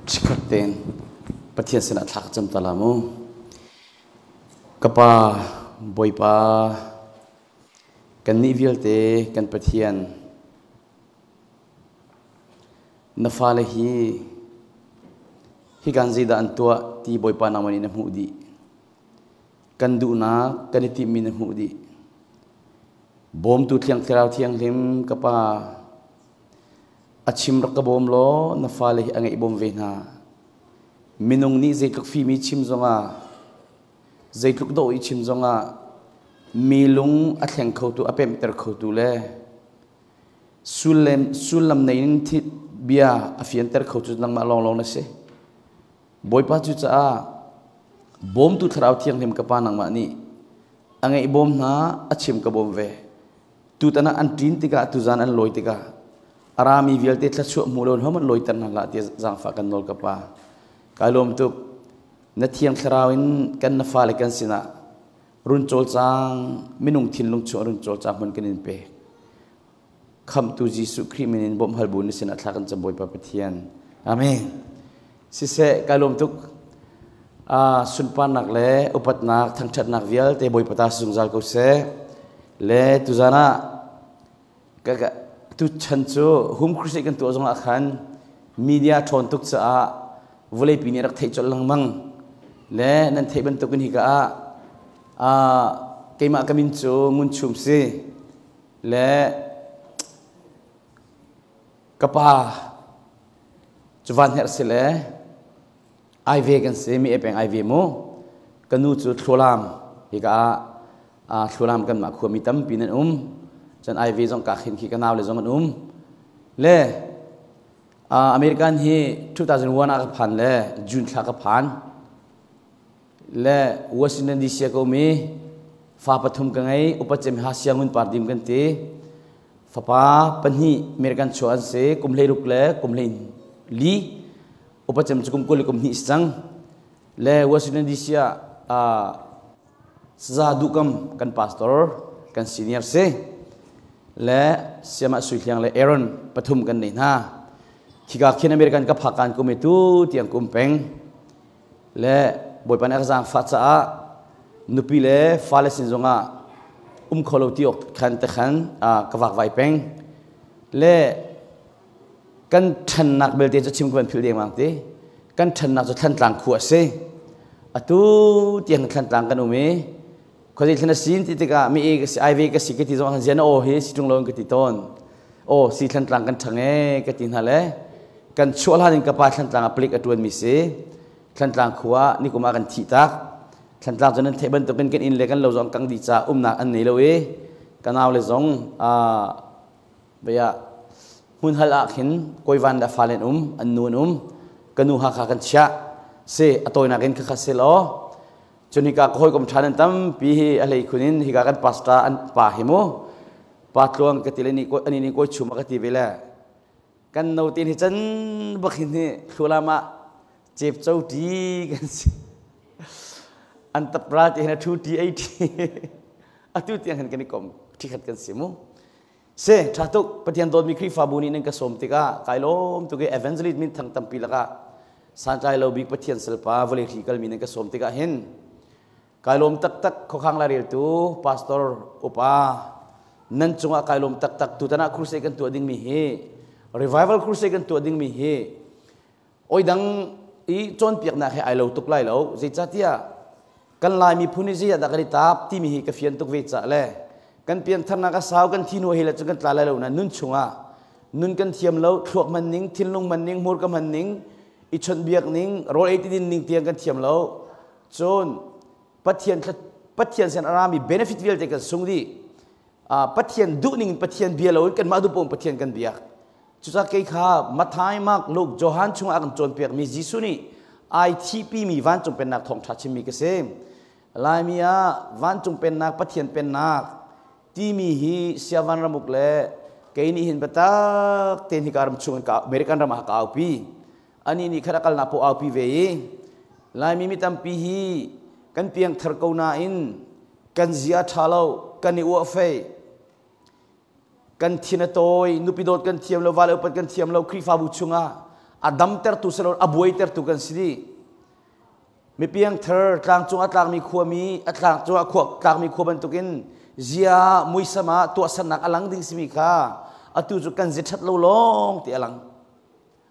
Chikkhat tein Pathian sinah thla ka cam ta la mu. Ka Pa, Bawipa, kannih vialte kan Pathian, na fale hi hikan zeidah an tuah ti Bawipa nangmah nih na hmuh dih. Kan duhnak, kan i timhmi na hmuh dih. Bawmtu Thiang Thlarau Thianghlim ka Pa, a chim rak ka bawm law na fale hi a ngeih bawm ve hna. Minung nih zeitluk fim i chim zongah, zeitluk dawh i chim zongah, mi lung a thleng khotu, a pemhter khotu le sullam nei in bia a fianter kho cu nangmah lawnglawng na si. Bawipa cu caah bawmtu Thlarau Thianghlim ka Pa nangmah nih a ngeih bawm hna, a chim ka bawm ve. Tutan ah an ṭin tikah, tuzan an lawi tikah a rami vialte thluachuah hmu lo in hohmanh lawiter hna hlah tiah zaangfah kan nawl ka Pa. Kai lawm tuk. Na Thiang Thlarau in kan na fale kan sinah run cawlcang, minung thinlung chung run cawlcang hmun kan in pek. Khamhtu Jesuh Khrih min in bawmh hal bu na sinah thla kan cam Bawipa Pathian. Amen. Siseh, kai lawm tuk. Sunparnak le upatnak, thangṭhatnak vialte Bawipa ta si zungzal ko seh. Le tuzan ah tu chan cu home crusade kan tuah zongah khan media ṭhawn tuk caah vawleipi nih rak theih colh lengmang. Le nan theih bantukin hika ah keimah ka min cu Ngun Chum si. Le ka pa cu van herh si le Aive kan si mi peng Aive mu ka nu cu Thlualam hika ah Thlualam kan mah khua mi tampi nan um cun Aive zong ka khin khi ka nau le zong an um le American hi 2001 ah ka phan le June thla ka phan le Washington DC ka um i fa pathum ka ngei upa cem ha siangun par dim kan ti fapa pahnih American chuah an si kum 16 le kum 14 upa cem cu kum 20 le kum 2 si cang le Washington DC ah saza duhkam kan pastor kan senior si le siamah sui hliang le Aaron pathum kan nei hna khika khin American ka phakan kum i tu tiang kum peng Le Bawipa nih a ka zaangfah caah nupi le fale sin zongah um kho lo ti awk khan te khan ka vakvai peng. Le kan ṭhannak belte cu chim ka van philh dengmang ti. Kan ṭhannak cu Thlantlang khua a si. Atu tiang Thlantlang kan um i khuazei thlen a sin ti tikah mi e ka si ai ve ka si ka ti zong zian aw hi si ṭung lo in ka ti tawn. Aw si Thlantlang kan ṭhang e ka ti hna le kan chuah hlan in ka pa Thlantlang ah palik a ṭuanmi si. Thlantlang khua nikum ah kan thih tak. Thlantlang cu nan theih bantukin kan inn le kan lo zong kang dih caah umnak an nei lo i ka nau le zong bia hmun hal ah khin kawivan le fale an um an nu an um ka nu Hakha kan chiah si a tawinak in khakha si law cun hika ka hawikom ṭha nan tampi hi a hlei khun in hika kan pastor an pa hi mu pa tluang ka ti le ni ani nih kawi chum a ka ti ve le kan no tin hi can bak hin hi thlualam ah cep cho ti kan si an tapra ti hin a thu ti ei ti atu tiang hin kan i kom thikhat kan si mu se tha tuk Pathian dawtmi Khrihfabu nih nan ka sawm tikah kai lawm tuk i evangelist min thang tampi lakah santlai lo bik Pathian salpa vawlei hri kalmi nan ka sawm tikah hin kai lawm taktak khuakhang laireltu pastor upa nan cungah kai lawm taktak tutan ah crusade kan tuah dingmi hi revival crusade kan tuah dingmi hi oi dang i cawnpiaknak he ai lo tuk lai lo zeicahtiah kan Lai miphun hi zeiah dah kan i tap timi hi ka fian tuk ve cah le kan piantharnak a sau kan thi hnu hi le cu kan tla lai lo na nun chungah nun kan thiam lo thluak hman ning thinlung hman ning hmurka hman ning i chawnhbiak ning rawl ei ti din ning tiang kan thiam lo cun Pathian Pathian sin a rami benefit vialte kan sung dih Pathian duhning in Pathian bia loin kanmah duh paoh Pathian kan biak cucaah kei kha Matthai Mark Luke Johan chungah a kan cawnpiakmi Jesuh nih ai thihpimi vancung pennak thawngṭha chimmi ka si Laimi ah vancung pennak Pathian pennak timi hi siavan ramuk le kei nih hin biatak tein hika ram chung in American ram ah ka aupi ani nih khat a kalnak paoh aupi ve i Laimi mi tampi hi kan piangthar ko nain kan zia ṭha lo kan i uah fei kan thin a tawi nupi dawt kan thiam lo vale upat kan thiam lo Khrihfabu chungah. A damtertu si lo a buaitertu kan si dih. Mipiangthar tlangcung a tlakmi khuami a tlangcung a khua tlakmi khua bantukin zia muisam ah tuahsernak a lang ding simi kha atu cu kan zi ṭhat lo lawng ti a lang.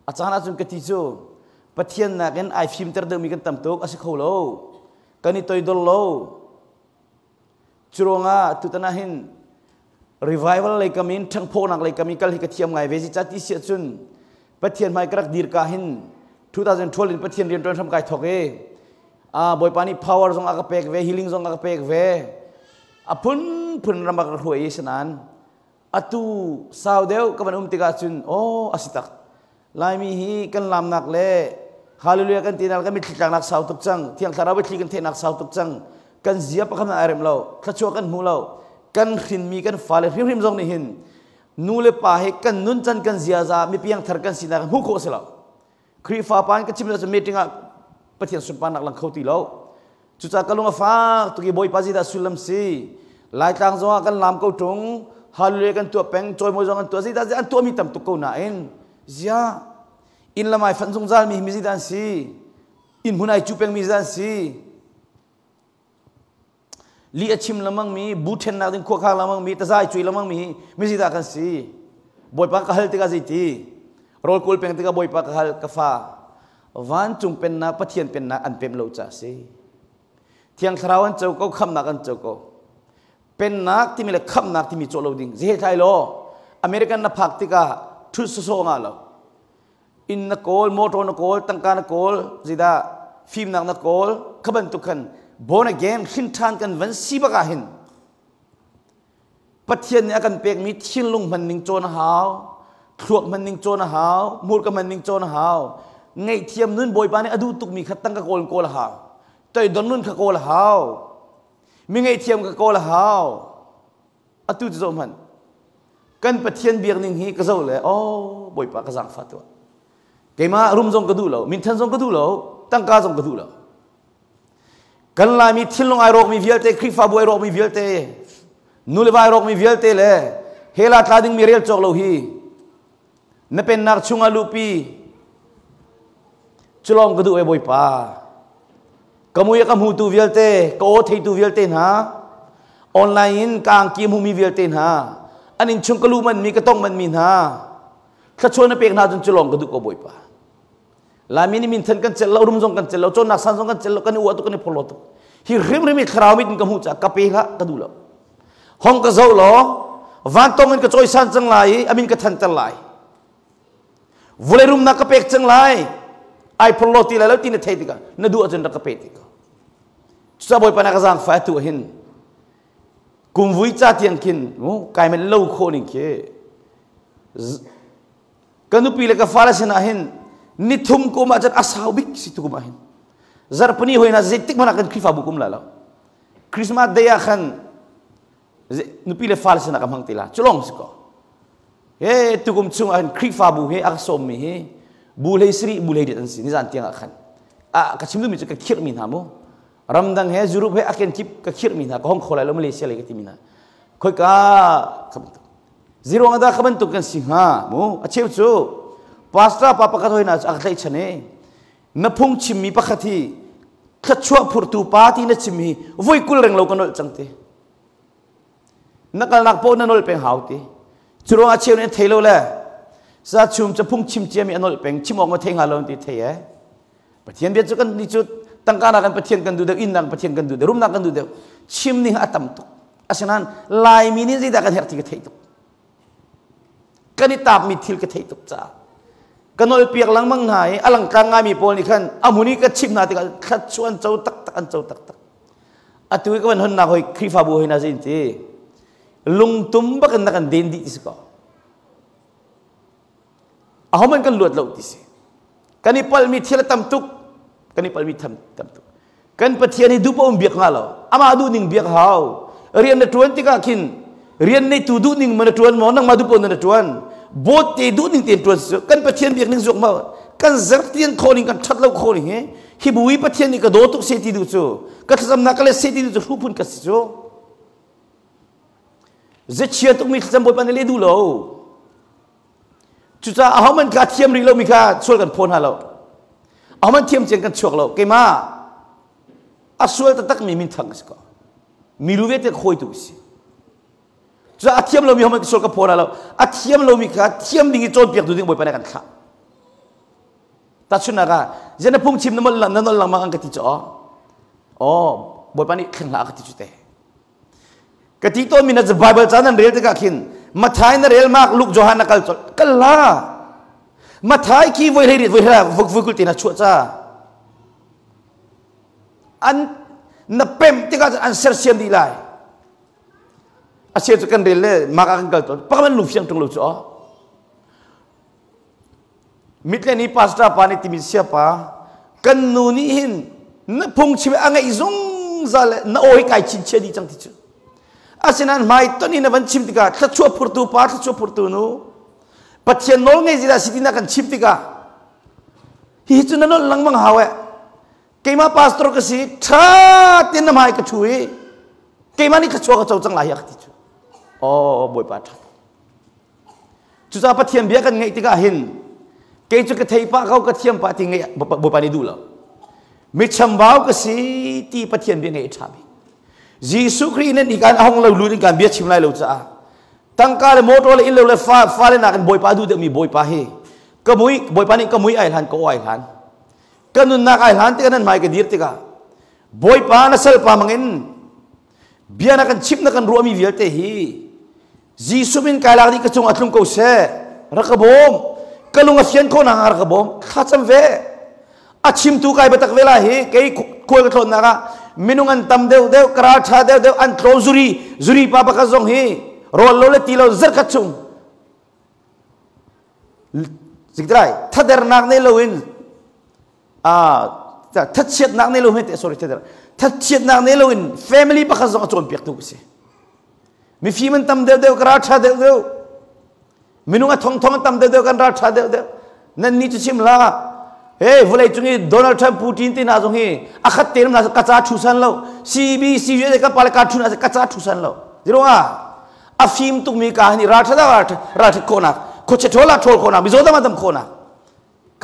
A caan ahcun ka ti cu Pathian nakin ai fimter deuhmi kan tam tuk a si kho lo. Kan i toidor lo. Curuangah tutan ah hin revival lei kam in ṭhanghphawhnak lei kam in kal hi ka thiam ngai ve ci ca ti si ahcun Pathian hmai ka rak dir ka hin 2012 in Pathian rian ṭuan hram kai thawk i a Bawipa nih power zong a ka pek ve healing zong a ka pek ve a phunphun ram a ka hruai i sinain atu sau deuh ka van um tikah cun aw a si tak Laimi hi kan lamnak le hallelujah kan tinak kan mitthli tlaknak sau tuk cang thiang thlarau biathli kan theihnak sau tuk cang kan zia pakhat ai rem lo thluachuah kan hmu lo kan hrinmi kan fale hrimhrim zong nih hin nu le pa he kan nun can kan ziaza mi piangthar kan sinak hmuh khawh si lo Khrihfa pa in ka chim cu meeting ah Pathian sunparnak lang kho ti lo. Cucaah ka lung a fak tuk i Bawipa zeidah sullam si? Laitlang zong ah kan lam ko ṭung, hallelujah kan tuah peng, cawimawi zong an tuah, zeidah an tuahmi tam tuk ko nain zia inn lam ai fanh zungzal mi mi zeidah an si? Inn hmun ai cu peng mi zeidah an si? Lih a chim lengmang mi, bu ṭhennak ding khuakhang lengmang mi, tazai cui lengmang mi hi mizi dah kan si? Bawipa ka hal tikah zeiti? Rawl kawl peng tikah Bawipa ka hal, ka fa. Vancung pennak, Pathian pennak an pemh lo ca si. Thiang Thlarau an co ko, khamnak an co ko. Pennak timi le khamnak timi cawh lo ding. Zehe thlai law, American na phak tikah ṭhut sawsawh ngah lo. Inn na kawl, motor na kawl, tangka na kawl, zeidah fimnak na kawl, kha bantuk khan born again hrin ṭhan kan van si bak ah hin Pathian nih a kan pekmi thinlung hman ning cawn a hau, thluak hman ning cawn a hau, hmurka hman ning cawn a hau. Ngaihthiam nun Bawipa nih a duh tukmi kha tangka kawl kawl a hau. Toidon nun kha kawl a hau. Mi ngaihthiam kha kawl a hau. Atu cu zoh hmanh. Kan Pathian biak ning hi ka zoh le oh Bawipa ka zaangfah tuah. Keimah rum zong ka duh lo, minthan zong ka duh lo, tangka zong ka duh lo. Kan Laimi thinlung ai rawkmi vialte, Khrihfabu ai rawkmi vialte, nu le va ai rawkmi vialte le hela tla dingmi rel cawk lo hi na pennak chungah luhpi culawng ka duh e Bawipa. Ka mui a ka hmutu vialte, ka aw theitu vialte hna, online in ka angki hmumi vialte hna, an inn chung ka luh manmi, ka tong manmi hna, thluachuah na pek hna cun culawng ka duh ko Bawipa. Laimi nih minthan kan celh lo, rum zong kan celh lo, cawnnak san zong kan celh lo, kan i uah tuk, kan i phorhlaw tuk. Hi hrimhrim hi thlarau mit in ka hmuh caah ka pe hlah, ka duh lo. Hong ka zoh law, vantong in ka cawisan cang lai i a min ka thanter lai. Vawlei rumnak ka pek cang lai ai phorhlaw ti lai lo ti na thei tikah na duh ahcun rak ka pe ti ko cucaah bawipa na ka zaangfah tu hin kumvui ca tiang khin mu kai men lo khawh ning khi ka nupi le ka fale sinah hin nithum kum ah cun a sau bik si tu kum ah hin zarhpini hoi na zeitik hmanh ah kan Khrihfabu kum la lo Christmas day ah khan nupi le fale sinah ka hmang ti la culong si ko he tukum chung ah hin Khrihfabu he a ka sawmmi hi bu hlei sarih bu hlei riat an si nizan tiang ah khan a ka chim duhmi cu ka khirhmi hna mu ramdang he Europe he a kenkip ka khirhmi hna ka hong kho lai lo Malaysia lei ka timi hna khoika ka bantuk ziruang dah ka bantuk kan si hnga mu a cheu cu pastor pa pakhat hoi hna cu a ka tlaihchan i na phung chimmi pakhat hi thluachuah phurtu pa ti na chim hi voi kul reng lo ka nolh cang ti na kalnak paoh na nolh peng hau ti cu ruangah cheu nih an thei lo le sa chum cu phung chim ciami a nolh peng chim awk ma thei hnga lo ti thei e pathian bia cu kan ni cu tangka nak kan pathian kan duh deuh inn nak pathian kan duh deuh rumnak kan duh deuh chim ning a tam tuk asinain laimi nih zeidah kan herh ti ka theih tuk kan i taapmi thil ka theih tuk caah ka nawlpiak lengmang hna i a langtlang ngaimi pawl nih khan a hmun i ka chimh hna tikah thluachuah an co taktak an co taktak atu i ka van honnak hoi Khrihfabu hoi na zin ti lungtum bak in na kan den dih ti si ko ahoman kan luat lo ti si kan i palmi thil a tam tuk kan i palmi tham tam tuk kan Pathian hi duh paoh biak hnga lo amah duh ning biak hau rian na ṭuan tikah khin rian neitu duh ning ma na ṭuan maw nangmah duh paoh na ṭuan bawt te duh ning tein ṭuan su kan Pathian biak ning zuak ma kan zertian khawh ning kan ṭhat lo khawh ning hi hi bu i Pathian nih ka daw tuk se ti duh cu ka thlacamnak ka let se ti duh cu hru phun ka si cu zechia tukmi thlacam Bawipa nih le duh lo. Cucaah ahohmanh kha thiam rih lomi kha sual kan phaw hna lo. Ahohmanh thiam cian kan chuak lo. Keimah a sual taktakmi minthang ka si ko. Milu vialte khawitu ka si. Cucaah a thiam lomi ahohmanh sual ka phaw hna lo. A thiam lomi kha thiam ding i cawnpiaktu ding Bawipa nih a kan thlah. Tahchunhnak ah, ziah na phungchim na nol lengmang an ka ti cu aw. Aw, Bawipa nih thleng hlah a ka ti cu te. Ka ti tawnmi na Bible ca nan rel tikah khin Mathai na rel mak Luke Johan na kal colh kal la. Mathai khi voi hlei voi hlei voi kul te na chuah ca. An na pem tikah an sersiam dih lai. A sia cu kan rel le mak ah kan kal tawn. Pakhat man lungfiang ṭung lo cu aw. Mitle nih pastor pa nih timi siapa kan nu nih hin na phungchim a ngaih zungzal le na aw hi kai chinchia dih cang ti cu. Asinain hmai ton in na van chim tikah thluachuah phurtu pa thluachuah phurtu nu Pathian nawl ngei zila si ti na kan chim tikah hihi cu na nolh lengmang hau eh. Keimah pastor ka si ṭha tein na hmai ka ṭhu i keimah nih thluachuah ka co cang lai hi a ka ti cu. Aw Bawipa ṭha. Cucaah Pathian bia kan ngaih tikah hin kei cu ka thei pah ko ka thiam pah ti ngaih Bawipa nih duh lo. Mi chambau ka si ti Pathian bia ngaih a ṭha bik. Jesuh Khrih nan ikan a hong lo lut in kan bia chim lai lo caah tangka le motor le inn lo le fa fale nakin Bawipa duh deuhmi Bawipa hi ka mui Bawipa nih ka mui ai hlan ka aw ai hlan ka nunnak ai hlan tikah nan hmai ka dir tikah Bawipa na salpa mangin bia na kan chimh na kan ruahmi vialte hi Jesuh min kai lak dih ka cung a tlung ko seh rak ka bawm ka lung a fian khawh nak rak ka bawm thlacam ve a chimtu kai batak ve la hi kei khual ka tlawnnak ah minung an tam deuh deuh karal tha deuh deuh an tlaw zuri zuri pa pakhat zong hi rawl lo le ti lo zarkhat chung zikdrai thadernak nei loin thatchiatnak nei lo te sorry thatchiatnak nei lo in family pakhat zong a cawnpiak tu ka si mifim an tam deuh deuh ka ral tha deuh deuh minung a thong thong an tam deuh deuh kan ral tha deuh deuh nan ni cu chim la hey vulei cung i Donald Trump Putin te hna zong hi a khat te na ka ca thu san lo CBC USA ka pale ka thu na ka ca thu san lo zero a a fim tuk mi ka hani ral tha ral ral that khawnak khoche thola thol khawnak mizo dam dam khawnak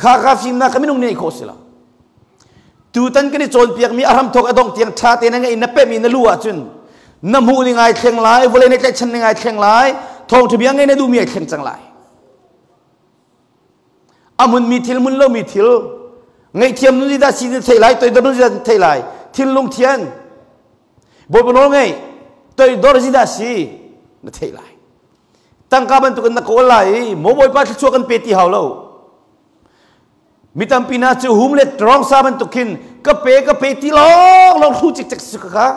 Kha ka fimnak kha minung nih khawh si lo. Tutan kan i cawnpiakmi a hramthawk a dongh tiang ṭha tein na ngeih na pemh i na lu ahcun na hmuh ning ai thleng lai, vawlei na tlaihchan ning ai thleng lai, thawngṭha bia ngei na duhmi ai thleng cang lai. A hmunmi thil hmun lomi thil ngaihthiam nun dah si na theih lai, toidor nun dah theih lai, thinlung thian, Bawipa nawl ngei, toidor zi dah si na theih lai. Tangka bantukin na kawl lai i maw Bawipa thluachuah kan pe ti hau lo. Mi tampi hna cu hum le rong sa bantuk khin ka pe ka pe ti lawng lawng hru cikcek si kha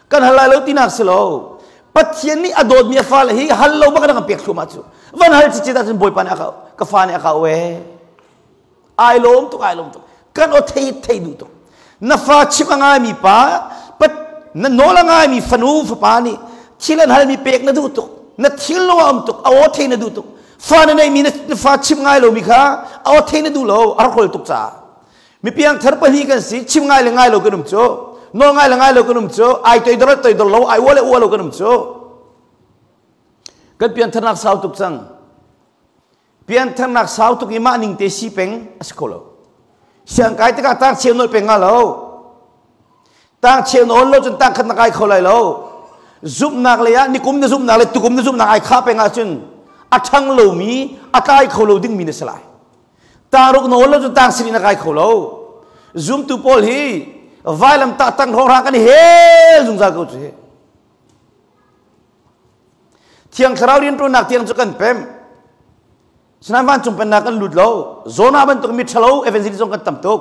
kan hal lai lo tinak si lo. Pathian nih a dawtmi a fale hi hal lo bak kan pek thluahmah cu. Van hal cicit ahcun Bawipa nih a ka ka fa nih a ka oe. Ai lawm tuk ai lawm tuk. Kan aw thei thei duh tuk. Na fa chim a ngaimi pa pat na nawl a ngaimi fanu fapa nih thil an halmi pek na duh tuk. Na thil lo a um tuk. A aw thei na duh tuk. Fa na neimi na fa chim ngai lomi kha a aw thei na duh lo a rak hol tuk caah. Mi piangthar pahnih kan si chim ngai le ngai lo kan um cu. Nawl ngai le ngai lo kan um cu. Ai toidor le toidor lo ai ua le ua lo kan um cu. Kan piantharnak sau tuk cang. Piantharnak sau tuk i mah ning te si peng a si kho lo. Siangkai tikah tang cheu nawl peng nga lo. Tang cheu nawl lo cun tang khat na kai kho lai lo. Zumhnak lei ah nikum na zumhnak le tukum na zumhnak ai kha peng ahcun a ṭhang lomi, a tlai kho lo dingmi na si lai. Tang ruk nawl lo cun tang sarih na kai kho lo. Zumtu pawl hi vailam tah tang hrawng kan i hel zungzal ko cu hi. Thiang Thlarau rianṭuannak tiang cu kan pemh. Sinain vancung pennak kan lut lo. Jonah bantuk mi ṭhalo evangelist zong kan tam tuk.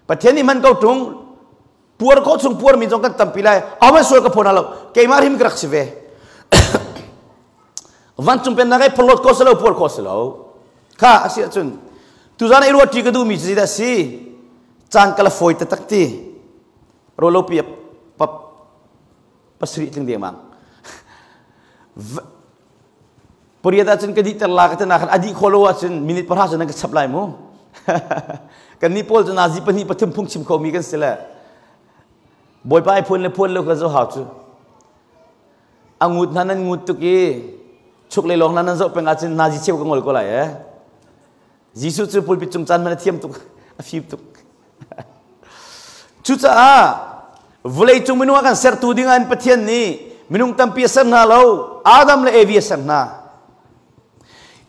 Pathian nih hman ko ṭung. Puar khawh chung puar mi zong kan tampi lai. Ahohmanh sual ka phaw hna lo. Keimah hrim ka rak si ve. Vancung pennak ai phorhlawt khawh si lo, puar khawh si lo. Kha a si ahcun tuzan i ruahṭi ka duhmi cu zeidah a si? Caan ka la fawi taktak ti. Rawlopi pap pasarih tling dengmang pariat ahcun ka dihter la ka tina khan a dih khawh lo ahcun minute pahra cun nan ka chap lai mu kan nih pawl cu nazi pahnih pathum phung chim khomi kan si le bawipa ai phuan le phuan lo ka zo hau cu a ngut hna nan ngut tuk i. Chuk le lawng nan zoh peng ahcun nazi cheu ka ngol ko lai eh. Jesuh cu pulpit cung caan man a thiam tuk, a fim tuk. Cucaah vawlei cung minung a kan sertu ding ah Pathian nih minung tampi a ser hna lo, Adam le Evi a ser hna.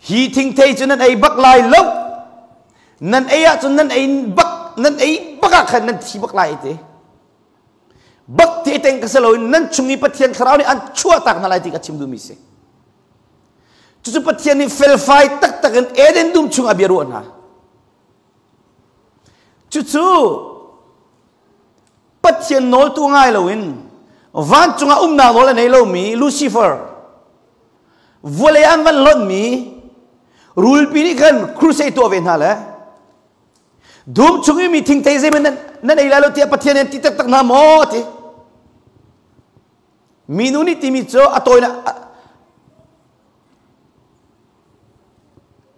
Hi thingthei cu nan ei bak lai lo. Nan ei ahcun nan ei bak nan ei bak ah khan nan thi bak lai ti. Bak ti teng ka si loin nan chung i Pathian thlarau nih an chuahtak hna lai ti ka chim duhmi si. Cucu Pathian nih felfai taktak in Eden dum chung a bia ruah hna. Cucu Pathian nawltu ngai loin vancung ah umnak nawl a nei lomi Lucifer vawlei an van lonhmi rulpi nih khan crusade tuah ve hna le dum chung i mi thingthei zeihmanh nan ei lai lo tiah Pathian nih ti taktak hna maw ti minu nih timi cu a tawinak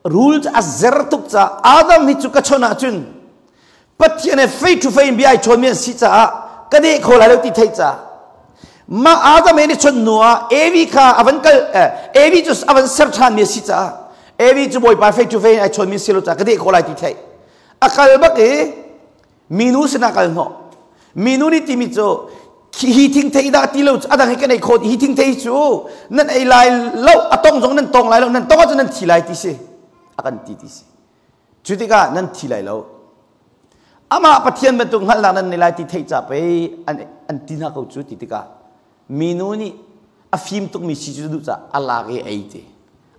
Rul cu a zer tuk caah Adam hi cu ka chawnh ahcun Pathian he face to face in bia ai chawnmi an si caah ka deh kho lai lo ti theih caah mah Adam he ni chawnh hnu ah Evi kha a van kal Evi cu a van ser ṭhanmi a si caah Evi cu Bawipa face to face in ai chawnmi si lo caah ka deh kho lai ti theih a kal bak i minu sinah kal hnawh. Minu nih timi cu hi thingthei dah ti lo cu adang hi kan ei kho hi thingthei cu nan ei lai lo a tong zong nan tong lai lo nan tong ahcun nan thi lai ti si a kan ti ti si cu tikah nan thi lai lo amah Pathian bantuk hngalhnak nan nei lai ti theih ca pei an ti hna ko cu ti tikah minu nih a fim tukmi si cu duh ca a lak i ei ti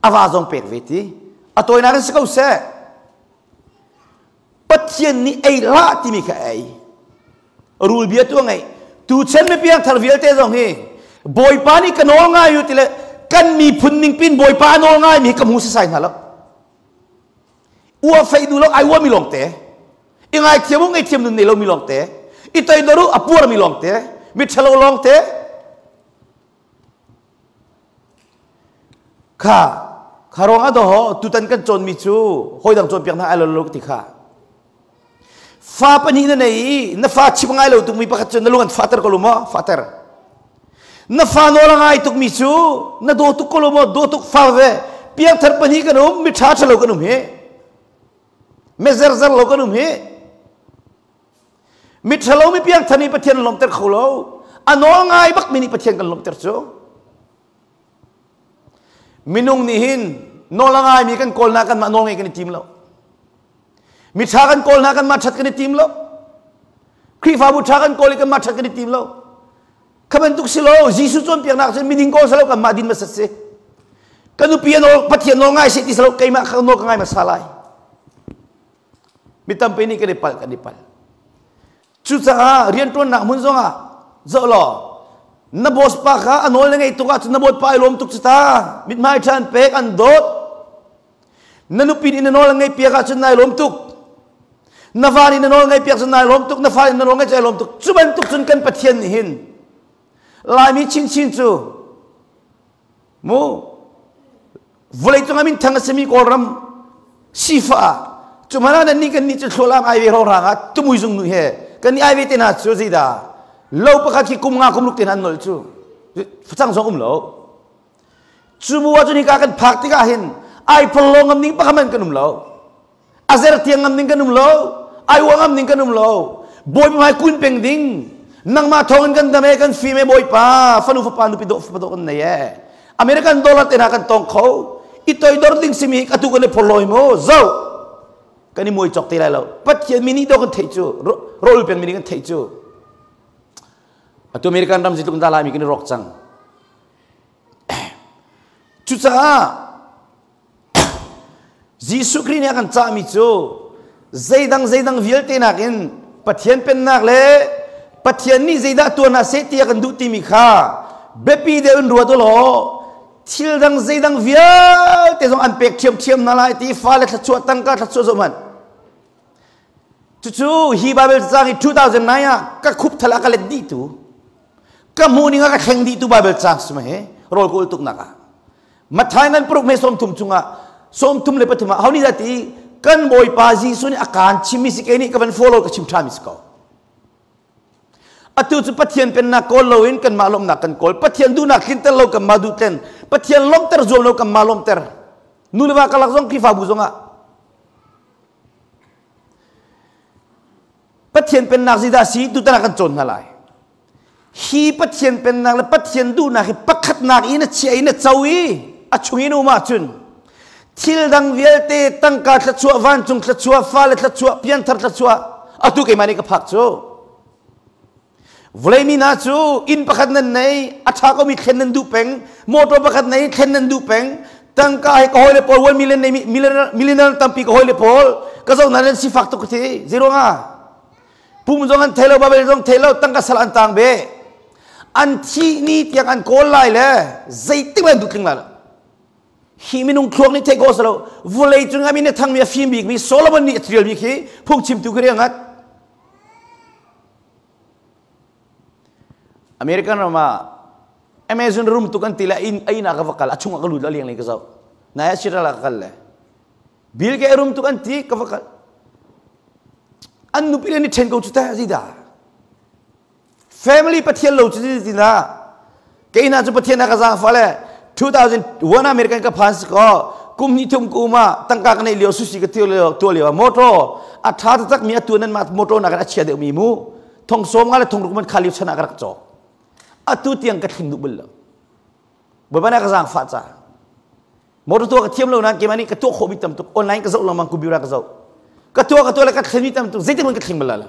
a va zong pek ve ti a tawinak in si ko seh Pathian nih ei hlah timi kha ei. Rul bia tu a ngeih. Tuchan mi piangthar vialte zong hi Bawipa nih ka nawl ngai u tile kan miphun ning pin Bawipa a nawl ngai mi hi ka hmu sasai hna lo. Ua fei du lo ai ua mi lawng te. I ngai thiam u ngai thiam nun nei lo mi lawng te. I toidor u a puar mi lawng te. Mi ṭhalo lawng te. Kha kha ruang ah dawh tutan kan cawnmi cu hawidang cawnpiak hna ai lo lo ti kha. Fa pahnih na nei i na fa chim ngai lo tukmi pakhat cu na lung an fahter ko lo maw? Fahter. Na fa nawl a ngai tukmi cu na daw tuk ko lo maw? Daw tuk fa ve. Piangthar pahnih kan um, mi ṭha ṭhalo kan um hi. Mi zerzer lo kan um hi. Miṭhalo mi piangthar nih Pathian an lawmhter kho lo. A nawl ngai bakmi nih Pathian kan lawmhter cu. Minung nih hin nawl a ngaimi kan kawl hna kanmah nawl ngei kan i tim lo. Miṭha kan kawl hna kanmah ṭhat kan i tim lo. Khrihfabu ṭha kan kawl i kanmah ṭhat kan i tim lo. Kha bantuk si lo, Jesuh cawnpiaknak cun miding kawl salo kanmah din hmasat si. Ka nupi a nawl, Pathian nawl ngai seh ti salo keimah kha nawl ka ngai hmasa lai. Mi tampi nih kan i palh kan i palh. Cucaah rianṭuannak hmun zongah zoh law na boss pa kha a nawl na ngeih tuk ahcun na bawipa ai lawm tuk cu ta mithmai ṭha an pek an dawt na nupi nih na nawl an ngeih piak ahcun nai lawm tuk na va nih na nawl ngeih piak cun nai lawm tuk na fa nih na nawl ngeih cu ai lawm tuk cu bantuk cun kan Pathian nih hin Laimi chinchin cu Mu vawleicung ah minthang a simi Kawlram sifah ah cu hmanh ah nannih kan nih cu thlualam ai ve hrawnghrang ah tumui zung nu he kan nih ai ve te hna cu zeidah lo pakhat khi kum nga kum ruk te hna an nolh cu facang zong um lo cu bu ah cun hika kan phak tikah hin ai phol lo ngam ning pakhat hmanh kan um lo A zer tiang ngam ding kan um lo. Ai uang ngam ding kan um lo. Bawipa hmai kun peng ding. Nangmah thawng in kan dam e, kan fim e Bawipa. Fanu fapa nupi dawh fapa dawh kan nei e. American dollar te hna kan tong kho. I toidor ding simi atu kan i phorhlawi mu. Zo. Kan i muai cawk te lai lo. Pathian mi nih dawh kan theih cu. Rawl peng mi nih kan theih cu. Atu American ram zeitluk in dah Laimi kan i rawk cang. Cucaah Jesuh Khrih nih a kan cahmi cu zeidang zeidang vialte nakin Pathian pennak le Pathian nih zeidah tuah hna seh ti a kan duh timi kha biapi deuh in ruat u law thil dang zeidang vialte zong an pek ṭhiamṭhiam hna lai ti fale thluachuah tangka thluachuah zoh hmanh. Cucu hi Bible cang hi 2009 ah ka khup thal ah ka let dih tu ka hmuh ning ah ka thleng dih tu Bible cang si ma he rawl ka ul tuk nak ah Matthai ngan paruk me 30 chungah 33 ah ho nih dah ti kan Bawipa Jesuh nih a kaan chimmi si kei nih ka van follow ka chim ṭhami si ko. Atu cu Pathian pennak kawl loin kanmah lawmhnak kan kawl. Pathian duhnak tlinter lo kanmah duh tlen. Pathian lawmhter zuam lo kanmah lawmhter. Nu le va karlak zong Khrihfabu zongah Pathian pennak zeidah si tutan ah kan cawn hna lai. Hi Pathian pennak le Pathian duhnak hi pakhatnak i na chia i na co i a chung in um ahcun thil dang vialte tangka thluachuah vancung thluachuah fale thluachuah pianthar thluachuah atu keimah nih ka phak cu Vawlei mi hna cu inn pakhat nan nei, a ṭha komi thlen nan duh peng, motor pakhat nei thlen nan duh peng, tangka he ka hawile pawl one million nei millionaire tampi ka hawile pawl ka zoh hna nan sifak tuk thi zeiruangah pum zong an thei lo babel zong thei lo tangka sal an tang be an thi ni tiang an kawl lai le zeitik an duh tling lai lo hi minung thluak nih theih ko salo vawlei cung ah mi ne thangmi a fim bik mi Solomon nih a ṭial mi khi phungchimtu khi ngat American ram ah Amazon rum tuk an ti le inn inn ah ka va kal a chungah ka lut lo leng lei ka zoh nai ah Sierra ka kal le Bill Gates rum tuk an ti ka va kal an nupi le ni ṭhen ko cu ta zida family pathian lo cu ti na kei hna cu pathian a ka zaangfah le 2001 American ka phan si ko kum hnih thum kum ah tangka ka neih lio sushi ka tiu lio tua lio motor a tha taktak mi atu nan mah motor nak a chia deuh mi mu thong som nga le thong ruk man kha liu chan ah ka rak cawk atu tiang ka thling duh bal lo bawipa na ka zaangfah ca motor tua ka thiam lo nan keimah nih ka tuah khawh mi tam tuk online ka zoh lengmang computer ka zoh ka tuah ka tuah le ka thlen mi tam tuk zeitin ka thling bal la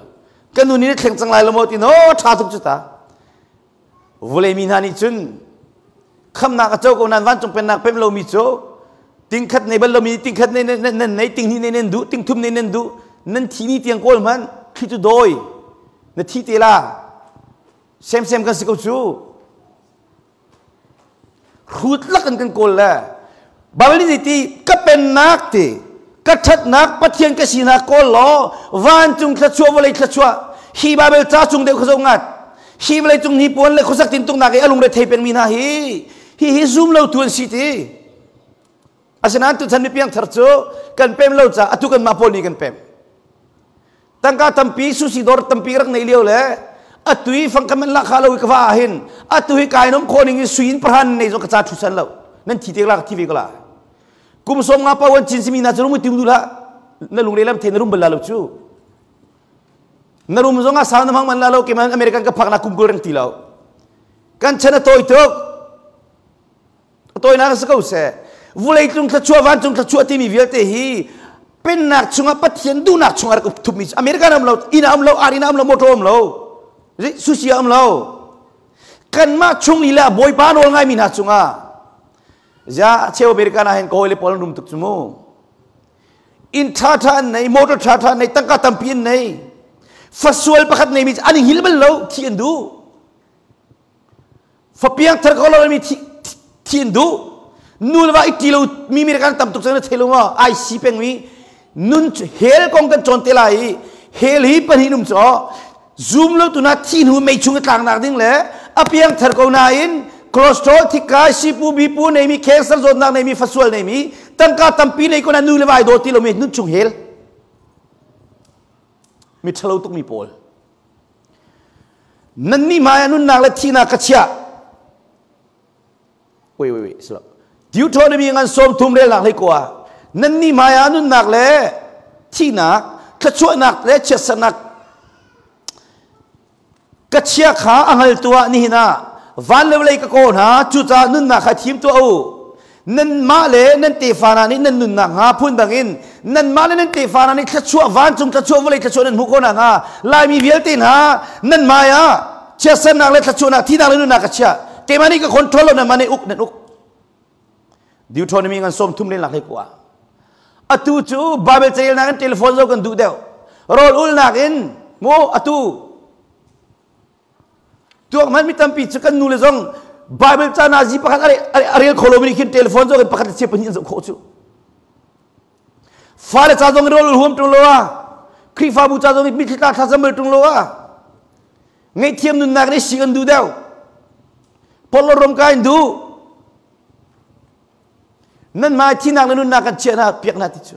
ka nu nih thleng cang lai lo maw ti no tha tuk cu ta Vawlei mi hna nih cun khamnak a co ko nain vancung pennak pem lomi cu tingkhat nei bal lomi tingkhat nei nan nei tinghnih nei nan duh tingthum nei nan duh nan thi ni tiang kawl hmanh thli cu dawi na thi te la sem sem kan si ko cu hrut lak in kan kawl le Bible nih ti ka pennak ti ka ṭhatnak Pathian ka sinak kawl law vancung thluachuah vawlei thluachuah hi Bible ca chung deuh kha zo ngat hi vawlei cung hi puan le khuasak tintuknak i a lungre thei pengmi hna hi hi hi zum lo tu an si ti asinain tuchan mi piangthar cu kan pem lo ca atu kan mah pawl nih kan pem Tangka tampi sushi dawr tampi rak nei lio le atu i fangkam an lakha lo i ka va ah hin atu hi kai nom kho ning i sui in prahan nei zong ka ca thu san lo nan thi te la thi ve ko la kum som nga pa wan chin simi na chu rum tim du la na lungre lam the na rum bal la lo chu na rum zong a sau na mang man la lo ke man American ka phak na kum kul reng ti lo kan chan a toi tuk Tawinak si ko seh. Vulei tlung thluachuah vancung thluachuah timi vialte hi pennak chungah Pathian duhnak chungah rak thupmi American um lo inn um lo ar inn um lo motor um lo sushi um lo kanmah chung lila Bawipa nawl ngaimi hna chungah zia cheu American ah hin ka hawile pawl an rum tuk cu mu inn ṭha ṭha an nei motor ṭha ṭha an nei tangka tampi an nei fasual pakhat neimi an i hngil bal lo thi an duh Fapiang thar ko lo mi thi thi an duh. Nu le va i ti lo mi mi kan tam tuk cang na thei lo ma ai si peng mi nun hell kong kan cawn te lai i hell hi pahnih num cho zoom lo tu na thi hnu mei chung i tlang nak ding le a piang thar ko nain cholesterol thikai sipu bipu nei mi cancer zawtnak nei mi fasual nei mi tangka tampi nei ko na nu le vai do ti lo mi nun chung hell mi ṭhalo tuk mi pawl Nannih hmaiah nunnak le thihnak ka chiah. Wait, wait, wait, slow. Deuteronomy ngan sawm thum relnak hlei kua. Nannih hmaiah nunnak le thihnak, thluachuahnak le chiatsernak ka chia kha a hngaltu ah nihin ah van le vawlei ka kaw hna cucaah nunnak kha thim tuah u nanmah le nan tefa hna nih nan nunnak hnga phundang in nanmah le nan tefa hna nih thluachuah vancung thluachuah vawlei thluachuah nan hmuh ko nakhnga Laimi vialte hna nan hmai ah chiatsernak le thluachuahnak thihnak le nunnak ka chiah keimah nih ka control lo nanmah nih uk nan uk Deuteronomy ngan sawm thum len lak hlei kua atu cu Bible caelnak in telephone zo kan duh deuh rawl ulnak in mu atu Tuak hmanh mi tampi cu kan nu le zong Bible ca nazi pakhat a rel kho lomi nih khin telephone zong in pakhat le chia pahnih an zoh khawh cu. Fale ca zong in rawl huam ṭung lo ah Khrihfabu ca zong in mitthli tla thlacam bal ṭung lo ah ngaihthiam nunnak nih si kan duh deuh. Porhlawt rom ka in duh. Nan mah thinak le nunnak kan chiah hna piak hna ti cu.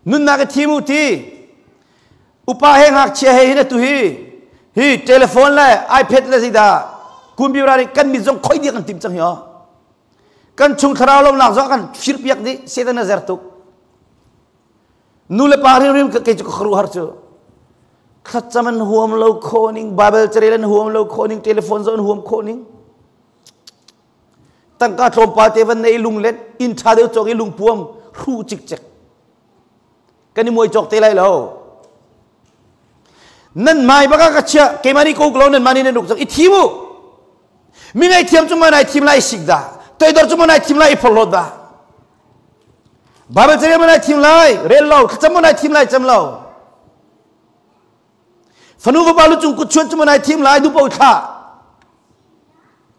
Nunnak i thim u ti. Upa he ngakchia he hin atu hi hi telephone le iPad le zeidah computer nih kan mit zong khoi dih kan timh cang hi. Kan chung thlarau lawmnak zong kan firpiak dih. Satan a zer tuk. Nu le pa rimrim kei cu ka khuaruahhar cu. Thlacam an huam lo khawh ning, Bible carel an huam lo khawh ning, telephone zong an huam khawh ning. Tangka tlawmpal te van nei lunglet, inn ṭha deuh cawk i lungpuam hru cikcek. Kan i muai cawk te lai lo. Nan mai baka ka chia, keimah nih ko lo nan mah nih nan uk cang, i thim u. Mi ngaihthiam cu ma nai thim lai sik dah, toidor cu ma nai thim lai i phorhlawt dah. Bible carel ma nai thim lai, rel lo, thlacam ma nai thim lai, cam lo. Fanu fapa lu cung kut chuan cu ma nai thim lai, dupo thlah.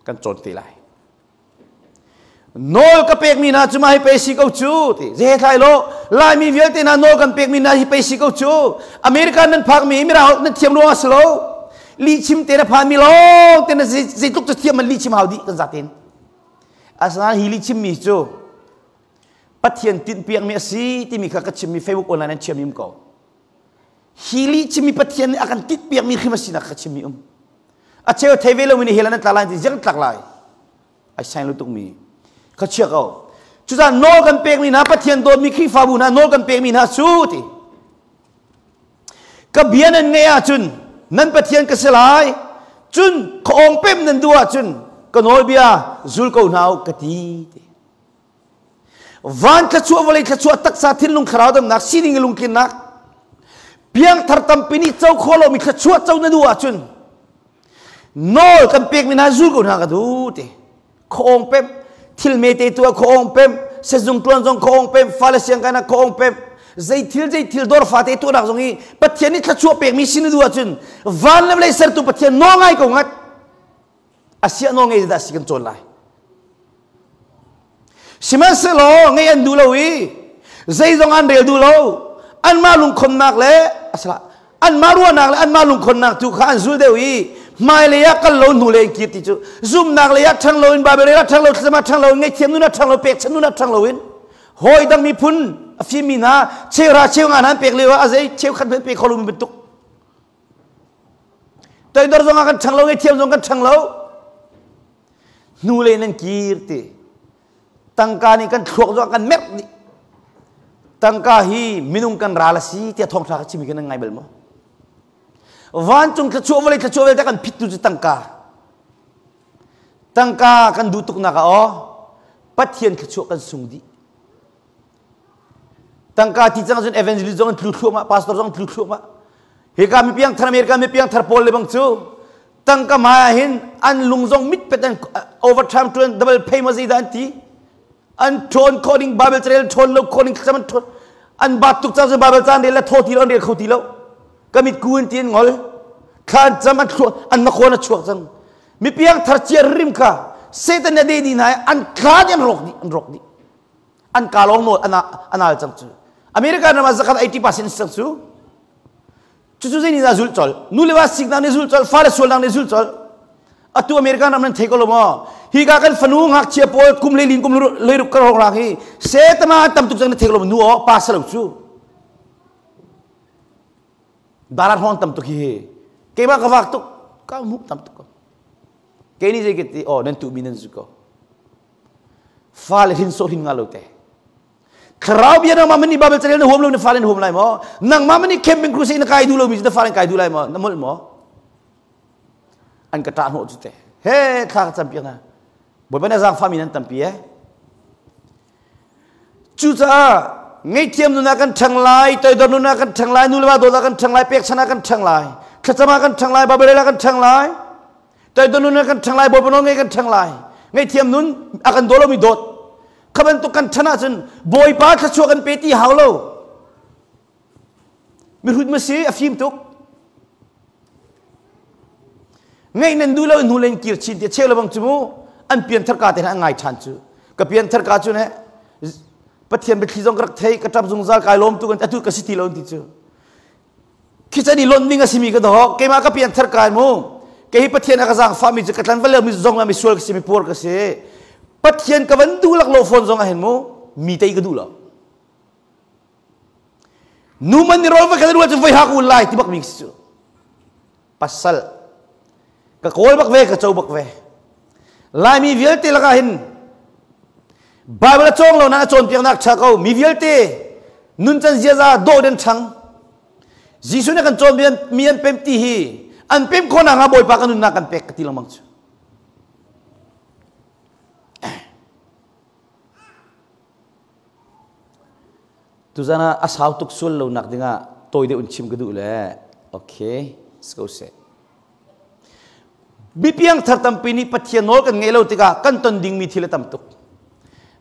Kan cawn te lai. Nawl ka pekmi hna cu mah hi pei si ko cu ti ze thlai lo Laimi vialte hna nawl kan pekmi hna hi pei si ko cu America nan phakmi mirang nan thiam ruang a si lo lihchim te na phanmi lawng te na zeitluk cu thiam man lihchim hau dih kan zaten asinain hi lihchimmi cu Pathian tinhpiakmi a si timi kha ka chimmi Facebook online an chiami um ko hi lihchimmi Pathian nih a kan tinhpiakmi hrim a sinak ka chimmi um a cheu thei ve lomi nih hell an tlak lai ti ziang tlak lai ai sain lo tukmi kha chia ko cucaah nawl kan pekmi hna Pathian dawtmi Khrihfabu hna nawl kan pekmi hna cu ti ka bia nan ngeih ahcun nan Pathian ka si lai cun ka awng pem nan duh ahcun ka nawlbia zul ko hna u ka ti ti van thluachuah vawlei thluachuah taksa thinlung thlarau damnak sining i lungtlinnak piangthar tampi nih co khawh lomi thluachuah co na duh ahcun nawl kan pekmi hna zul ko hna ka duh ti khuaawng pem thil mete tu ah khuaawng pem sezung tuan zong khuaawng pem fale siang kai nak khuaawng pem zei thil zei thil dawr fate tuahnak zong hi Pathian nih thluachuah pekmi sin na duh ahcun van le vawlei sertu Pathian nawl ngai ko ngat asiah nawl ngei dah si kan cawn lai sihmanhsehlaw ngei an duh lo i zeizong an rel duh lo anmah lungkhonnak le asala anmah ruahnak le anmah lungkhonnak tu kha an zul deuh i hmailei ah kal lo hnulei in kir ti cu zumnak lei ah ṭhang lo in Bible ah ṭhang lo thlacam ah ṭhang lo in ngaihthiam nun ah ṭhang lo pekchanh nun ah ṭhang lo in hawi dang miphun a fimmi hna cheuhra cheunga hna an pek lio ah a zei cheukhat hmanh pe kho lomi bantuk Toidor zong ah kan ṭhang lo, ngaihthiam zong kan ṭhang lo. Hnulei nan kir ti. Tangka nih kan thluak zong kan merh dih. Tangka hi minung kan ral a si tiah thawngṭha ka chimi kan nan ngai bal maw? Vancung thluachuah vawlei thluachuah vialte kan phittu cu tangka. Tangka kan duh tuknak ah aw Pathian thluachuah kan sung dih. Tangka ti cang cun evangelist zong an tlu thluahmah, pastor zong an tlu thluahmah. Hika mi piangthar America mi piangthar pawl le bang cu tangka hmai ah hin an lung zong mit pet an overtime tuan double pay ma zeidah an ti. An ṭhawn khawh ding Bible carel ṭhawn lo khawh ding thlacam an ṭhawn. An bat tuk cang cun Bible caan rel le thaw ti lo an rel kho ti lo. Ka mit ku in ti an ngol. Thla an cam an thluah an makhawn a chuak cang. Mi piangthar cia rim kha Satan a de di hna an tla an rawk dih an rawk dih. An ka lawng nawl an al cang cu. America ram ah zakhat 80% cang cu. Cucu zei nih dah zulh colh? Nu le va siknak nih zulh colh, fale sualnak nih zulh colh. Atu America ram nan thei ko lo maw? Hi ka kan fanu ngakchia pawl kum leilin kum leiruk ka rong rang hi setama an tam tuk cang na thei ko lo maw? Nu aw pa salo cu. Daran hong tam tuk hi hi. Keimah ka vak tuk, ka hmuh tam tuk ko. Kei nih zei ka ti, oh nan tuhmi nan zu ko. Fale hin sawh hin nga lo te. Thlarau bia nangmah mani Bible carel na huam lo na fale na huam lai maw? Nangmah mani camping crusade na kai duh lomi cu na fale kai duh lai maw? Na molh maw? An ka ṭah hnawh cu te. He thla ka campiak hna. Bawipa nih a zaangfahmi nan tampi eh. Cucaah ngaihthiam nun ah kan ṭhang lai, toidor nun ah kan ṭhang lai, nu le va dawt ah kan ṭhang lai, pekchanh ah kan ṭhang lai, thlacam ah kan ṭhang lai, Bible rel ah kan ṭhang lai. Toidor nun kan ṭhang lai, Bawipa nawl ngei kan ṭhang lai. Ngaihthiam nun a kan daw lomi dawt. Kha bantuk kan ṭhan ahcun Bawipa thluachuah kan pe ti hau lo. Mihrut ma si a fim tuk. Ngaih nan duh lo hnu len kir chin ti cheu lebang cu mu an pianthar ka te an ngai ṭhan cu. Ka pianthar ka cu ne Pathian biathli zong ka rak thei ka ṭap zungzal kai lawm tuk atu ka si ti lo ti cu. Khi can i lonh ding a simi ka dawh keimah ka pianthar kai mu kei hi Pathian a ka zaangfahmi cu ka tlan va mi zong mi sual ka si mi puar ka si Pathian ka van duh lak lo fawn zong ah hin mu mi tei ka duh lo nu man ni rawl va kan rual cu voi hak un lai ti bak mi si cu pasal ka kawl bak ve ka co bak ve Laimi vialte lakah hin. Bible a cawng lo na a cawnpiaknak ṭha ko. Mi vialte nuncan ziaza dawh den ṭhang. Jesuh nih kan cawnpiak mi an pem ti hi an pem khawh nakhnga Bawipa kan nunnak kan pek ka ti lengmang cu. Tuzan ah a sau tuk sual lo nak dingah tawi deuh in chim ka duh le okay let's go seh. Bipiang thar tampi nih Pathian nawl kan ngeih lo tikah kan ton dingmi thil a tam tuk.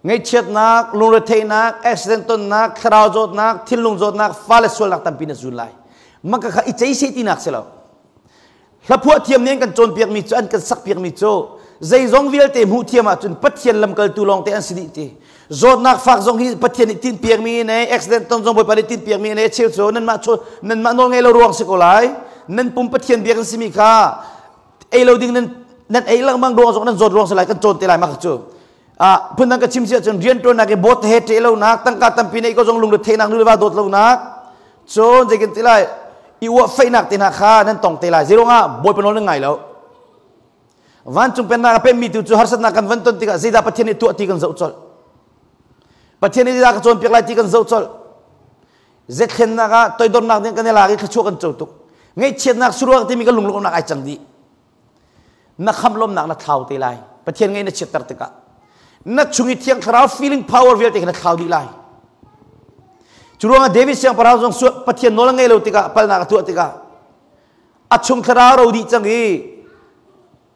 Ngaihchiatnak, lungretheihnak, accident tonnak, thlarau zawtnak, thinlung zawtnak, fale sualnak tampi na zun lai. Maka kha i cei seh tinak si lo. Hlaphuah thiam nih an kan cawnpiakmi cu an kan sakpiakmi cu zeizong vialte hmuh thiam ahcun Pathian lamkaltu lawngte an si dih ti. Zawtnak fak zong hi Pathian nih tinhpiakmi ne, accident ton zong Bawipa nih tinhpiakmi ne, cheu cu nanmah nanmah nawl ngei lo ruang si ko lai. Nan pum Pathian biak an simi kha ei lo ding nan nan ei lengmang ruang zong nan zawt ruang si lai kan cawn te lai mah cu. Ah phundang ka chim si ahcun rianṭuannak i bawt he ṭeh lonak, tangka tampi neih ko zong lungretheihnak nu le va dawt lonak, Cun zeikan ti lai i uah feihnak te hna kha nan tong te lai. Zeiruangah Bawipa nawl nan ngai lo. Vancung pennak a pemmi tu cu harsatnak kan van ton tikah zeidah Pathian nih tuah ti kan zoh colh. Pathian nih zeidah ka cawnpiak lai ti kan zoh colh. Zethlennak ah toidornak ding kan i lak i thluachuah kan co tuk. Ngaihchiatnak suruak timi kan lunglawmhnak ai cang dih. Na khamh lawmnak na thlau te lai. Pathian ngei na chiatter tikah. Na chung i Thiang Thlarau feeling power vialte kha na thlau dih lai. Cu ruangah David siangpahrang zong Pathian nawl a ngei lo tikah palnak a tuah tikah a chung thlarau ro dih cang i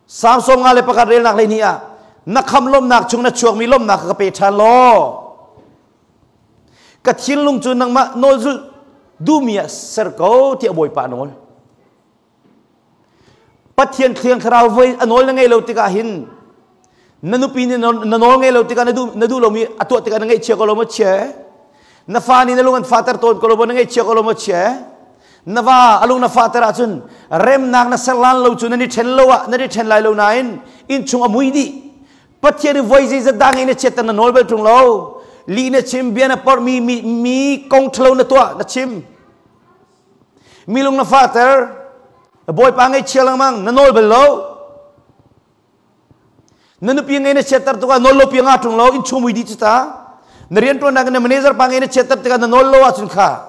Psalm 51 relnak 12 ah na kham lawmnak chung na chuakmi lawmnak ka pe ṭhan law ka thinlung cu nangmah nawl zulh duhmi ah ser ko tiah Bawipa nawl. Pathian Thiang Thlarau voi a nawl na ngei lo tikah hin na nupi nih na nawl ngei lo tikah na duh na duh lomi a tuah tikah na ngaihchia ko lo maw chia na fa nih na lung an fater tawn ko lo maw na ngaihchia ko lo maw chia na va a lung na fater ahcun remnak na ser lan lo cu nan i ṭhen lo ah nan i ṭhen lai lo nain innchung a mui dih Pathian i voi zeizat dah ngei na chiatter na nawl bal ṭung lo lih na chim bia na porh mi mi mi kong ṭhalo na tuah na chim Mi lung na fahter. Bawipa ngaihchia lengmang na nawl bal lo. Na nupi ngei na chiatter tukah nawl lo pi nga ṭung lo innchung mui dih cu ta. Na rianṭuannak na manager pa ngei na chiatter tikah na nawl lo ahcun kha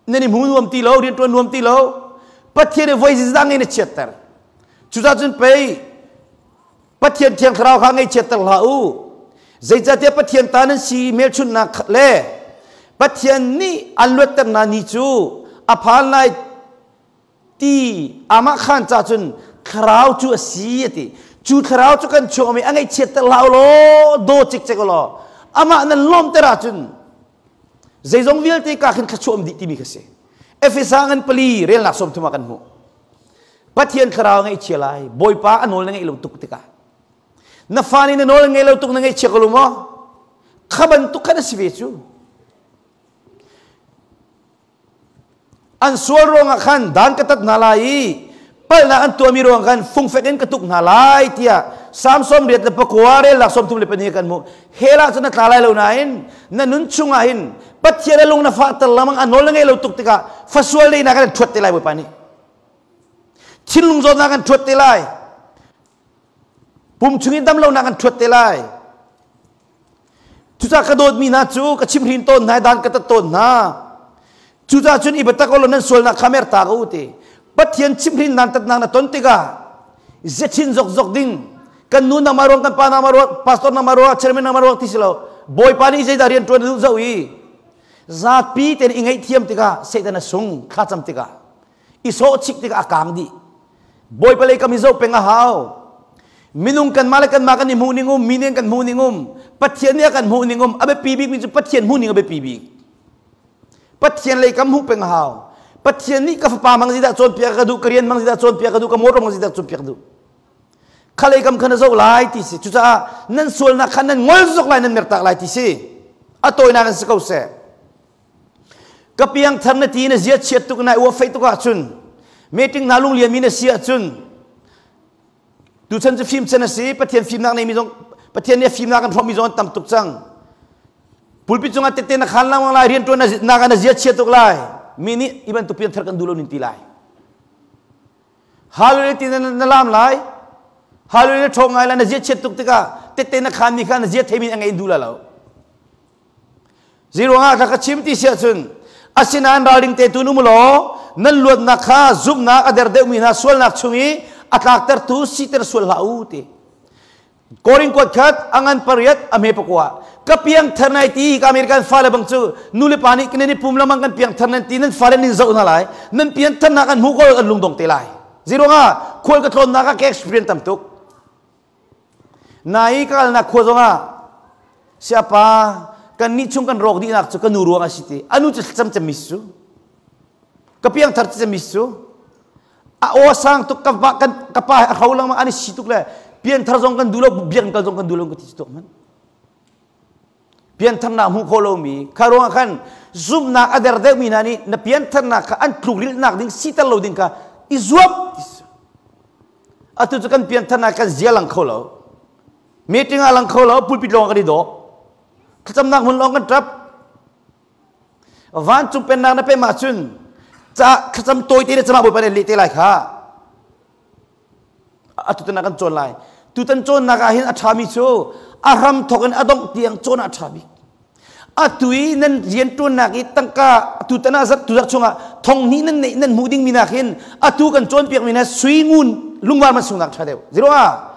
nan i hmu nuam ti lo rianṭuan nuam ti lo Pathian i voi zeizah ngei na chiatter. Cucaah cun pei Pathian Thiang Thlarau kha ngaihchiatter hlah u. Zeicahtiah Pathian ta nan si hmelchunhnak le Pathian nih an luatter hna ni cu a phan lai ti amah khan ca cun thlarau cu a si a ti. Cu thlarau cu kan chuakmi a ngaihchiatter hlah u law daw cikcek u law amah nan lawmter ahcun zeizong vialte ka khin thluachuah um dih timi kha si. Efesa ngan pali relnak 30 ah kan hmuh. Pathian thlarau ngaihchia lai Bawipa a nawl na ngeih lo tuk tikah na fa nih na nawl ngei lo tuk na ngaihchia ko lo maw kha bantuk khan a si ve cu an sual ruangah khan dan ka tat hna lai i palhnak an tuahmi ruangah khan fungfek in ka tuk hna lai tiah Psalm 89 relnak 32 kan hmuh hell ah cun na tla lai lo nain na nun chungah hin Pathian a lung na fahter lengmang a nawl na ngei lo tuk tikah fasual deinak kan ṭhuat te lai Bawipa nih thinlung zawtnak kan ṭhuat te lai pum chung in damlonak kan ṭhuat te lai cucaah ka dawtmi hna cu ka chimhrin tawn hna dan ka tat tawn hna cucaah cun i biatak lo nan sualnak kha mer ta ko u ti Pathian chimhrin dan tatnak na ton tikah zethin zokzok ding kan nu nangmah ruang kan pa nangmah ruang pastor nangmah ruang chairman nangmah ruang ti si lo bawipa nih zeidah rian ṭuan duh zoh i zapi tein i ngaihthiam tikah Satan a sung thlacam tikah i sawhchik tikah a kang dih bawipa lei kam i zoh peng a hau minung kanmah le kanmah kan i hmuh ning um mi nih kan hmuh ning um pathian nih a kan hmuh ning um a biapi bik mi cu pathian hmuh ning a biapi bik pathian lei kam hmuh peng a hau pathian nih ka fapa mang zidah cawnpiak ka duh ka rian mang zidah cawnpiak ka duh ka motor mang zidah cawnpiak ka duh khalei kam khan a zoh lai ti si cucaah nan sualnak khan nan ngol zok lai nan mertak lai ti si a tawinak in si ko seh ka piangthar na ti na zia chiat tuk na ua fei tuk ahcun meeting hna lung lian mi na si ahcun tuchan cu fim chan a si pathian fimnak nei mi zong pathian nih fimnak kan hrawm mi zong an tam tuk cang pulpit cungah tette na khan lengmang lai rian tuan na na zia chia tuk lai mi nih i bantuk piangthar kan duh lo nin ti lai Hallelujah ti na, na lam lai. Hallelujah ṭhawng ngai lai na ziachiat tuk tikah Tette na khan mi kha na zia theimi a ngei duh la lo. Zeiruangah ka ka chim ti siah cun asinain ralring te tu nu law nan luatnak kha zumhnak a der deuhmi hna sualnak chung i a tlaktertu siter sual hlah u ti. Korin kuat khat a ngan pariat a hme pakua ka piang thar nai ti ka American fale bang cu nu le pa nih kan i pum lamang kan piang thar nan ti nan fale nin zoh hna lai nan pian thar nak an hmu ko an lungdong te lai zeiruangah khual ka tlawnnak ah ka experience tam tuk nai ka kalnak khua zongah siapa kan nih chung kan rawk dihnak cu ka nu ruang a si ti anu cu cam cam mi cu ka piang thar cam mi cu A aw sang tuk ka pa kan ka pa a hro lengmang an i si tuk le pianthar zong kan duh lo biakinn kal zong kan duh lo ka ti tuk man. Piantharnak hmuh khawh lomi kha ruangah khan zumhnak a der deuhmi hna nih na piantharnak kha an tlukrilhnak ding siter lo ding kha i zuam. Atu cu kan piantharnak kan zia lang kho lo. Meeting ah lang kho lo, pulpit lawng kan i dawh. Thlacamnak hmun lawng kan ṭap. Vancung pennak na pem ahcun ca thlacam tawite le cama Bawipa nih leh te lai kha. Atu tan ah kan cawn lai. Tutan cawnnak ah hin a ṭhami cu a hram thawk in a dongh tiang cawn ah a ṭha bik. Atu i nan rianṭuannak i tangka tutan ah zarh tuzarh chungah thong hnih nan neih nan hmuh dingmi nak hin atu kan cawnpiakmi hna sui ngun lungvar man sungnak ṭha deuh. Zero ah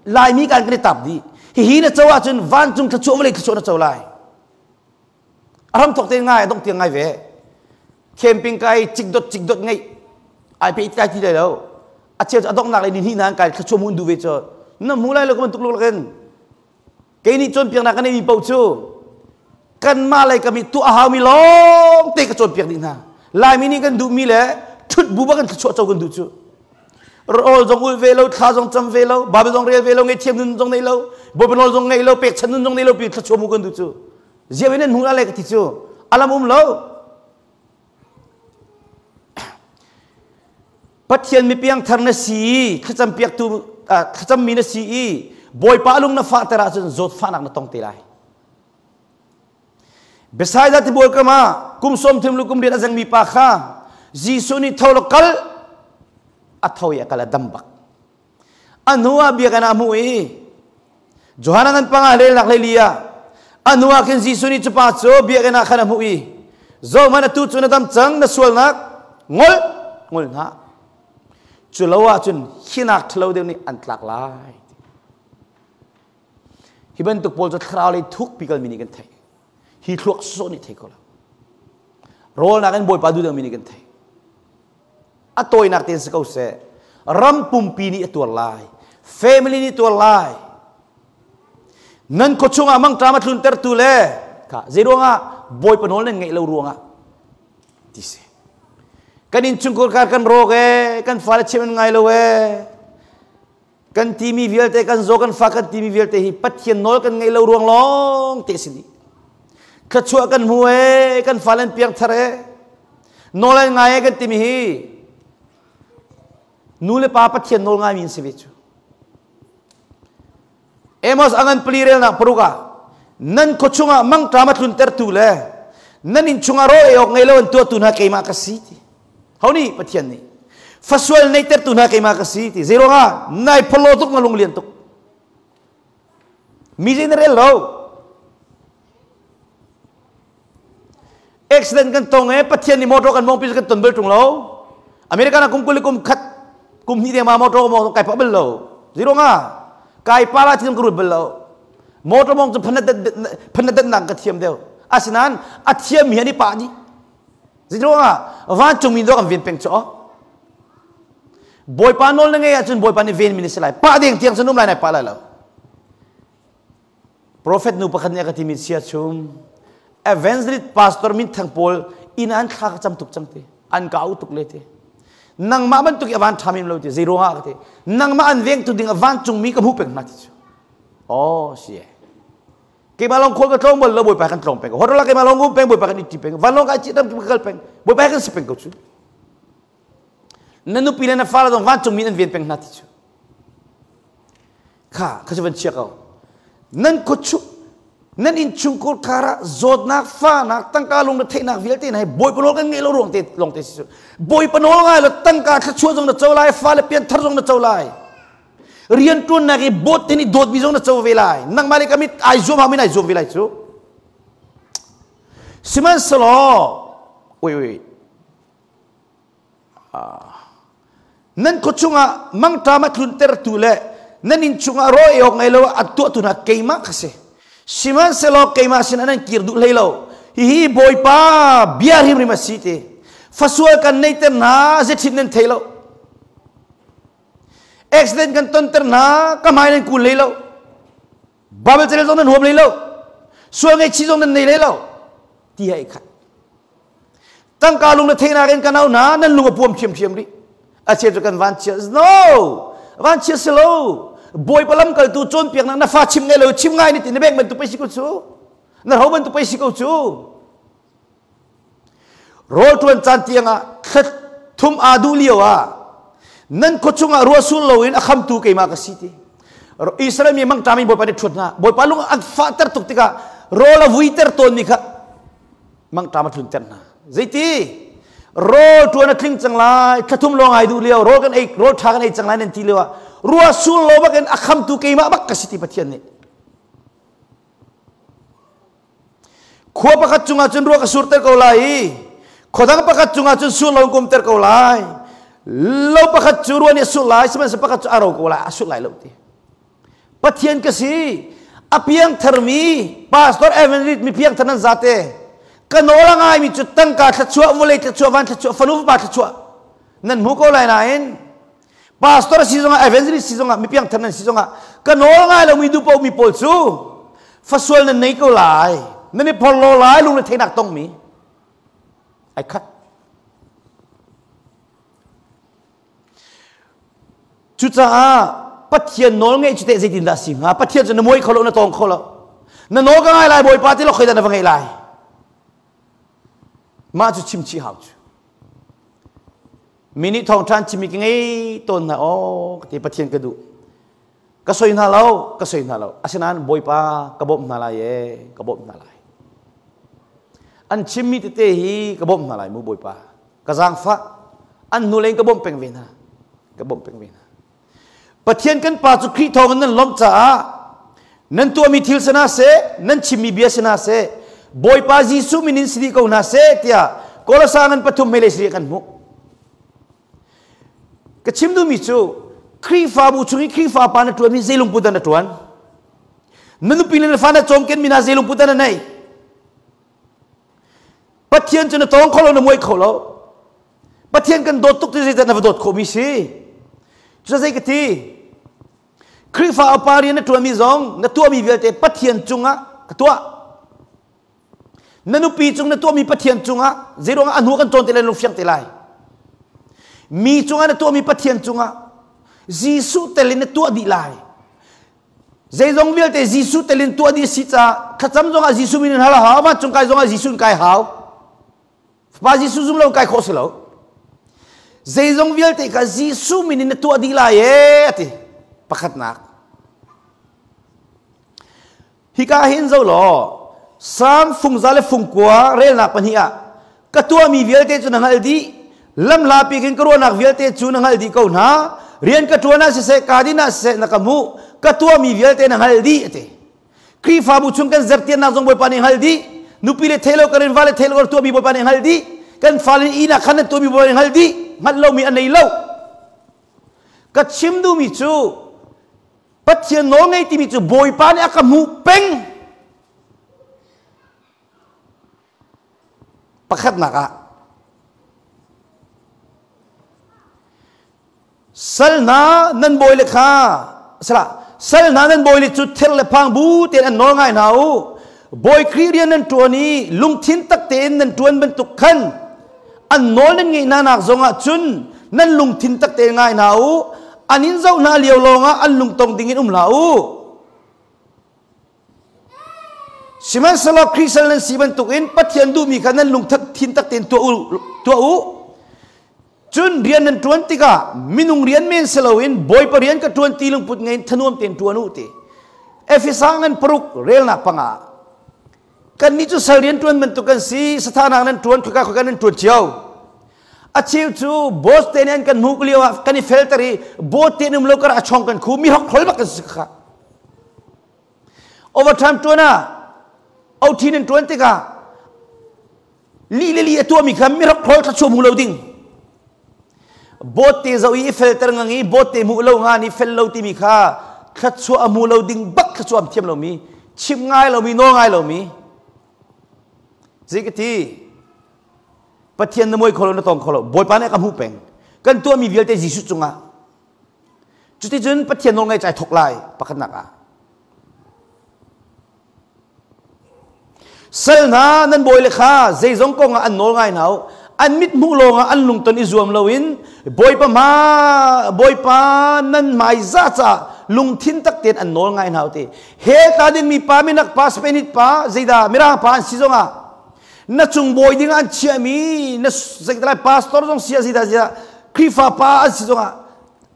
Laimi kan kan i tap dih. Hihi na co ahcun vancung thluachuah vawlei thluachuah na co lai. A ram thawk te ngai a dongh tiang ngai ve. Camping kai cikdot cikdot ngeih ai pe kai ti lai lo. A cheu cu a donghnak le ni hnih nan kai thluachuah mun duh ve cu. Na hmu lai lo ka bantuk luk in. Kei nih cawnpiaknak ka neihmi paoh cu kanmah lei kam i tuah a haumi lawng te ka cawnpiak dih hna. Laimi nih kan duhmi le ṭhut bu bak in thluachuah co kan duh cu. Rawl zong ulh ve lo, thla zong cam ve lo, Bible zong rel ve lo, ngaihthiam nun zong nei lo, Bawipa nawl zong ngei lo, pekchanh nun zong nei lo pi thluachuah mu kan duh cu. Ziah in nan hmuh le ka ti cu. Alam um lo. Pathian mi piangthar na si i thlacam piaktu thlacammi na si i Bawipa lung na fahter ahcun zawtfahnak na tong te lai. Bethsaida tibual kam ah kum sawm thum lu kum riat a zengmi pa kha Jesuh nih tho law kal a tho i a kal a dam bak. A hnu ah biakinn ah a hmuh i Johan ngan panga relnak hleili ah a hnu ah khin Jesuh nih cu pa cu biakinn ah khan a hmuh i zohhmanh atu cu na dam cang na sualnak ngol ngol hna cu lo ahcun hinak ṭhalo deuh nih an tlak lai. Hi bantuk pawl cu thlarau lei thukpi kalmi nih kan theih. Hi thluak sawh nih thei ko lo. Rawl nakin Bawipa duh deuhmi nih kan theih. A tawinak tein si ko seh. Ram pumpi nih a tuar lai. Family nih tuar lai. Nan khuachung ah mangṭam a tluntertu le kha zeiruangah Bawipa nawl nan ngeih lo ruangah ti si. Kan innchungkhar kar kan rawk ee, kan fale chim an ngai lo ee. Kan timi vialte kan zaw kan fa kan timi vialte hi Pathian nawl kan ngeih lo ruang lawng te si dih. Thluachuah kan hmu ee, kan fale an piangthar ee. Nawl an ngai ee kan timi hi nu le pa Pathian nawl ngaimi an si ve cu. Amos a ngan pali relnak paruk ah nan khuachung ah mangṭam a tluntertu le nan inn chungah rawl ei awk ngei lo an tuahtu hna keimah ka si ti. Ho nih Pathian nih fasual neihtertu hna keimah ka si ti. Zeiruangah nai pholo tuk na lung lian tuk. Mi zei na rel lo. Accident kan tong e Pathian nih motor kan mong pi kan ton bel tung lo. American ah kum kul kum khat kum hnih deng ma motor mong kai pa bel lo. Zeiruangah kai pa la thil ka rut bel lo. Motor mong cu phanat phanat nak ka thiam deuh. Asinain a thiam mi hi an i pah dih. Zeiruangah vancungmi dawh kan ven peng cu Bawipa nawl na ngei ahcun Bawipa nih ven mi na si lai. Pah deng tiang cun um lai nai pah lai lo. Prophet nu pakhat nih a ka timi sia chum evangelist pastor min thang pawl inn an thla ka cam tuk cang ti an ka au tuk le ti nangmah bantuk i a van ṭha mem lo ti zeiruangah ka ti nangmah an vengtu ding a vancungmi ka hmuh peng hna ti cu oh si e Keimah lawng khual ka tlawng bal lo Bawipa kan tlawng peng ko. Hotel ah keimah lawng um peng Bawipa kan itti peng. Vanlawng kai cit ram ka kal peng. Bawipa kan si peng ko cu. Na nupi le na fale zong vancungmi an ven peng hna ti cu. Kha kha cu van chia ko. Nan khuachu nan innchungkhar kar ah zawtnak fahnak tangka lung na theihnak vialte na hi Bawipa nawl kan ngeih lo ruang te lawng te si cu. Bawipa nawl ngai lo tangka thluachuah zong na co lai fale pianthar zong na co lai. Rian ṭuannak i bawt te nih dawtmi zong na co ve lai. Nangmah le ka mit ai zuam hau min ai zuam ve lai cu. Sihmanhsehlaw, wait, wait, nan khua chungah mangṭam a tluntertu le nan inn chungah rawl ei awk ngei lo a tuahtu hna keimah ka si. Sihmanhsehlaw keimah sinah nan kir duh hlei lo. Hihi Bawipa bia hrimhrim a si ti. Fasual kan neiter hna zethin nan thei lo. Accident kan tonter hna ka hmai nan kun hlei lo. Bible carel zong nan huam hlei lo. Sual ngaihchih zong nan nei hlei lo. Ti hai khat. Tangka lung na theihnak in kan au hna nan lung a puam ṭhiamṭhiam rih. A chia cu kan van chia. No! Van chia si lo. Bawipa lamkaltu cawnpiaknak na fa chim ngai lo chim ngai ni ti na bek bantuk pei si ko cu. Na ro bantuk pei si ko cu. Rawl ṭuan caan tiangah thla thum aa duh lio ah nan khua chungah ruah sul loin a khamtu keimah ka si ti. Israel mi mangṭam in Bawipa nih ṭhuat hna. Bawipa lung an fahter tuk tikah rawl a vuiter tawnmi kha mangṭam a tlunter hna. Zeiti? Rawl ṭuan a tling cang lai, thla thum lawng ai duh lio, rawl kan ei, rawl ṭha kan ei cang lai nan ti lio ah ruah sul lo bakin a khamtu keimah bak ka si ti Pathian nih. Khua pakhat cungah cun ruah ka surter ko lai i khua dang pakhat cungah cun sur lo in kumter ko lai. Lo pakhat cu ruah nih a sur lai, sihmanhsehlaw pakhat cu a ro ko lai, a sur lai lo ti. Pathian ka si. A piangtharmi pastor evangelist mi piangthar nan zate. Ka nawl a ngaimi cu tangka thluachuah, vawlei thluachuah, van thluachuah, fanu fapa thluachuah nan hmu ko lai nain pastor si zongah evangelist si zongah mi piangthar nan si zongah ka nawl ngai lomi duh paoh mi pawl cu fasual nan nei ko lai nan i phorhlaw lai lung le theinak tongmi ai khat cucaah Pathian nawl ngeih cu teh zeitindah si hnga Pathian cu na muai kho lo na tawng kho lo na nawl ka ngai lai Bawipa ti lo khoi dah na va ngeih lai mah cu chim chih hau cu Mi nih thawngṭha an chimmi ka ngei tawn hna aw ka ti Pathian ka duh. Ka soi hna lo, ka soi hna lo. Asinain Bawipa ka bawmh hna lai ee, ka bawmh hna lai. An chimmi tete hi ka bawmh hna lai mu Bawipa. Ka zaangfah. An hnulei in ka bawmh peng ve hna. Ka bawmh peng ve hna. Pathian kan Pa cu Khrih thawngin nan lawmh caah nan tuahmi thil si hna seh, nan chimmi bia si hna seh, Bawipa Jesuh min in si dih ko hna seh tiah Kolosa ngan pathum hmeilei sarih kan hmuh. Ka chim duhmi cu Khrihfabu chung i Khrihfa pa na ṭuanmi zei lungput dah na ṭuan? Na nupi le na fa na cawmkenmi hna zei lungput dah na neih? Pathian cu na tawng kho lo na muai kho lo. Pathian kan dawt tuk ti zeidah na va dawt khawhmi si? Cu zei ka ti? Khrihfa upa rian na ṭuanmi zong na tuahmi vialte Pathian cungah ka tuah. Na nupi cung na tuahmi Pathian cungah zeiruangah a hnu kan cawn te lai lungfiang te lai. Mi cungah na tuahmi Pathian cungah Jesuh tel in na tuah dih lai. Zeizong vialte Jesuh tel in tuah dih si caah thlacam zongah Jesuh min in hal a hau, vancung kai zongah Jesuh in kai hau. Fapa Jesuh zum lo kai khawh si lo. Zeizong vialte kha Jesuh min in na tuah dih lai ee ati. Pakhatnak. Hika hin zo law Salm fungza le fungkua relnak pahnih ah ka tuahmi vialte cu na hngalh dih lamhla pikin ka ruahnak vialte cu na hngalh dih ko hna rian ka ṭuan ah siseh kaa din ah siseh na ka hmuh ka tuahmi vialte na hngalh dih ati Khrihfabu chung kan zertiannak zong Bawipa nih hngalh dih. Nupi le thei lo kan in va le thei lo kan tuahmi Bawipa nih hngalh dih. Kan fale nih ihnak khan an tuahmi Bawipa nih hngalh dih. Hngalh lomi a nei lo. Ka chim duhmi cu Pathian nawl ngei timi cu Bawipa nih a ka hmuh peng. Pakhatnak ah Sal hna nan bawi le kha salah sal hna nan bawi le cu ther le phang bu tein an nawl ngai hna u. Bawi Khrih rian nan ṭuan i lungthin tak tein nan ṭuan bantuk khan an nawl nan ngeih hna nak zongah cun nan lungthin tak tein ngai hna u. An in zoh hna lio lawngah an lungtong dingin um hlah u. Sihmanhsehlaw Khrih sal nan si bantukin Pathian duhmi kha nan lungthin tak tein tuah u, tuah u. Cun rian nan ṭuan tikah minung rian men si loin Bawipa rian ka ṭuan ti lungput ngei in thanuam tein ṭuan u ti. Efesa ngan paruk relnak panga kannih cu sal rian ṭuan bantuk kan si sathanak nan ṭuan khoika khoika nan ṭuan cio. A cheu cu boss te nih an kan hmuh lio ah kan i felter i boss te um lo kar a chong kan khu mi hok hrol bak kan si kha. Overtime tuan ah OT nan tuan tikah li le li a tuahmi kha mi hok hrol thlachuah hmu lo ding. Boss te zo i felter ngang i boss te hmuh lo nga ni fel lo timi kha thlachuah a hmu lo ding bak thlachuah am thiam lomi chim ngai lomi nawl ngai lomi zei ka ti Pathian na muai kho lo na tong kho lo Bawipa nih a ka hmuh peng kan tuahmi vialte Jesuh cungah cuticun Pathian nawl ngaih cai thok lai pakhatnak ah sal hna nan bawi le kha zeizong kong ah an nawl ngai hna u an mit hmuh lawng ah an lungton i zuam loin Bawipa hma Bawipa nan hmai za ca lungthin tak tein an nawl ngai hna u ti hell ta ding mi pa minak pa Spanish pa zeidah mirang pa an si zongah na cung bawi ding an chiahmi na zeitalai pastor zong sia zida zia Khrihfa pa an si zongah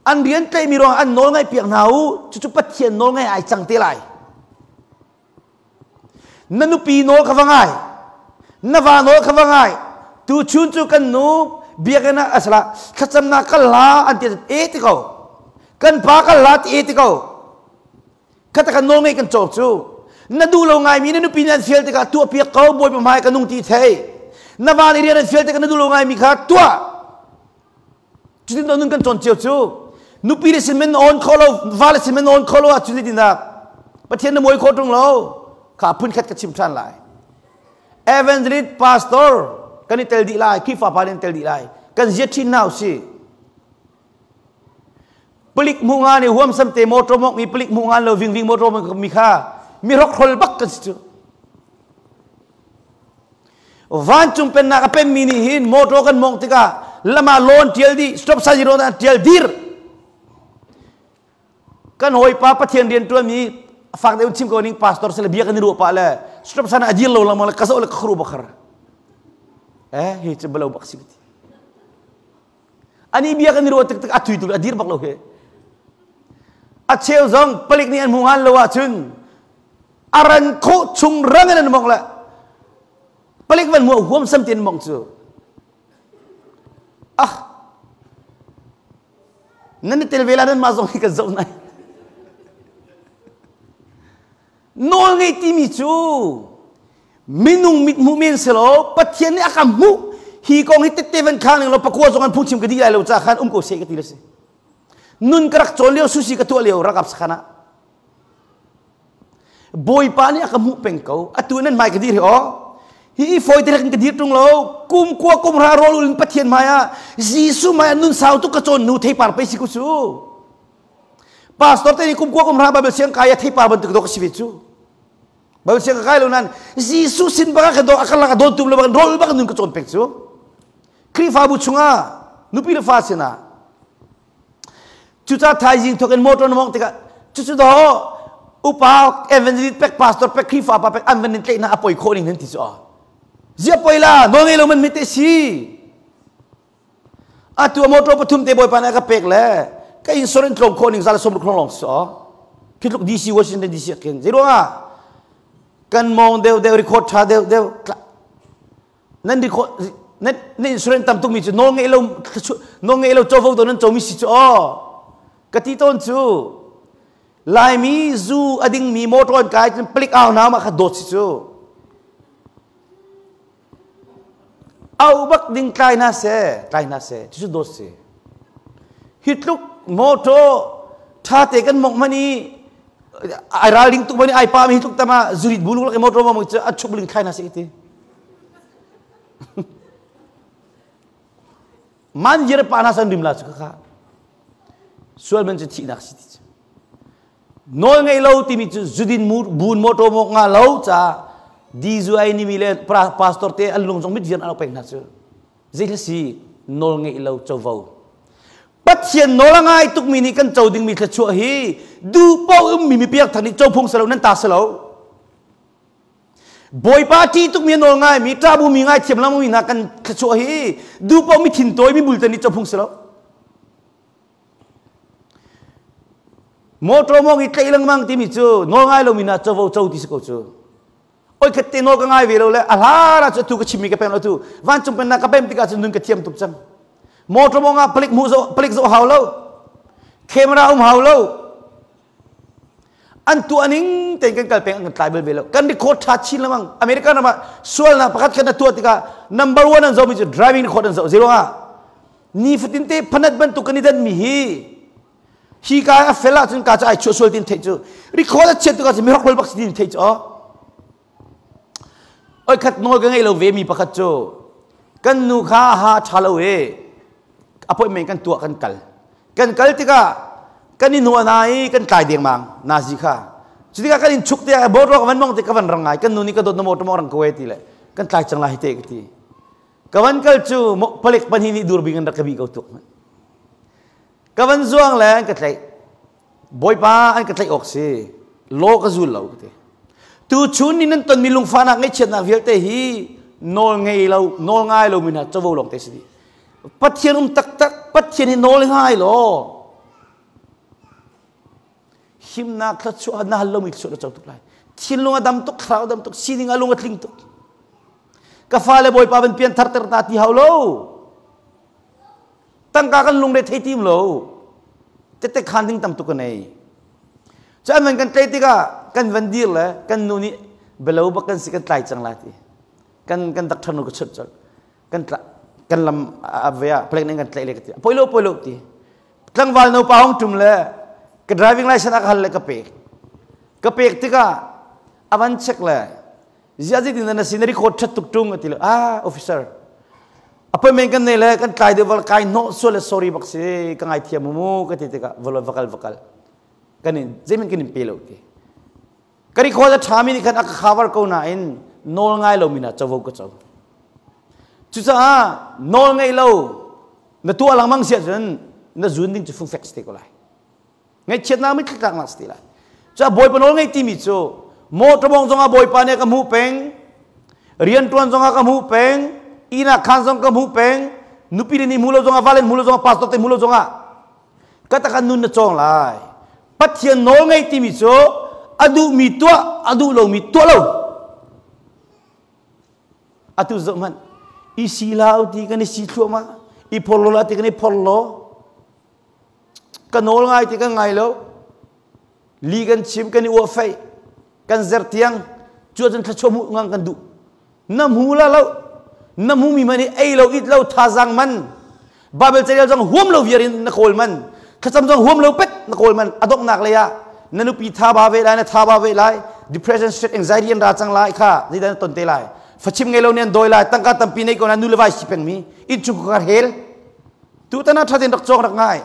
an rian tlaihmi ruang an nawl ngaih piak hna u cucu Pathian nawl ngaih ai cang te lai na nupi nawl kha va ngai na va nawl kha va ngai tu chun cu kan nu biakinn ah asala thlacamnak kal la an ti e ti ko kan pa kal la ti e ti ko Khata kan nawl ngei kan cawk cu na duh lo ngaimi na nupi nih an fial tikah tuah piak ko bawipa hmai ka nung ti thei na va nih rian an fial tikah na duh lo ngaimi kha tuah cutin nun kan cawn cio cu nupi le sin men on kho lo va le sin men on kho lo ah cutin tinak pathian na muai kho tung lo kha phun khat ka chim than lai evangelist pastor kan i tel dih lai Khrihfa pa nih tel dih lai kan zia thin hna usih Palik hmuh nga nih huamsam te motor mok mi palik hmuh ngan lo ving ving motor mi kha mi hrokhrol bak kan si cu. Vancung pennak a pemmi nih hin motor kan mong tikah lama lawn tial di stop sign ro na tial dir kan hawipa Pathian rian tuan mi fak deuh chim ko ning pastor sele bia kan i ruah pa le stop sign a dir lo lang le ka zo le ka khru bakhar eh hi chu balo bak si Ani bia kan i ruah tik tik a thui tuk a dir bak lo hi. A cheu zong palik nih an hmu ngan lo ahcun a ran khawh chung rang in an mong le palik van hmu huam sam tin mong cu. Ah nan i tel ve la nan mah zong hi kan zoh nai. Nawl ngei timi cu minung mit hmuh men si lo Pathian nih a ka hmuh hi kong hi tette van khang ning lo pakua zong an phungchim ka dih lai lo ca khan um ko se ka ti le si nun ka rak cawn lio susi ka tuah lio rakap sakhan ah Bawipa nih a ka hmuh peng ko atu nan hmai ka dir hi aw hi i fawi te ka dir tung lo kum kua kum ra rol ulin Pathian hmai ah Jesuh hmai ah nun sau tuk ka cawn nu theipar pe si ku su Pastor te nih kum kua kum hra Bible siang kai a theipar bantuk dawk a si ve cu. Bible siang ka kai lo nan Jesuh sin baka ka do akal ka don tum lo bak rol bak nun ka cawn pek cu. Khrihfabu chungah nupi le fa sinah cuca thaizing thok in motor na mong tikah cucu do upa evangelist pek pastor pek Khrihfa pa pek an van in tleih na a poi khawh ning nan ti cu a zia poi la nawl ngei lo man mi te si Atu a motor pathum te bawipa nih a ka pek le ka insurance tlawm khawh ning zal 60 long long so khitluk DC Washington DC khin zeiruangah kan mong deuh deuh record tha deuh deuh nan record nan nan insurance tam tuk mi cu nawl ngei lo nawl ngei lo covo to nan comi si cu aw ka ti tawn cu Laimi zu a ding mi motor an kai cun palik au na ma kha dawt si cu Au bak ding tlai hna seh, tlai hna seh, cucu dawt si. Hi tluk motor ṭha te kan mongh hmanh i ai ralring tuk hmanh i ai pam hi tluk tam ah zurit bu lung lak i motor mong cu a chuk ling thlai hna seh ti. Man jir pa hna san rim la cu kha sual man cu thihnak si ti cu. Nawl ngei lo timi cu zudin bun motor mawk nga lo ca DZI nimi le pastor te an lung zong mit vian an pek hna cu zei si nawl ngeih lo covo Pathian nawl a ngai tukmi nih kan co dingmi thluachuah hi duh paoh ummi mi piak thar nih co phung si lo nan ta si lo Bawipa ṭih tukmi a nawl ngaimi ṭahbu mi ngai thiam lo mi hna kan thluachuah hi duh paoh mi thin tawi mi bultan nih co phung si lo Motor mong i tlaih lengmang timi cu nawl ngai lomi na covo co ti si ko cu. Oi khat te nawl ka ngai ve lo le a hlan ah cu atu ka chimmi ka pem lo tu vancung pennak ka pem tikah cun nun ka thiam tuk cang. Motor mong ah palik hmu zo palik zo hau lo. Camera um hau lo. An tuah ning tein kan kal peng an kan tlai bal ve lo. Kan record tha chin lamang. American ram ah sualnak pakhat khat na tuah tikah number one an zohmi cu driving record an zoh. Zeiruangah ni fatin te phanat bantuk kan i dan mi hi hi ka a fel ahcun ka cu ai chuah sual tin theih cu record a chiat tuk ahcun mi hrokhrol bak si tin theih cu Oi khat nawl ka ngei lo ve mi pakhat cu kan nu kha ha ṭha lo e appointment kan tuah kan kal kan kal tikah kan i nuah na i kan tlai dengmang nazi kha cu tikah kan in chuk tiah boat van mong te ka van rang ngai kan nu nih ka dawt na motor mong rang ko e ti le kan tlai cang lai te ka ti ka van kal cu palek pahnih nih durbing an rak ka bi ko tuk ka van zuang le an ka tlaih Bawipa an ka tlaih awk si law ka zul lo ka ti tu chun ni nan tonmi lungfahnak ngaihchiatnak vialte hi nawl ngei lo nawl ngai lo mi hna covo lawng te si dih Pathian um taktak Pathian hi nawl ngai law himnak thluachuah na hal lomi thluachuah na co tuk lai thinlung a dam tuk thlarau dam tuk sining a lung a tling tuk ka fale Bawipa van pian thar ter ta ti hau lo Tangka kan lungre thei tim lo. Tete khan ding tam tuk ka nei. Cu an van kan tlei tikah kan van dir le kan nu nih belo bak kan si kan tlai cang lai ti. Kan kan doctor nu ka chut col. Kan tla kan lam a ve ah plane kan tlai le ka ti. Poi lo poi lo ti. Tlangval no pa hong tum le ka driving license a ka hal le ka pek. Ka pek tikah avan check le Ziah zeitin na si na record ṭhat tuk ṭung a ti le ah officer appointment kan nei le kan tlai deuh val kai hnawh sual le sorry bak si ka ngaithiam mu ka ti tikah valo vakal vakal kan in zeiman kan in pe lo ti ka record a ṭhami nih khan a ka cover ko nain nawl ngai lo mi na covo ka co cucaah nawl ngei lo na tuah lengmang si ahcun na zun ding cu fungfek si te ko lai Ngaihchiatnak mitthli tlaknak si ti lai. Cu Bawipa nawl ngei timi cu motor bong zongah Bawipa nih ka hmuh peng, riantuan zongah ka hmuh peng, ihnak khaan zong ka hmuh peng, nupi le nih hmu lo zongah, valen hmu lo zongah, pastor te hmu lo zongah ka tak nun na cawng lai. Pathian nawl ngei timi cu a duhmi tuah, a duh lomi tuah lo. Atu zoh hmanh, i si lau ti kan i si thluahmah, i phorlo la ti kan i phorlo. Ka nawl ngai ti kan ngai lo. Li kan chim kan i uah fei. Kan zer tiang cu ahcun thluachuah hmuh ngang kan duh. Na hmu la lo. Na hmu mi man i ei lo it lo thazaang man. Bible carel zong huam lo viar in na kawl man. Thlacam zong huam lo pet na kawl man. A donghnak lei ah na nupi tha ba ve lai na tha ba ve lai depression stress anxiety an ra cang lai kha zeidah na ton te lai fachim ngei lo nih an dawi lai tangka tampi nei ko na nu le vai si peng mi innchungkhar hel Tutan ah ṭhatin rak cawk rak ngai.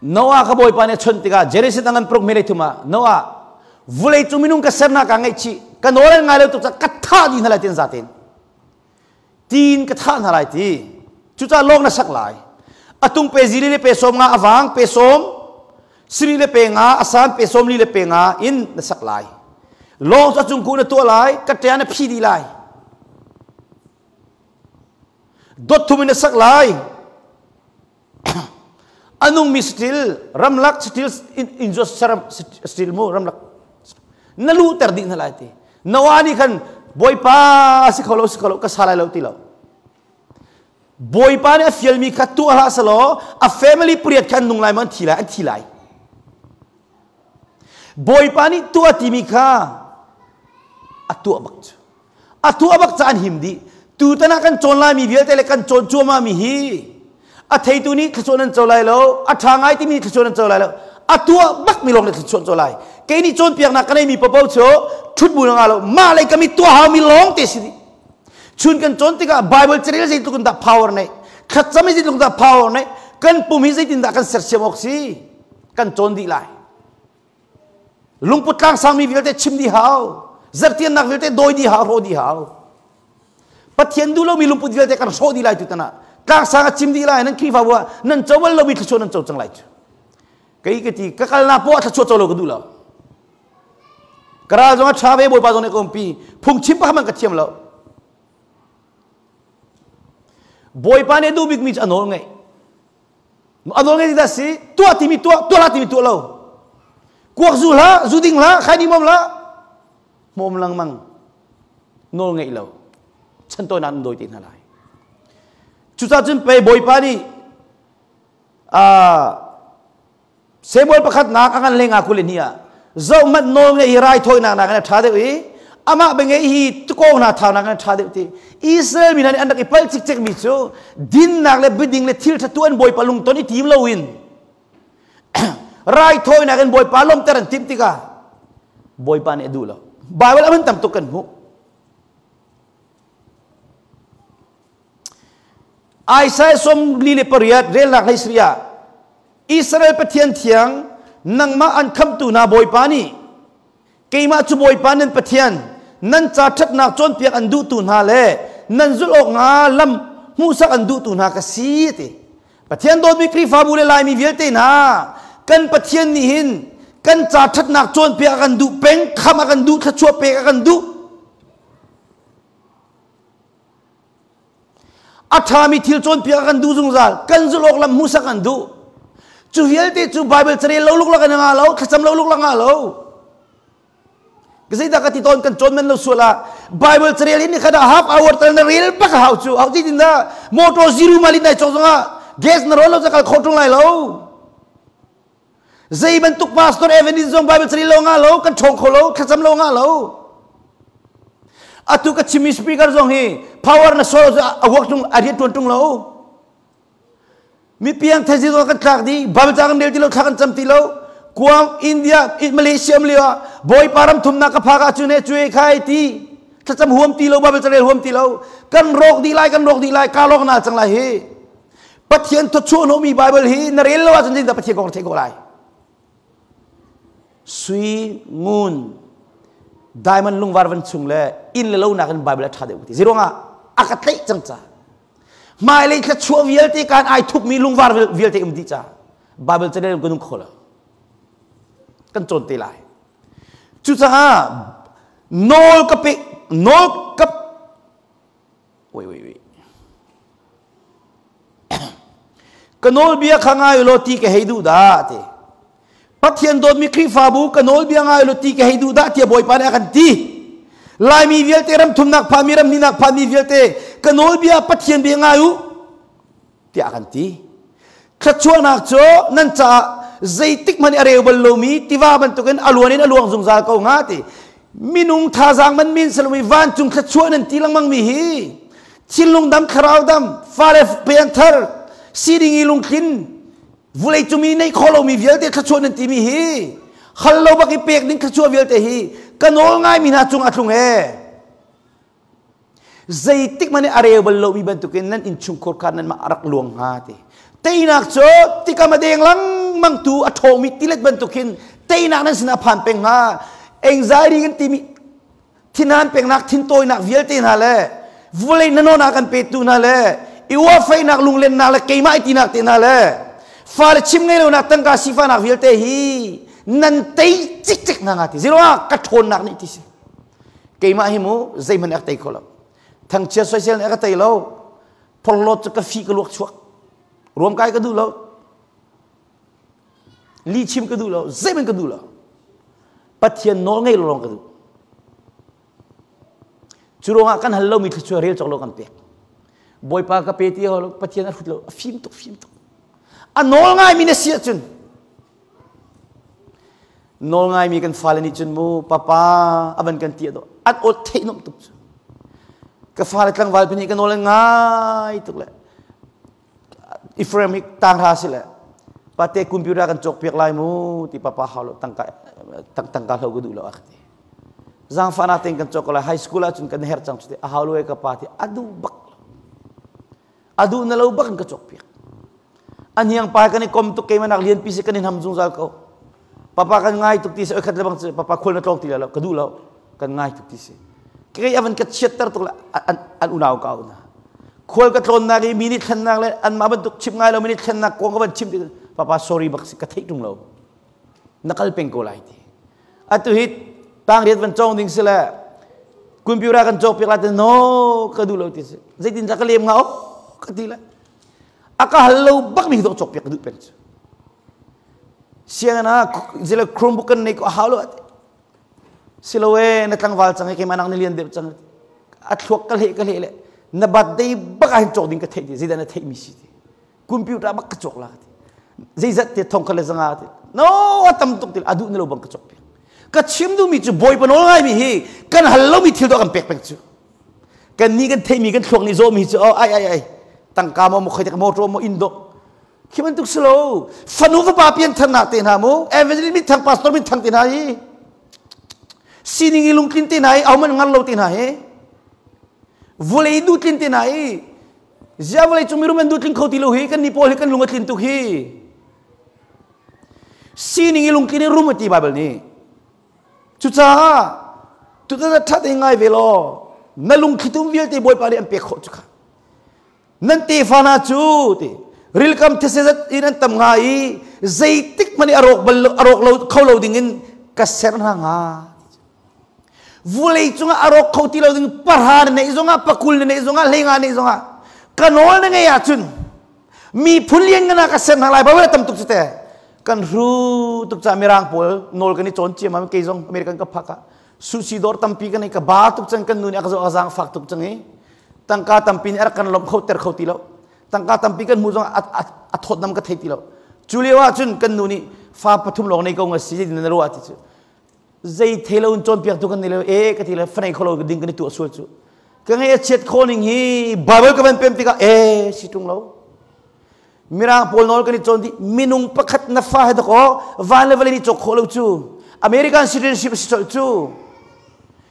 Noah kha Bawipa nih a chawnh tikah Genesis a ngan paruk mele thum ah Noah vulei cu minung ka sernak ah ngaihchih ka nawl an ngai lo tuk caah ka thah dih hna lai tin zaten tiin ka thah hna lai ti cucaah lawng na sak lai atung pe zili le pe sawm nga avang pe sawm siri le pe nga a san pe sawm li le pe nga in na sak lai lawng cu a cung ku na tuah lai ka ṭia na phi dih lai dot thum in na sak lai a nungmi saṭil ramlak saṭil in zuat saram saṭil mu ramlak na luhter dih hna lai ti Noah nih khan bawipa si kho lo si kho lo ka sa lai lo ti lo Bawipa nih a fialmi kha tuah hlah selaw a family pariat kha an nung lai maw an thi lai an thi lai. Bawipa nih tuah timi kha a tuah bak cu. A tuah bak ca an him dih. Tutan ah kan cawn laimi vialte le kan cawn cuahmahmi hi a theitu nih thluachuah nan co lai lo, a ṭha ngai timi nih thluachuah nan co lai lo. A tuah bakmi lawng nih thluachuah co lai. Kei nih cawnpiaknak ka neimi paohpaoh cu ṭhut bu nga lo, mah lei kami tuah haumi lawng te si dih. Chun kan cawn tikah Bible carel zeitluk in dah power neih, thlacam hi zeitluk dah power neih, kan pum hi zeitindah kan sersiam awk si, kan cawn dih lai. Lungput tlangsangmi vialte chim dih hau, zertiannak vialte dawi dih hau, hrawh dih hau. Pathian duh lomi lungput vialte kan hrawh dih lai tu tan ah. Tlangsang a chim dih lai, nan Khrihfabu ah nan co bal lomi thluachuah nan co cang lai cu. Kei ka ti, ka kalnak poah thluachuah co lo ka duh lo. Ka ral zong a ṭha ve Bawipa zong nih ka umpi. Phungchim pakhat hmanh ka thiam lo. Bawipa nih a duh bikmi cu a nawl ngeih. A nawl ngeih dah si tuah timi tuah, tuah hlah timi tuah lo. Kuak zu hlah, zu ding hlah, khaini mom hlah. Hmawm lengmang. Nawl ngeih lo. Chantawinak an dawi te hna lai. Cucaah cun pei Bawipa nih Samuel pakhatnak a ngan hlei nga 22 ah zohhmanh nawl ngeih hi raithawinak nakin a ṭha deuh i amah bia ngeih hi tukawng hna thau nakin a ṭha deuh ti. Israel mi hna nih an rak i palh cikcekmi cu dinnak le biading le thil ṭha tuah in Bawipa lungton i tim loin raithawinak in Bawipa lawmhter an timh tikah Bawipa nih a duh lo. Bible a man tam tuk kan hmuh. Isaiah 48 relnak 13 ah Israel Pathian thiang nangmah an khamtu hna Bawipa nih keimah cu Bawipa nan Pathian nan ca ṭhatnak cawnpiak an duhtu hna le nan zulh awk hnga lam hmuhsak an duhtu hna ka si ti. Pathian dawtmi Khrihfabu le Laimi vialte hna kan Pathian nih hin kan ca ṭhatnak cawnpiak a kan duh peng kham a kan duh thluachuah pek a kan duh. A ṭhami thil cawnpiak a kan duh zungzal. Kan zulh awk lam hmuhsak an duh. Cu vialte cu Bible carel lo luklak an ngah lo, thlacam lo luklak ngah lo. Zeidah ka ti tawn kan cawn men lo sual ah Bible carel in khat ah half hour tal na rel bak hau cu. Hau ti tin dah motor zero mali nai cawk zongah gas na rawn lo zakal kho ṭung lai lo. Zei bantuk pastor Evan zong Bible carel lo ngah lo, kan ṭhawng kho lo, thlacam lo ngah lo. Atu ka chimmi speaker zong hi power na sol a work tung a rian tuan tung lo. Mi piang thezi zong kan tlak di, Bible ca kan rel ti lo, thla kan cam ti lo. Kuang India, Malaysia um lio ah Bawipa ram thumnak ka phak ah cu ne cuai khai ti thlacam huam ti lo, Bible carel huam ti lo. Kan rawk dih lai, kan rawk dih lai, ka lawk na cang lai hi. Pathian thawchuah hnawhmi Bible hi na rel lo ahcun zeitindah Pathian kong na theih khawh lai? Sui, ngun, diamond lungvar van chung le inn le lo nakin Bible a ṭha deuh ti. Zeiruangah a ka tlaih cang ca. Hmailei thluachuah vialte kan ai thupmi lungvar vialte um dih ca. Bible carel kan nung kho lo. Kan cawn te lai. Cucaah nawl ka pe nawl ka Wait, wait, wait. Ka nawlbia kha ngai law ti ka hei duh dah ti. Pathian dawtmi Khrihfabu ka nawlbia ngai law ti ka hei duh dah tiah Bawipa nih a kan ti. Laimi vialte ram thumnak phami ram hnihnak phami vialte ka nawlbia Pathian bia ngai u tiah a kan ti. Thluachuahnak cu nan caah zeitik hmanh i a reu bal lomi tiva bantukin a luan in a luang zungzal ko hnga ti. Minung thazaang man min salomi vancung thluachuah nan ti lengmang mi hi thinlung dam thlarau dam fale piangthar siding i lungtlin vulei cumi neih khawh lomi vialte thluachuah nan timi hi hal lo bak i pek ding thluachuah vialte hi ka nawl ngaimi hna cung a tlung ee. Zeitik hmanh a reu bal lomi bantukin nan innchungkhur kha nanmah a rak luang hnga ti. Teinak cu tikam a deng lengmang tu a ṭhawngmi tilet bantukin teinak nan sinah a phan peng hnga. Anxiety kan timi thinhan pengnak thintawinak vialte hna le vulei nanawn kan petu hna le i uahfeinak lunglennak le keimah i tinak te hna le fale chim ngei lonak tangka sifahnak vialte hi nan tei cikcek hna nga ti. Ziruangah ka ṭhawnnak nih ti si. Keimah hi mu zeihmanh a ka tei kho lo. Thangchiat soisel nih a ka tei lo. Phorhlawt cu ka fi ka luak chuak. Ruamkai ka duh lo. Li chim ka duh lo. Zeihmanh ka duh lo. Pathian nawl ngei lawng ka duh. Cu ruangah kan hal lomi thluachuah rel cawk lo kan pek. Bawipa ka pe ti ho lo Pathian a hrut lo. A fim tuk fim tuk. A nawl ngaimi na si ahcun Nawl ngaimi kan fale nih cun mu papa a van kan ti do an awt theih nuam tuk cu. Ka fale tlangval pi nih ka nawl an ngai tuk le Ephraim hi tanghra si le pate computer kan cawk piak lai mu ti papa hau lo tangka tangka hlo ka duh lo a ka ti. Zaangfahnak tein kan cawk ko lai high school ah cun kan herh cang cu ti a hau lo e ka pa ti a duh bak a duh na lo bak in ka cawk piak. A hniang pa kan i kom tuk keimah nak lianpi si kan in ham zungzal ko. Papa kan ngai tuk ti si oi khat le bang cu papa khual na tlawng ti lo ka duh lo kan ngai tuk ti si. Kei avan ka chiatter tuk le an unau ka una. Khual ka tlawnnak i mi nih thlennak le anmah bantuk chim ngai lo mi nih thlennak kong ka van chim ti papa sorry bak si ka theih tung lo. Na kal peng ko lai ti. Atu hi tangriat van cawng ding si le computer kan cawk piak lai ti no ka duh lo ti si. Zeitin ka lem nga oh ka ti le. A ka hal lo bak mi dawh cawk piak ka duh peng cu. Sianginn ah zile Chromebook kan nei ko a hau lo ati. Silo e na tlangval cang e keimah nak ni lian deuh cang. A thluak ka hleh ka hleh le na birthday bak ah hin cawk ding ka theih ti. Zeidah na theih mi si ti. Computer bak ka cawk la ka ti. Zeizat te thong kha le zanga ti. No, a tam tuk ti a duh na lo bang ka cawk piak. Ka chim duhmi cu Bawipa nawl ngaimi hi kan hal lomi thil dawh kan pek peng cu. Kan nih kan theihmi kan thluak nih zawmi cu oh ai ai ai tangka maw maw khoi motor maw inn dawh khi bantuk si lo fanu fapa piantharnak te hna mu evangelist min thang pastor min thang te hna hi sining i lungtlin te hna hi ahohmanh ngar lo te hna hi vulei duhtlin te hna hi zia vawlei cung mirum an duhtling kho ti lo hi kan ni pawl hi kan lung a tlin tuk hi sining i lungtlin i rum a ti Bible nih cucaah tutan ṭhat ei ngai ve law na lungthlitum vialte Bawipa nih an pek khawh cu kha nan tefa hna cu ti rilkam these zat in an tam nga i zeitik hmanh i a rawk bal a rawk lo kho lo ding in ka ser hna hnga vulei cungah a rawk kho ti lo ding pahra na neih zongah pakul na neih zongah hleinga neih zongah ka nawl na ngei ahcun miphun lian ngana ka ser hna lai ba tam tuk cu te kan hru tuk ca mirang pawl nawl kan i cawn ciam ah kei zong American ka phak ah sushi dawr tampi kan i ka ba tuk cang kan nu nih a ka zoh a zaang fak tuk cang i tangka tampi nih a rak kan lawmh kho ter kho ti lo tangka tampi kan hmuh zong a thawtnam ka thei ti lo cu lio ah cun kan nu nih fa pathum lawng nei ko nga si na ruah ti cu zei thei lo in cawnpiaktu kan nei lo e ka ti le fanei kho lo ding kan i tuah sual cu ka ngei a chiat kho ning hi Bible ka van pem tikah e si tung lo mirang pawl nawl kan i cawn dih minung pakhat na fa he dakaw van le vawlei nih cawk khawh lo cu American citizenship si colh cu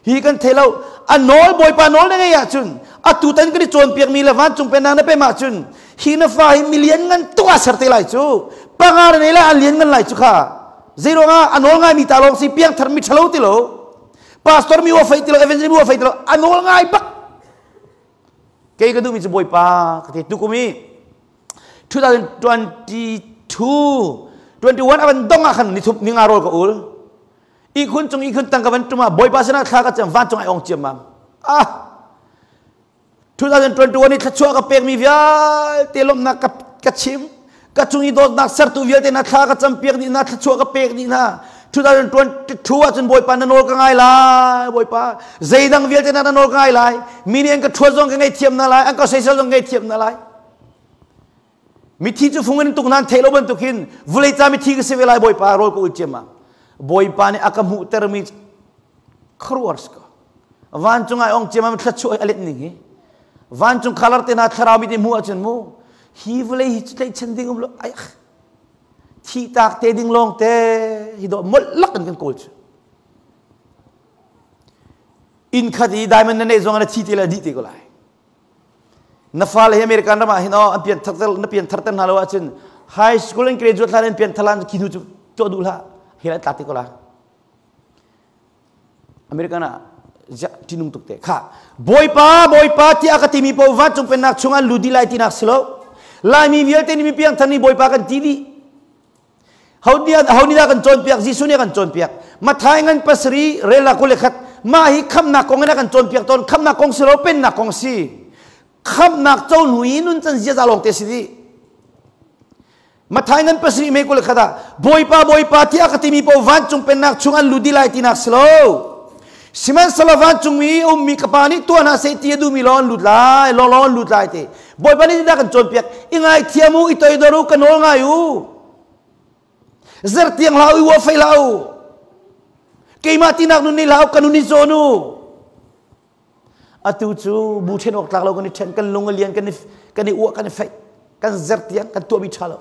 hi kan thei lo a nawl bawipa nawl na ngei ahcun atu tan kan i cawnpiak mi le vancung pennak na pem ahcun hi na fa hi milian ngan tuk ah ser te lai cu panga na nei lai a lian ngan lai cu kha zei ruangah a nawl ngai mi ta lawng si piangthar mi ṭhalo ti lo pastor mi wa fei ti lo evangelist mi wa fei ti lo a nawl ngai bak kei ka duhmi cu bawipa ka ti tukum i 2022 21 avan dong ah khan nithum ninga rawl ka ul ihkhun cung ihkhun tang ka van tum ah bawipa sinah thla ka cam vancung ai ong ciam ah 2021 i thluachuah ka pekmi vialte lawmhnak ka, ka chim ka cung i dawtnak sertu vialte na thla ka campiak dih na thluachuah ka pek dih hna 2022 ahcun Bawipa na nawl ka ngai lai Bawipa zeidang vialte na na nawl ka ngai lai mi nih an ka ṭhuat zong ka ngaihthiam na lai an ka soisel zong ka ngaihthiam na lai mithi cu fung in tuk nan theih lo bantuk hin vulei ca mithi ka si ve lai Bawipa rawl ka ul ciam ah Bawipa nih a ka hmuhtermi khuaruahar si ko vancung ai ong ciam ah thluachuah a let ning hi vancung color te hna thlarau mit i hmuh ahcun mu hi vawlei hi cu tlaihchan ding um lo ai thi tak te ding lawng te hi dawh molh lak in kan kawl cu inn khat i diamond na neih zong na thi te le dih te ko lai na fale hi American ram ah hin oh an pian thar na pian thar ter hna lo ahcun high school in graduate hlan an pian thar lan khi hnu cu tuah duh hlah hi lai tla te ko la American ah ṭinung tuk te kha Bawipa Bawipa tiah ka timi paoh vancung pennak chungah lut dih lai tinak si lo Laimi vialte nih mi piangthar nih Bawipa kan ti dih ho nih ho nih dah kan cawnpiak Jesuh nih a kan cawnpiak Matthai ngan pasari rel la kul le khat mah hi khamnak kong in a kan cawnpiak tawn khamnak kong si lo pennak kong si khamnak co hnu i nun can ziaza lawng te si dih Mathai ngan pasarih mei 21 ah Bawipa Bawipa tiah ka timi paoh vancung pennak chung an lut dih lai tinak si lo. Sihmanhsehlaw vancung i a ummi ka Pa nih tuah hna seh ti a duhmi lawng an lut lai, lawng lawng an lut lai ti. Bawipa nih dah kan cawnpiak? I ngaithiam u, i toidor u, ka nawl ngai u. Zertiang hlah u, i uah fei hlah u. Keimah tinak nun nei hlah u, ka nun i zawn u. Atu cu bu ṭhen awk tlak lo kan i ṭhen, kan lung a lian, kan i, kan i uah, kan i feih, kan zertiang, kan tuahmi ṭha lo.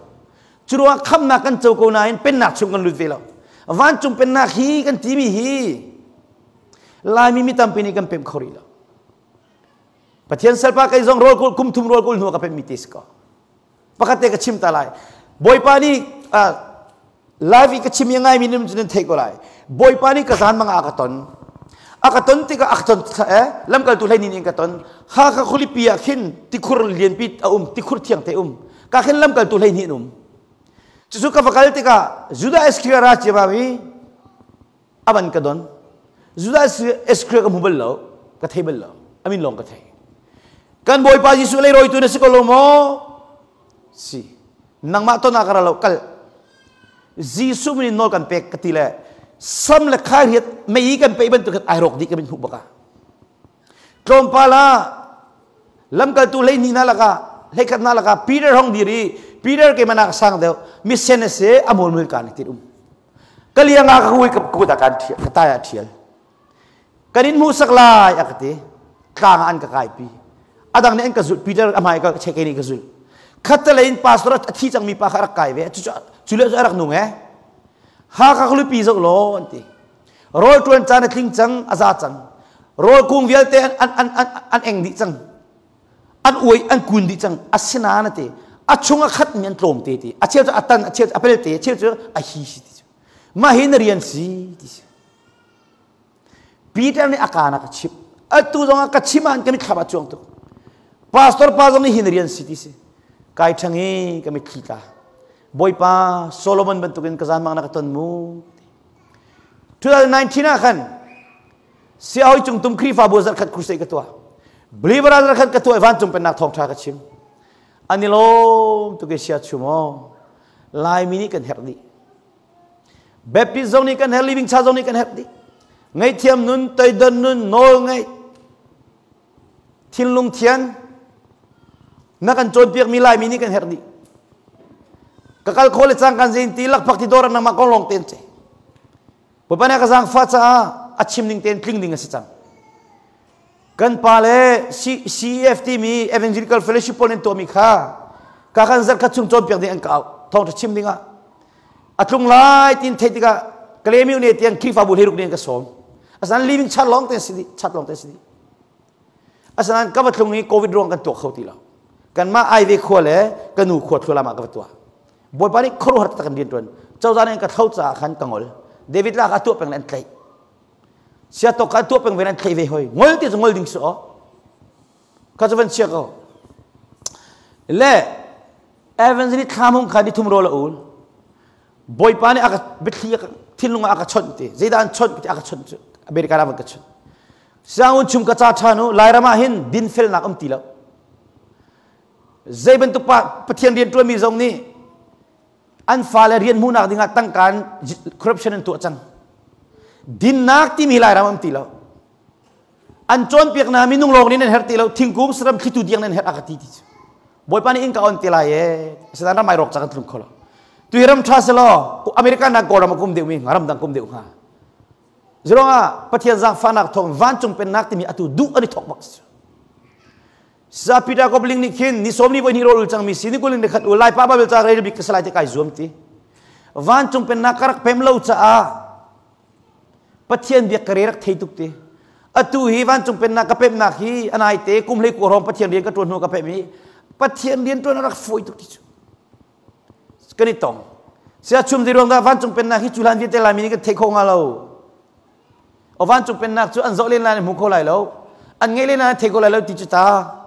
Cu ruangah khamnak kan co ko nain pennak chung kan lut ve lo. Vancung pennak hi kan timi hi Laimi mi tampi nih kan pemh kho rih lo. Pathian salpa kei zong rawl kul kum thum rawl kul hnu ka pemhmi te si ko. Pakhat te ka chim ta lai. Bawipa nih live i ka chim i ngaimi nih cun nan theih ko lai. Bawipa nih ka zan mang ah a ka ton. A ka ton tikah a ka ton eh lamkaltu hlei nin in ka ton. Hakha khualipi ah khin tikhur lianpi a um, tikhur thiang te um. Ka khin lamkaltu hlei hnih an um. Cucu ka va kal tikah Judah Iskariot ra ciamam i a van ka don. Judah Iskariot ka hmu bal lo, ka thei bal lo. Amin lawng ka thei. Kan Bawipa Jesuh lei rawitu na si ko lo maw? Si. Nangmah ton ah ka ra lo kal. Jesuh min in nawl kan pek ka ti le sam le khai riat mei kan peih bantuk ai rawk dih ka min hmuh baka. Tlawmpal ah lamkaltu 12 hna lakah 11 hna lakah Peter hong dir i Peter keimah nak sang deuh misen a si a mawlmul kaan ti um. Ka liang ah ka kui ka kut ah kaan thial ka tai ah thial. Kan in hmuhsak lai a ka ti. Tlang ah an ka kaipi. Adang nih an ka zulh Peter a hmai ka cheke nih ka zulh. Khattelei in pastor a thi cangmi pa kha a rak kai ve. Cu cu le cu a rak nung eh. Hakha khualipi zoh law an ti. Rawl ṭuan caan a tling cang, a za cang. Rawl kung vialte an eng dih cang. An uai, an kun dih cang. Asinain a ti, a chung a khatmi an tlawm te ti. A cheu cu a tan, a cheu cu a pel te, a cheu cu a hi si ti. Mah hi na rian si ti si. Peter nih a kaan a ka chimh. Atu zong ah ka chim ah ka mitthlam a cuang tuk. Pastor pa zong nih hi na rian si ti si. Kai ṭhang i ka mitthli tla. Bawipa Solomon bantukin ka zanmang na ka ton mu. 2019 ah khan Siahawi cungtum Khrihfabu zarkhat crusade ka tuah. Believer zarkhat ka tuah i vancung pennak thawngṭha ka chim. An i lawm tuk i sia chum aw. Laimi nih kan herh dih. Baptist zong nih kan herh, Living Church zong nih kan herh dih. Ngaihthiam nun, toidon nun, nawl ngaih, thinlung thian, na kan cawnpiakmi Laimi nih kan herh dih. Ka kal kho le cang kan zein ti lakphak ti dawr nangmah kong lawng ten ce. Bawipa nih ka zaangfah caah a chim ning tein tling ding a si cang. Kan pa le CEF timi Evangelical Fellowship pawl in tuahmi kha ka kan zarh khat chung cawnpiak ding an ka auh. Thawngṭha chim ding ah a tlung lai tin theih tikah Kalemiu ne tiang Khrihfabu hleiruk nih an ka sawm. Asinain living chat lawng te si dih, chat lawng te si dih. Asinain ka va tlung i COVID ruang kan tuah kho ti lo. Kanmah Aive khua le ka nu khua thlualam ah ka va tuah. Bawipa nih khuaruahhar taktak in rian ṭuan. Cozah nih an ka thlo caah khan ka ngol. David lak ah tuah peng le an tlaih. Siatok kha tuah peng ve an thlaih ve hoi. Ngol ti cu ngol ding si aw. Kha cu van chia ko. Le Evans nih thlam hung kha ni thum rawl a ul. Bawipa nih a ka biathli a ka thinlung ah a ka chawnh ti. Zeidah an chawnh ti a ka chawnh cu. America ram an ka chawnh. Sianginn chung ka ca ṭhan u. Lairam ah hin dinfelnak um ti lo. Zei bantuk pa Pathian rian ṭuanmi zong nih an fale rian hmuhnak dingah tangka in corruption an tuah cang. Dinnak timi Lairam um ti lo. An cawnpiak na minung lawng nih nan herh ti lo, thingkung saram thlitu tiang nan herh a ka ti ti cu. Bawipa nih inn ka on te lai e. Asinain ram ai rawk cang kan tlung kho lo. Tui ram ṭha selaw America nak Kawlram a kum deuh mi ram dang kum deuh hnga. Zurong Pathian zaangfahnak thawng vancung pennak timi atu duh an i thawk bak si. Sa Peter Kopling nih khin ni sawm ni voi hnih rawl ul cangmi si ni kul in khat ul lai pa Bible ca rel bik ka salai te kai zuam ti. Vancung pennak ka rak pem lo caah Pathian biak ka re rak thei tuk ti. Atu hi vancung pennak ka pemnak hi anai te kum hlei ku hrawng Pathian rian ka tuan hnu ka pem hi Pathian rian tuan a rak fawi tuk ti cu. Kan i tong. Sia chum di ruang dah vancung pennak hi cu hlan vialte Laimi nih kan thei kho nga lo. O vancung pennak cu an zoh len lai hmu kho lai lo. An ngei len lai thei kho lai lo ti cu ta.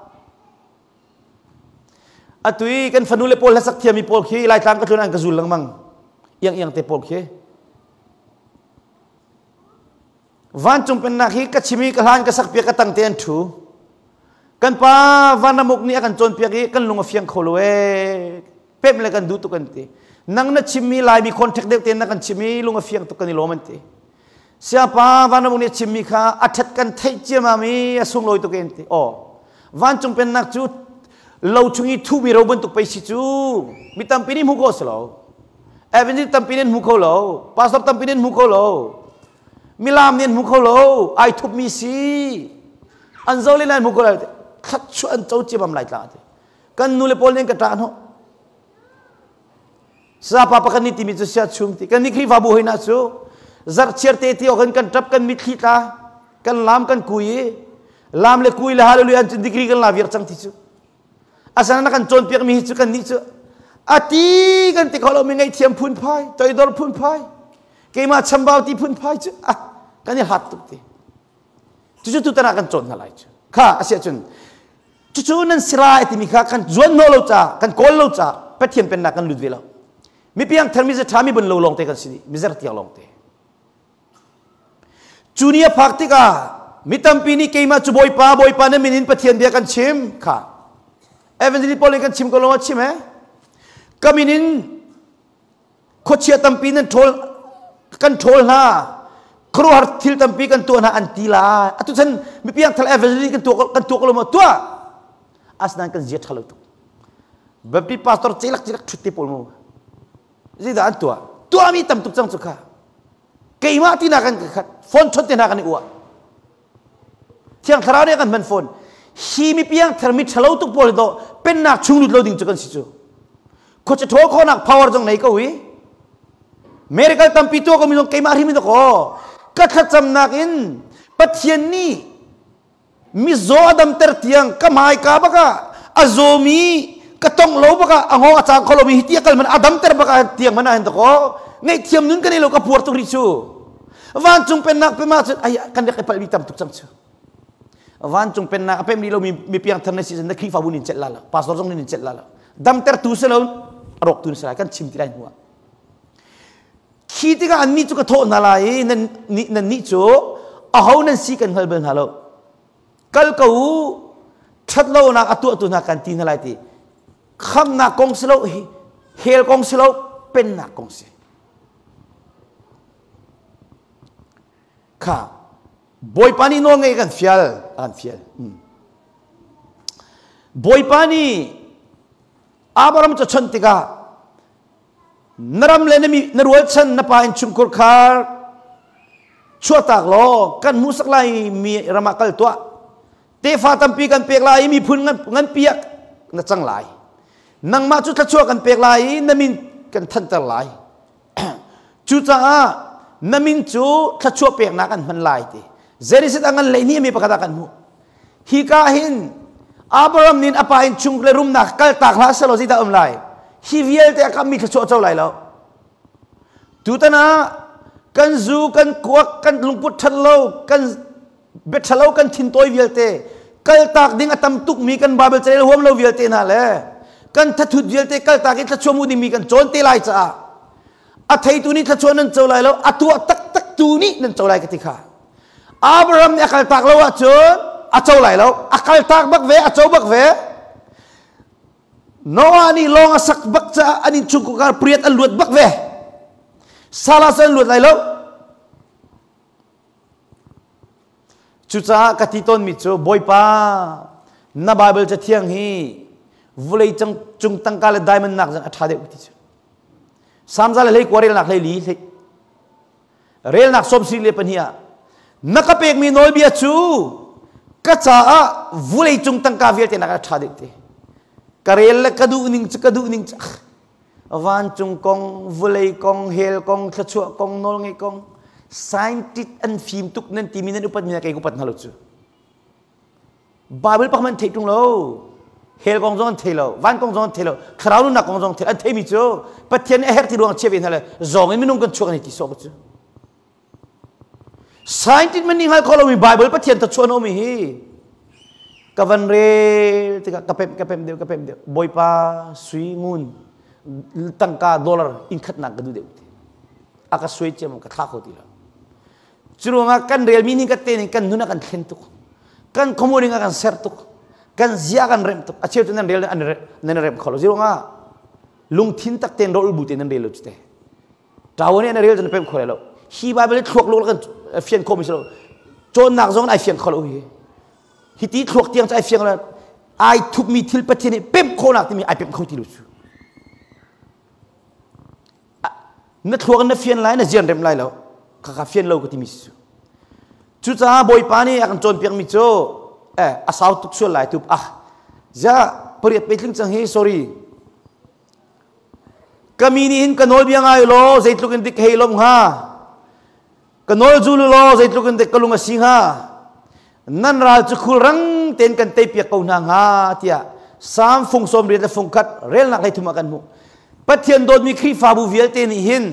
Atu i kan fanu le pawl hlasak thiami pawl khi Laitlang ka tlun an ka zul lengmang. Iang iang te pawl khi. Vancung pennak hi ka chim i ka hlan ka sak piak ka tang te an ṭhu. Kan pa vanramuk nih a kan cawnpiak i kan lung a fiang kho lo ee. Pemh le kan duh tuk an ti. Nang na chimmi Laimi contact deuh tein na kan chim i lung a fiang tuk kan i lawm an ti. Siapa vanramuk nih a chimmi kha a ṭhat kan theih ciamam i a sunglawi tuk an ti. Aw. Vancung pennak cu lo chung i thuhmi ro bantuk pei si cu mi tampi nih hmu khawh si lo. Evangelist tampi nih an hmu kho lo. Pastor tampi nih an hmu kho lo. Milam nih an hmu kho lo. Ai thupmi si. An zo le an hmu kho lo. Thlatchuah an co ciamam lai tla ti. Kan nu le pawl nih an ka ṭah hnawh. Sapa pakhat nih timi cu sia chum ti. Kan nih Khrihfabu hoi na cu zarhchiar te ti awk in kan ṭap kan mitthli tla kan lam kan kui i lam le kui le hallelujah an cun degree kan la viar cang ti cu. Asana na kan cawnpiak mi hi cu kan nih cu ati kan ti kho lo mi ngaihthiam phunphai toidor phunphai keimah chambau ti phunphai cu ah kan i hlat tuk ti. Cucu tutan ah kan cawn hna lai cu. Kha asiah cun cucu nan si lai timi kha kan zuan hnawh lo ca kan kawl lo ca Pathian pennak kan lut ve lo. Mi piangthar mi ṭha mi bun lo lawngte kan si dih mi zertiang lawngte. Cu ni a phak tikah mi tampi nih keimah cu Bawipa Bawipa na min in Pathian bia kan chim kha Evangelist Paul nih kan chim ko lo a chim he ka min in khuachia tampi nan ṭhawl kan ṭhawl hna. Khuaruahhar thil tampi kan tuah hna an ti lai. Atu chan mipiang thal evangelism kan tuah kan tuah ko lo maw? Tuah. Asinain kan zia ṭha lo tuk. Baptist pastor celak celak ṭhut te pawl mu. Zeidah an tuah? Tuahmi tam tuk cang cu kha. Keimah ti nak kan khat phone chon te hna kan i uah. Thiang Thlarau nih a kan hman fawn. Hi mi piangthar mi ṭhalo tuk pawl do pennak chung lut lo ding cu kan si cu. Khuacha ṭhawl khawhnak power zong nei ko i. Miracle tampi tuah ko mi zong keimah hrim in ko. Ka thlacamnak in Pathian nih mizaw a damter tiang ka hmaika baka a zawmi ka tong lo baka a ngong a cang kho lomi hi ti a kal man a damter baka tiang man ah hin ko ngaihthiam nun kan ei lo ka puar tuk rih cu. Vancung pennak pem ahcun ai kan rak i palhmi tam tuk cang cu. Vancung pennak a pem rih lomi mi piangthar na si na Khrihfabu nin celh la lo, pastor zong nin celh la lo. Damtertu si lo, a rawktu na si lai kan chim ti lai hnu ah. Khi tikah annih cu ka thawh hna lai i nan nannih cu aho nan si kan hngal bal hna lo. Kal ko u, ṭhatlonak a tuahtu hna kan ti hna lai ti. Khamnak kong si lo, hell kong si lo, pennak kong si. Kha Bawipa nih nawl ngei kan fial a kan fial. Bawipa nih Abraham cu chawnh tikah na ram le na mi na rualchan na pa innchungkhur khar chuahtak law kan hmuhsak lai mi ram ah kal tuah tefa tampi kan pek lai i miphun nganpi ah na cang lai nangmah cu thluachuah kan pek lai i na min kan thanter lai Cucaah na min cu thluachuah peknak an hman lai ti. Zerizat a ngan 12 mi pakhat ah kan hmuh. Hika hin Abraham nih a pa in chung le rumnak kaltak hlah selaw zeidah um lai? Hi vialte a kammi thluachuah co lai lo. Tutan ah kan zu, kan kuak, kan lungput ṭhat lo, kan biaṭhalo kan thintawi vialte kaltak ding a tam tukmi kan Bible carel huam lo vialte hna le kan thathut vialte kaltak i thluachuah mu dingmi kan cawn te lai caah a theitu nih thluachuah nan co lai lo a tuah taktak tu nih nan co lai ka ti kha Abraham nih a kaltak lo ahcun a co lai lo a kaltak bak ve a co bak ve Noah nih lawng a sak bak caah an innchungkhar priat an luat bak ve Salah cu an luat lai lo Cucaah ka ti tawnmi cu Bawipa na Bible cathiang hi vulei cung tangka le diamond nak zong a ṭha deuh ti cu. Samza le hlei kua relnak hlei li hlei relnak 72 ah na ka pekmi nawlbia cu ka caah vulei cung tangka vialte nak a ṭha deuh ti. Ka rel le ka duh ning cu ka duh ning cu Vancung kong, vawlei kong, hell kong, thluachuah kong, nawlngeih kong, scientist an fim tuk nan timi nan upat mi kei ka upat hna lo cu. Bible pakhat an theih ṭung lo. Hell kong zong an thei lo, van kong zong an thei lo, thlarau nunnak kong zong an theimi cu Pathian nih a herh ti ruang chia ve hna le zawng in minung kan chuak an i ti sawh cu. Scientist man nih hngal kho lomi Bible Pathian thawchuah na um hi ka van rel tikah ka pemh ka pemh deuh ka pemh deuh Bawipa sui ngun tangka dollar in khatnak ka duh deuh ti a ka suai ciam ka thla kho ti lo cu ruangah kan relmi ning ka te ning kan nun a kan thlen tuk kan khuamu ning a kan ser tuk kan zia kan remh tuk a cheu cu nan rel nan remh kho lo ruangah lungthin tak ten rol bu te nan rel lo cu te Ṭawo nih na rel cun na pemh kho lai lo. Hi Bible hi thluak luk kan fian khawhmi si lo. Cawnnak zong ai fiang kho lo hi. Hi ti thluak tiang cu ai fiang lo. Ai thupmi thil Pathian nih pemh khawhnak timi ai pemh kho ti lo cu. Na thluak in na fian lai na zian rem lai lo. Khakha fian lo ka timi si cu. Cucaah Bawipa nih a kan cawnpiakmi cu eh a sau tuk sual lai tu ah zia pariat pe tling cang hi sorry Ka mi nih hin ka nawlbia ngai law zeitluk in dik hei lawmh hnga. Ka nawl zul law zeitluk in dik ka lung a si hnga. Nan ral cu khulrang tein kan teipiak ko hna hnga tiah Salm fung 80 le fung khat relnak 33 ah kan hmuh. Pathian dawtmi Khrihfabu vialte nih hin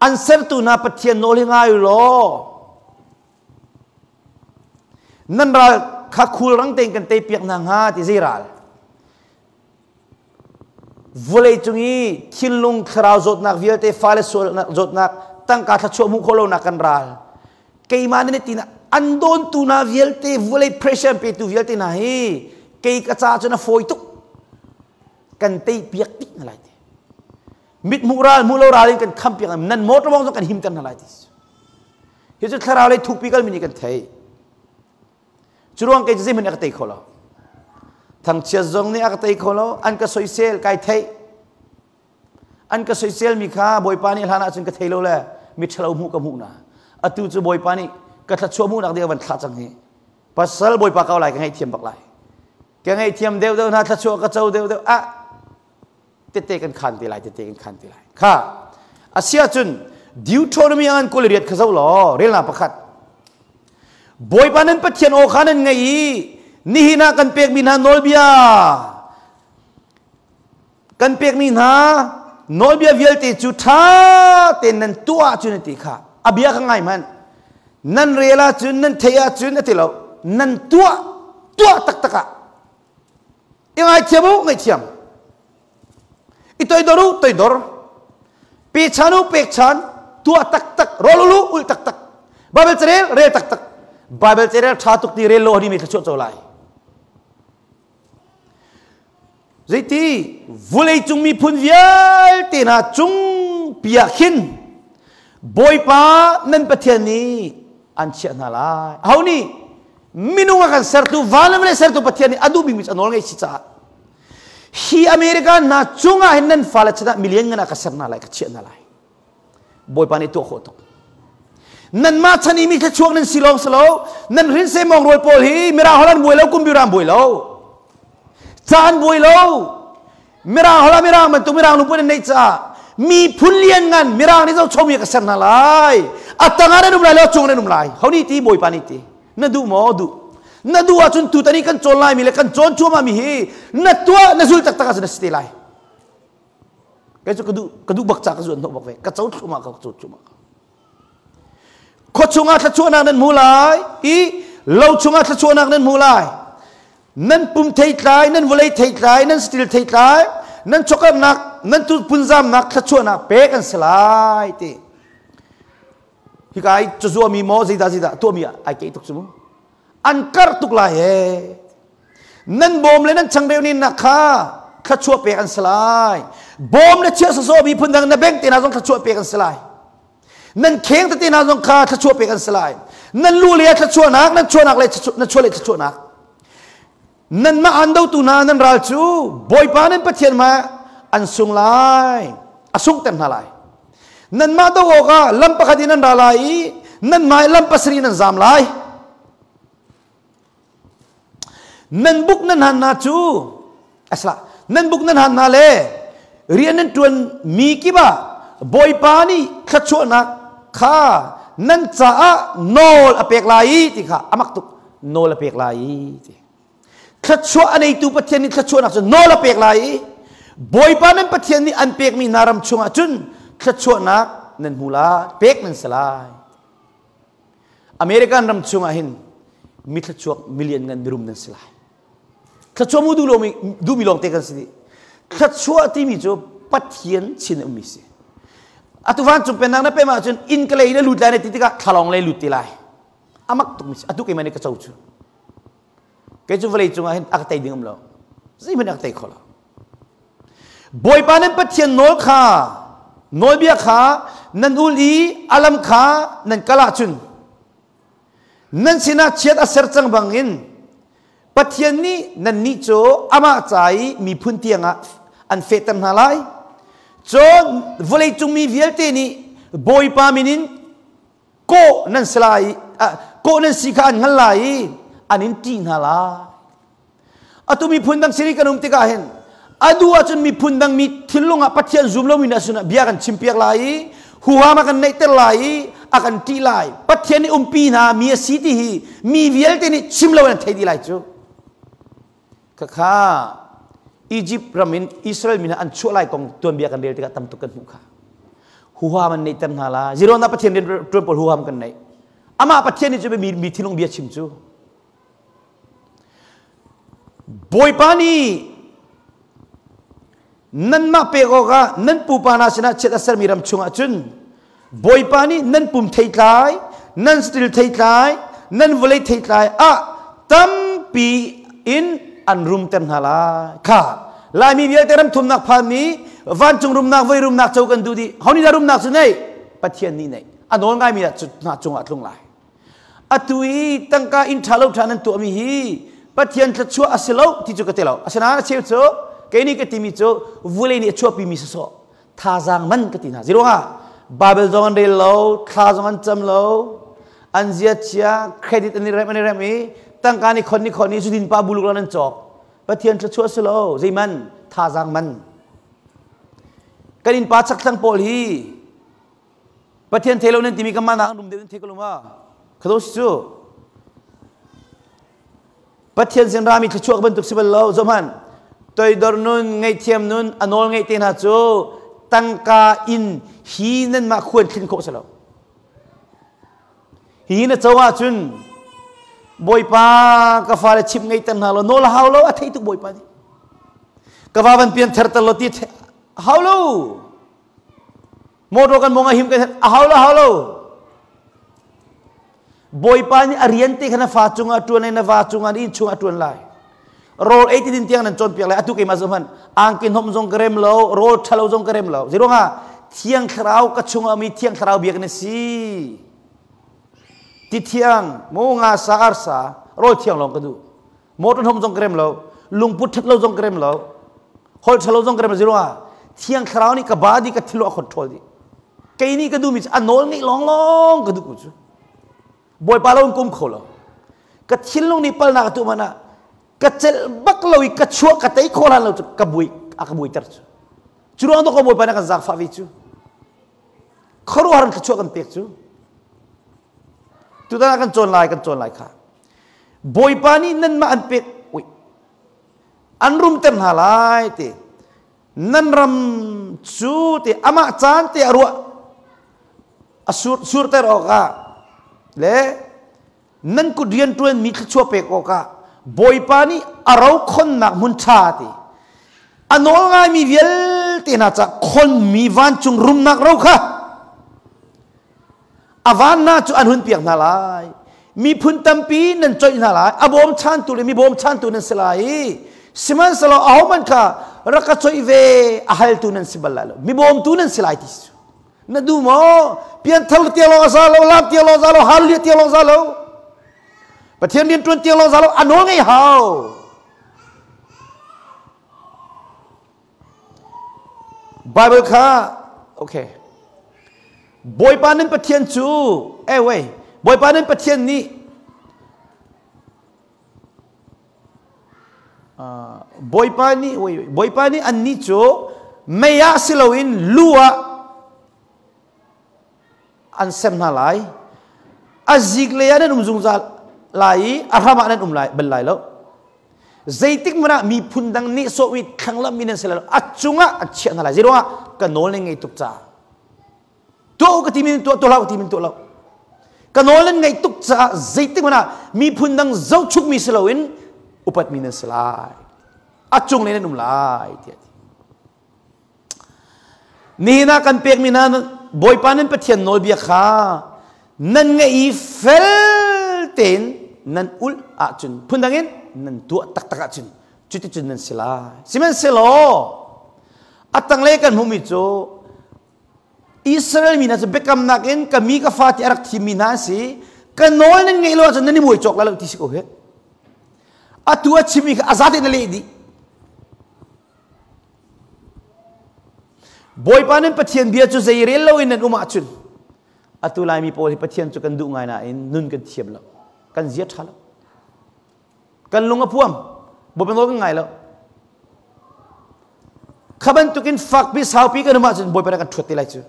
an sertu hna Pathian nawl hi ngai law nan ral kha khulrang tein kan teipiak hna hnga ti zei ral Vawleicung i thinlung thlarau zawtnak vialte fale sualnak zawtnak tangka thluachuah hmuh khawh lonak kan ral. Keimah nih tina an dawntu hna vialte vawlei pressure petu vialte hna hi kei ka ca cun a fawi tuk. Kan tei piak tik hna lai ti. Mit hmuh ral hmuh lo ral in kan kham piak nan motor bong zong kan himter hna lai ti. Hi cu thlarau lei thukpi kalmi nih kan thei. Cu ruang kei cu zeihmanh a ka tei kho lo. Thangchiat zong nih a ka tei kho lo. An ka soisel kai theih. An ka soisel mi kha Bawipa nih hlan ahcun ka thei lo le mi ṭhalo hmuh ka hmuh na. Atu cu Bawipa nih ka thluachuah hmuhnak ding a van thlah cang hi. Pasal Bawipa kau lai ka ngaihthiam bak lai. Ka ngaihthiam deuh deuh hna thluachuah ka co deuh deuh ah tette kan khan te lai tette kan khan te lai. Kha asia cun Deuteronomy an 28 kha zoh law relnak pakhat. Bawipa nan Pathian aw kha nan ngaih i nihin ah kan pekmi hna nawlbia kan pekmi hna nawlbia vialte cu ṭha tein nan tuah ahcun a ti kha a bia kha ngai hmanh nan rel ahcun nan theih ahcun a ti lo nan tuah tuah taktak ah i ngaithiam u ngaihthiam i toidor u toidor pechan u pekchan tuah taktak rawl ul u ul taktak Bible carel rel taktak Bible carel ṭha tuk ti rel lo hani mi thluachuah co lai Zeiti vawleicung miphun vialte hna cung piah khin Bawipa nan Pathian nih an chiah hna lai. Aho nih minung a kan sertu van le vawlei sertu Pathian nih a duhmi mi cu a nawl ngei si caah hi America hna cungah hin nan fale chan ah million ngan ah ka ser hna lai ka chiah hna lai. Bawipa nih tuah khawh tuk. Nanmah chan i mi thluachuak nan si lawng si lo, nan rinse mawng rawl pawl hi mirang holh an buai lo, kumbiur an buai lo. Ca an buai lo. Mirang holh ah mirang bantuk mirang lungput an neih caah miphun lian ngan mirang nih zohchomi ka ser hna lai. A tangah nan um lai lo, a cung nan um lai. Ho nih ti Bawipa nih ti. Na duh maw? Duh. Na duh ahcun tutan i kan cawn laimi le kan cawn cuahmah mi hi na tuah na zul taktak ahcun na si te lai. Kei cu ka duh ka duh bak ca ka zuan hnawh bak ve ka co thluahmah ko ka co thluahmah ko. Khua chungah thluachuahnak nan hmu lai i lo chungah thluachuahnak nan hmu lai. Nan pum theitlai, nan vawlei theitlai, nan satil theitlai, nan chawkarnak, nan punzamnak thluachuahnak pek an si lai ti. Hika i cazuami maw zeidah zeidah tuahmi ai keih tuk cu mu. An karh tuk lai he. Nan bawm le nan changreu nin nak kha thluachuah pek an si lai. Bawm le chiah sawsawh miphun dang na bank te hna zong thluachuah pek an si lai. Nan kheng tete hna zong kha thluachuah pek an si lai. Nan lu le thluachuahnak, nan chuahnak le nan chuah le thluachuahnak. Nanmah an dotu hna nan ral cu Bawipa nan Pathian hmai an sung lai. A sungter hna lai. Nanmah do awkah lam pakhat in an ra lai i nanmah lam pasarih in an zam lai. Nan buk nan han hna cu asla nan buk nan han hna le rian nan ṭuan mi kip ah Bawipa nih thluachuahnak kha nan caah nawl a pek lai i ti kha a mak tuk nawl a pek lai i ti thluachuah a neitu Pathian nih thluachuahnak cu nawl a pek lai i Bawipa nan Pathian nih an pekmi hna ram chungah cun thluachuahnak nan hmu lai pek nan si lai American ram chungah hin mi thluachuak million ngan mirum nan si lai. Thluachuah mu duh lomi duhmi lawng te kan si dih. Thluachuah timi cu Pathian chin ummi si. Atu vancung pennak na pem ahcun inn ka lei na lut lai na ti tikah thlalawng lei lut ti lai. Amak tuk mi si. Atu keimah nih ka co cu. Kei cu vawlei cungah hin a ka tei ding um lo. Zeihmanh a ka tei kho lo. Bawipa nan Pathian nawl kha nawlbia kha nan ul i a lam kha nan kal ahcun nan sinah chiat a ser cang bangin Pathian nih nannih cu amah ca i miphun tiangah an fehter hna lai. Cun vawleicung mi vialte nih Bawipa min in kawh nan si lai kawh nan si kha an hngal lai i an in ṭih hna lai. Atu miphun dang sin i kan um tikah hin adu ahcun miphun dang mi thinlung ah Pathian zum lomi hna sinah bia kan chimpiak lai i huham a kan neihter lai i a kan ṭih lai. Pathian nih umpi hna mi a si ti hi mi vialte nih chim lo in an thei dih lai cu. Khakha Egypt ram in Israel mi hna an chuah lai kong tuanbia kan rel tikah tam tuk kan hmuh kha. Huham an neihter hna la. Ziron ah Pathian rian ṭuan pawl huham kan neih. Amah Pathian nih cu mi, mi thinlung bia chim cu. Bawipa nih nanmah pek awkah nan pupa hna sinah chiat a sermi ram chungah cun Bawipa nih nan pum theitlai, nan saṭil theitlai, nan vawlei theitlai ah tampi in an rumter hna lai. Kha Laimi vialte ram thumnak phanmi vancung rumnak voi rumnak co kan duh dih. Ho nih dah rumnak cu neih? Pathian nih neih. A nawl ngaimi hna cungah a tlung lai. Atu i tangka inn ṭha lo ṭha nan tuahmi hi Pathian thluachuah a si lo ti cu ka ti lo. Asinain a cheu cu kei nih ka timi cu vulei nih a chuahpimi sawsawh thazaang man ka ti hna. Zeiruangah Bible zong an rel lo, thla zong an cam lo, an zia chia, credit an i rem an i rem i tangka nih khon ni khon i zudin pa buluk lan an cawk. Pathian thluachuah si lo, zeiman thazaang man. Kan innpa chakthlang pawl hi Pathian thei lo nan timi kan mah nak rum deuh nan thei ko lo ma? Khado si cu. Pathian sin rami thluachuah bantuk si bal lo. Zohman toidor nun, ngaihthiam nun, a nawl ngeih te hna cu tangka in hi nan mah khuan thlin khawh si lo. Hi na co ahcun Bawipa ka fale chim ngeihter hna law nawl hau lo a thei tuk Bawipa nih. Ka va van pian ther ter lo ti hau lo. Motor kan mong a him kan a hau lo hau lo. Bawipa nih a rian te kha na fa cungah ṭuan lai na va cungah na inn chungah ṭuan lai. Rawl ei ti din tiang nan cawnpiak lai atu keimah zong hmanh angki hnom zong ka rem lo rawl ṭhalo zong ka rem lo. Zeiruangah Thiang Thlarau ka chungah mi Thiang Thlarau biak na si. Ti thiang mu nga sa arsa rawl thiang lawng ka duh. Motor hnom zong ka rem lo lungput ṭhat lo zong ka rem lo holh ṭhalo zong ka rem lo zeiruangah Thiang Thlarau nih ka body ka thilo a control dih. Kei nih ka duhmi cu a nawl ngeih lawnglawng ka duh cu. Bawipa lo in kum kho lo. Ka thinlung nih palnak a tuah hmanh ah ka celh bak lo i ka chuah ka tei khawh hlan lo cu ka buai a ka buaiter cu. Cu ruang to ka Bawipa nih a kan zaangfah ve cu. Khuaruahhar in thluachuah kan pek cu. Tutan ah kan cawn lai kan cawn lai kha. Bawipa nih nanmah an pek ui an rumter hna lai ti nan ram cu ti amah caan te a ruah a sur surter awkah le nan kut rianṭuan mi thluachuah pek awkah Bawipa nih a ro khonnak hmun ṭha ti a nawl ngaimi vialte hna ca khonmi vancung rumnak ro kha a van hna cu an hun piak hna lai miphun tampi nan coih hna lai a bawmchantu le mi bawmchantu nan si lai i sihmanhsehlaw ahohmanh kha rak ka coih ve a haltu nan si bal lai lo mi bawmtu nan si lai ti cu na duh maw pianthar tiang lawng a za lo lam tiang lawng a za lo hallelujah tiang lawng a za lo Pathian rian ṭuan tiang lawng a za lo a nawl ngei hau Bible kha okay Bawipa nan Pathian cu eh wei Bawipa nan Pathian nih Bawipa nih Bawipa nih annih cu mei ah si loin lu ah an sem hna lai. A zik lei ah nan um zungzal lai i a hram ah nan um lai bal lai lo. Zeitik hmanh ah miphun dang nih sawhmi thlanglammi nan si lai lo. A cungah an chiah hna lai. Zeiruangah ka nawl nan ngei tuk caah. Tuah u ka timi in tuah, tuah hlah u ka timi in tuah lo. Ka nawl nan ngaih tuk caah zeitik hmanh ah miphun dang zohchukmi si loin upatmi nan si lai. A cung le nan um lai tiah ti. Nihin ah kan pekmi hna Bawipa nan Pathian nawlbia kha nan ngaih i fel tein nan ulh ahcun phundang in nan tuah taktak ahcun cuticun nan si lai. Sihmanhsehlaw a tanglei kan hmuhmi cu Israel mi hna cu biakamnak in ka mi ka fa ti a rak thimmi hna an si. Ka nawl nan ngeih lo ahcun nan i muai cawk lai lo ti si ko hi. Atu a chimmi kha a zate na leh dih. Bawipa nan Pathian bia cu zei rel loin nan um ahcun atu Laimi pawl hi Pathian cu kan duh ngai nain nun kan thiam lo. Kan zia ṭha lo. Kan lung a puam. Bawipa nawl kan ngai lo. Kha bantukin fakpi saupi kan um ahcun Bawipa nih kan ṭhuat te lai cu.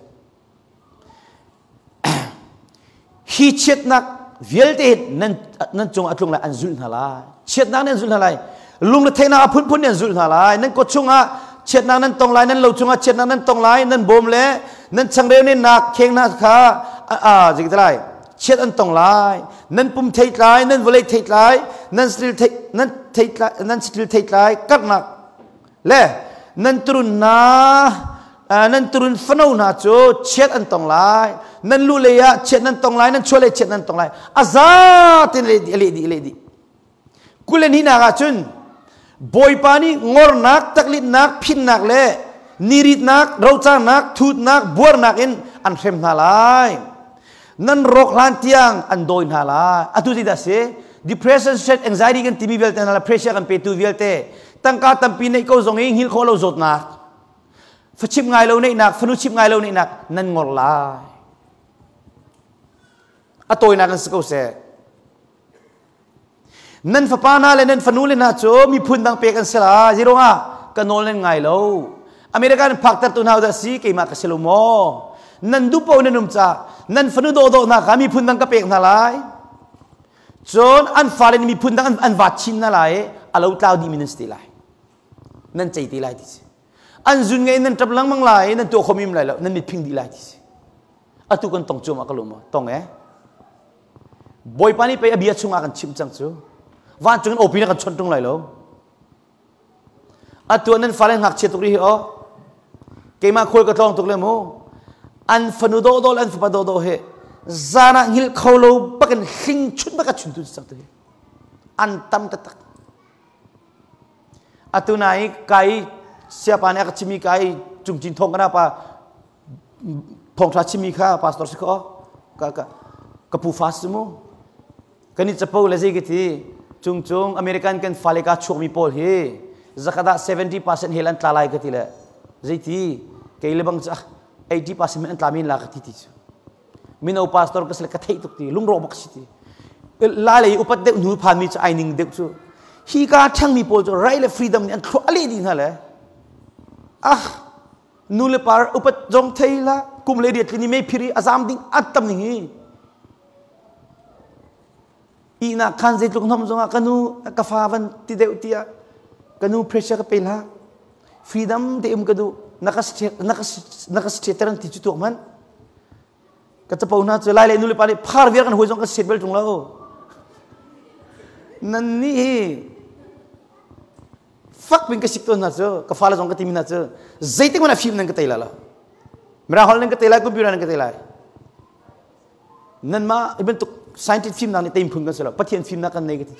Hi chiatnak vialte nan nan cung a tlung lai an zulh hna lai. Chiatnak nan zulh hna lai. Lungretheihnak a phunphun nan zulh hna lai. Nan kut chungah chiatnak nan tong lai, nan lo chungah chiatnak nan tong lai, nan bawm le nan changreu ne nak kheng hna kha a zei lai chiat an tong lai. Nan pum theitlai, nan vawlei theitlai, nan satil thei nan theitlai nan satil theitlai karhnak le nan turun hna nan turun fano hna cu chiat an tong lai nan lu lei ah chiat nan tong lai nan chuah lei chiat nan tong lai a za tin leh dih leh dih leh dih kulen hi nak ah cun bawipa nih ngornak taklitnak phinnak le niritnak rocarnak thutnak buarnak in an hrem hna lai. Nan rawk hlan tiang an dawi hna lai. Atu zeidah si? Depression, stress, anxiety kan timi vialte hna le pressure kan petu vialte tangka tampi neih ko zong i hngilh khawh lo zawtnak, fachimh ngai lo neihnak, fanu chimh ngai lo neihnak nan ngor lai. A tawinak in si ko seh. Nan fapa hna le nan fanu le hna cu miphun dang pek an si lai. Zeiruangah ka nawl nan ngai lo. America nan phaktertu hna dah si keimah ka si lo maw? Nan duh paoh nan um ca nan fanu dawhdawh hna kha miphun dang ka pek hna lai. Cun an fale nih miphun dang an vat chin hna lai i a lo tlau dihmi nan si te lai. Nan cei te lai ti si. An zun ngei nan ṭap lengmang lai i nan tuah khomi um lai lo. Nan mit phing dih lai ti si. Atu kan tong cuahmah ka lung maw? Tong eh? Bawipa nih pei a bia chungah kan chimh cang cu. Vancung in awpi na kan chawnh ṭung lai lo. Atu nan fale ngakchia tuk rih hi aw. Keimah khual ka tlawng tuk le mu. An fanu dawhdawh le an fapa dawhdawh he zan ah hngilh kho lo bakin hling chun bak a chun tu cang tu hi. An tam taktak. Atu nai kai siapa nih a ka chimi kai cungcin thong kana pa thawngṭha chimmi kha pastor si kho ka ka ka pu fa si mu kan i capo le zei ka ti cung cung American kan fale ka chuakmi pawl hi zakhat ah 70% hel an tla lai ka ti le zeiti kei le bang cu 80% an tla men la ka ti ti cu mino pastor ka si le ka theih tuk ti lungrawk bak si ti la lei upat deuh hnu phan mi cu ai ning deuh cu hi ka ṭhangmi pawl cu right le freedom nih an thluah a leh dih hna le ah nu le pa upat zong thei la kum le riat tlin i mei phir i a zam ding an tam ning hi ihnak khan zeitluk hnom zongah ka nu ka fa van ti deuh tiah ka nu pressure ka pe hlah freedom te um ka duh na ka na ka na ka ter ti cu tuak man ka capo hna cu lai le nu le pa nih phar viar kan huai zong ka set bel tung lo nan nih hi Fak pin ka sik tawn hna cu ka fale zong ka timi hna cu zeitik hmanh ah fim nan ka tei lai lo. Mirang holh nan ka tei lai, computer nan ka tei lai. Nanmah i bantuk scientist fimnak nih teim phun kan si lo. Pathian fimnak kan nei ka ti.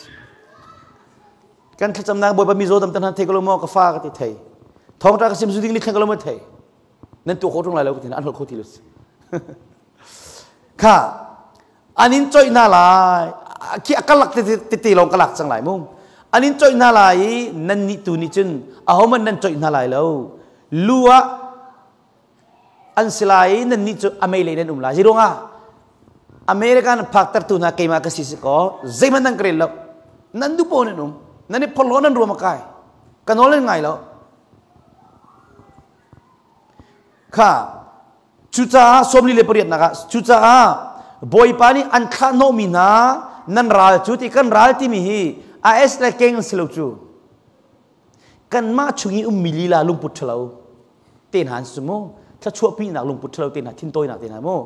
Kan thlacamnak Bawipa mizaw dam tan thei ko lo maw ka fa ka ti thei. Thawngṭha ka sim zu ding ni thleng ko lo maw thei. Nan tuah kho ṭung lai lo ka ti an holh kho ti lo. Kha An in coih hna lai. Khi a ka lak tete lawng ka lak cang lai mu. An in coih hna lai i nannih tu nih cun ahohmanh nan coih hna lai lo. Lu ah an si lai i nannih cu a mei lei nan um lai. Zeiruangah American phaktertu hna keimah ka si si kaw zeihmanh nan ka rel lo. Nan duh paoh nan um. Nan i phorhlaw nan ruam a kai. Ka nawl nan ngai lo. Kha Cucaah 48 ah cucaah Bawipa nih an thlah hnawhmi hna nan ral cu ti kan ral timi hi AS le keng si lo cu kanmah chung i ummi lila lungput ṭhalo te hna an si mu thluachuahpinak lungput ṭhalo te hna thintawinak te hna mu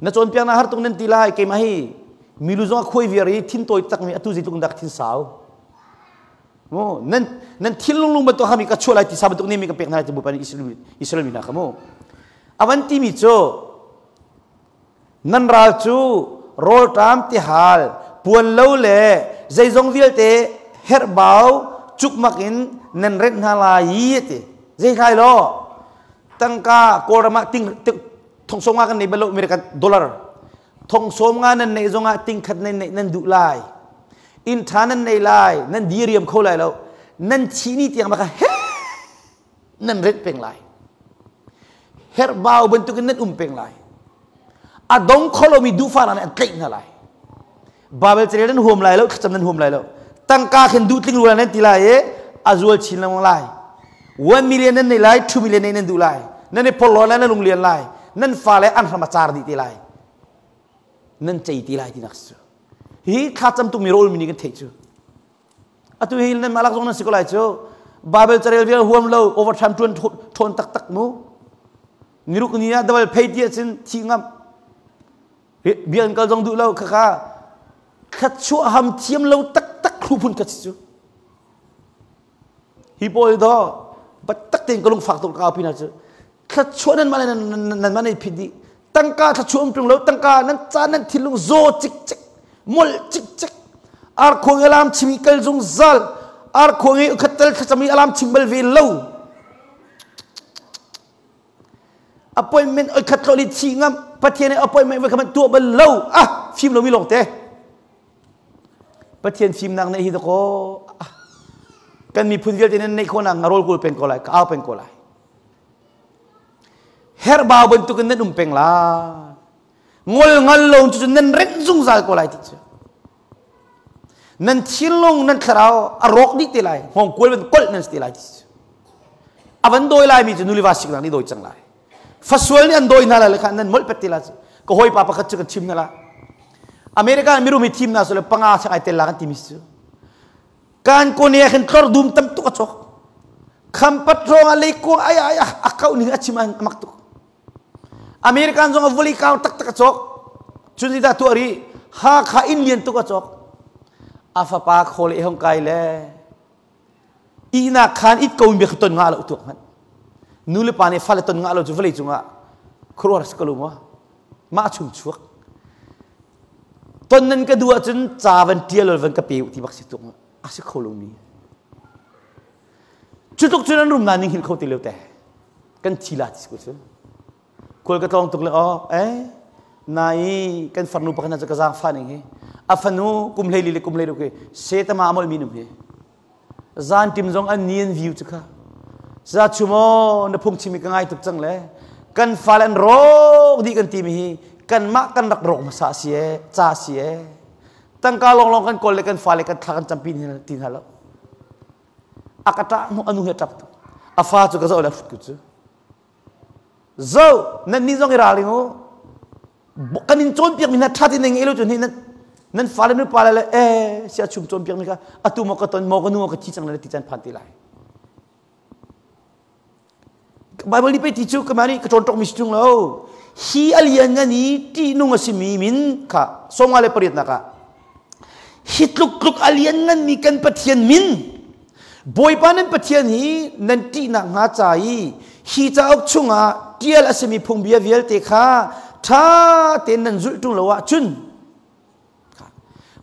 na cawnpiaknak har tuk nan ti lai keimah hi milu zong a khuai viar i thintawi takmi atu zeitluk in dah ka thin sau Mu nan nan thinlung lung bantuk hami ka chuah lai ti sa bantuk ne mi ka pek hna lai ti Bawipa nih Israel Israel mi hna kha mu. Avan timi cu nan ral cu rawlṭam tihal puan lo le zeizong vialte herhbau cukmak in nan rent hna lai i ti zei hlai lo tangka kawlram ah ting thong sawm nga kan nei bal lo American dollar thong sawm nga nan neih zongah ting khat nan neih nan duh lai inn ṭha nan nei lai nan diriam kho lai lo nan thi ni tiang baka he nan ret peng lai herhbau bantukin nan um peng lai a dong kho lomi duhfah nih an tlaih hna lai Babel carel nan huam lai lo thlacam nan huam lai lo tangka khin duh tling rua nan ti lai i a zual chin lengmang lai 1 million nan nei lai 2 million nei nan duh lai nan i porhlaw lai nan lunglian lai nan fale an hram a car dih te lai nan cei ti lai tinak cu hi thlacam tukmi rawl mi nih kan theih cu atu hi nan malak zong nan si ko lai cu Bible carel vial huam lo overtime tuan ṭhawn taktak mu niruk ni ah double pay ti ahcun thi ngam bian kal zong duh lo khakha thluachuah ham thiam lo taktak thlu phun ka si cu hi pawl do tak tein ka lungfak tuk ka pina cu thluachuah nan mah nan mah nan phit dih tangka thluachuah um ṭung lo tangka nan ca nan thinlung zaw cikcek molh cikcek arkhuang i alam chim i kal zungzal arkhuang i ukhat tel thlacam i alam chim bal ve lo appointment oi khat tlol i thi ngam. Pathian he appointment voi khat tuah bal lo. Ah, fim lomi lawng te. Pathian fimnak neih hi dakaw ah, kan miphun vialte nan neih khawh nak ngarol kul peng ko lai, ka au peng ko lai. Herbau bantukin nan um peng lai. Ngol ngal lo cu nan renh zungzal ko lai ti cu. Nan thinlung nan thlarau a rawk dih te lai, hngawng kual ban kolh nan si te lai ti cu. A van dawi lai mi cu nuliva siknak nih dawi cang lai. Fasual nih an dawi hna lai le kha nan molh pet te lai cu. Ka hawipa pakhat cu kan chim hna la. America mirum hi thim na so le panga sak ai tel la kan timi cu. Kan kone ah khin tlor dum tam tuk a chok. Khampat rong ah leikuang ai ai a kau ning a chim an mak tuk. American zong a vawlei kau taktak a cawk. Cun zeidah tuah rih? Hakha inn lian tuk a cawk. A fapa khawl i hong kai le ihnak khan it ko in bia ton nga lo tuak hmanh. Nu le pa nih fale ton nga lo cu vawlei cungah khuaruahar si ko lo maw? Mah chung chuak. Ton nan ka duh ahcun ca van ṭial van ka pe u ti bak si tuk. A si kho lomi. Cu tluk cun an rum na ning hil kho ti lo te. Kan thi la ti ko cu. Khual ka tlawng tuk le aw eh nai kan farnu pakhat cu ka zaang fa ning hi. A fanu kum hlei li le kum hlei ruk hi setama a molh mi num hi. Zan tim zong an ni an view cu kha. Za chumo na phung chimi ka ngai tuk cang le kan fale an rawk dih kan ti mi hi kanmah kan rak rawk hmasa si e ca si e tangka lawnglawng kan kawl le kan fale kan thla kan campi ti hna lo. A ka ṭah hnu anu he ṭap tuk. A fa cu ka zoh le hrut cu. Zo nan nih zong i ralring u. Kan in cawnpiak mi hna ṭha tein ngei lo cu nan nan fale nu pale le eh sia chum cawnpiak mi kha atu maw ka ton maw ka nu maw ka thi cang le ti caan phan ti lai. Bible nih pei ti cu kamah nih ka cawn ṭokmi si ṭung lo. Hi a lian ngan i ṭihnung a simi min kha 58 nak ah hi tluk tluk a lian nganmi kan Pathian min Bawipa nan Pathian hi nan ṭihnak hnga ca i hi cauk chungah ṭial a simi phungbia vialte kha ṭha tein nan zulh ṭung lo ahcun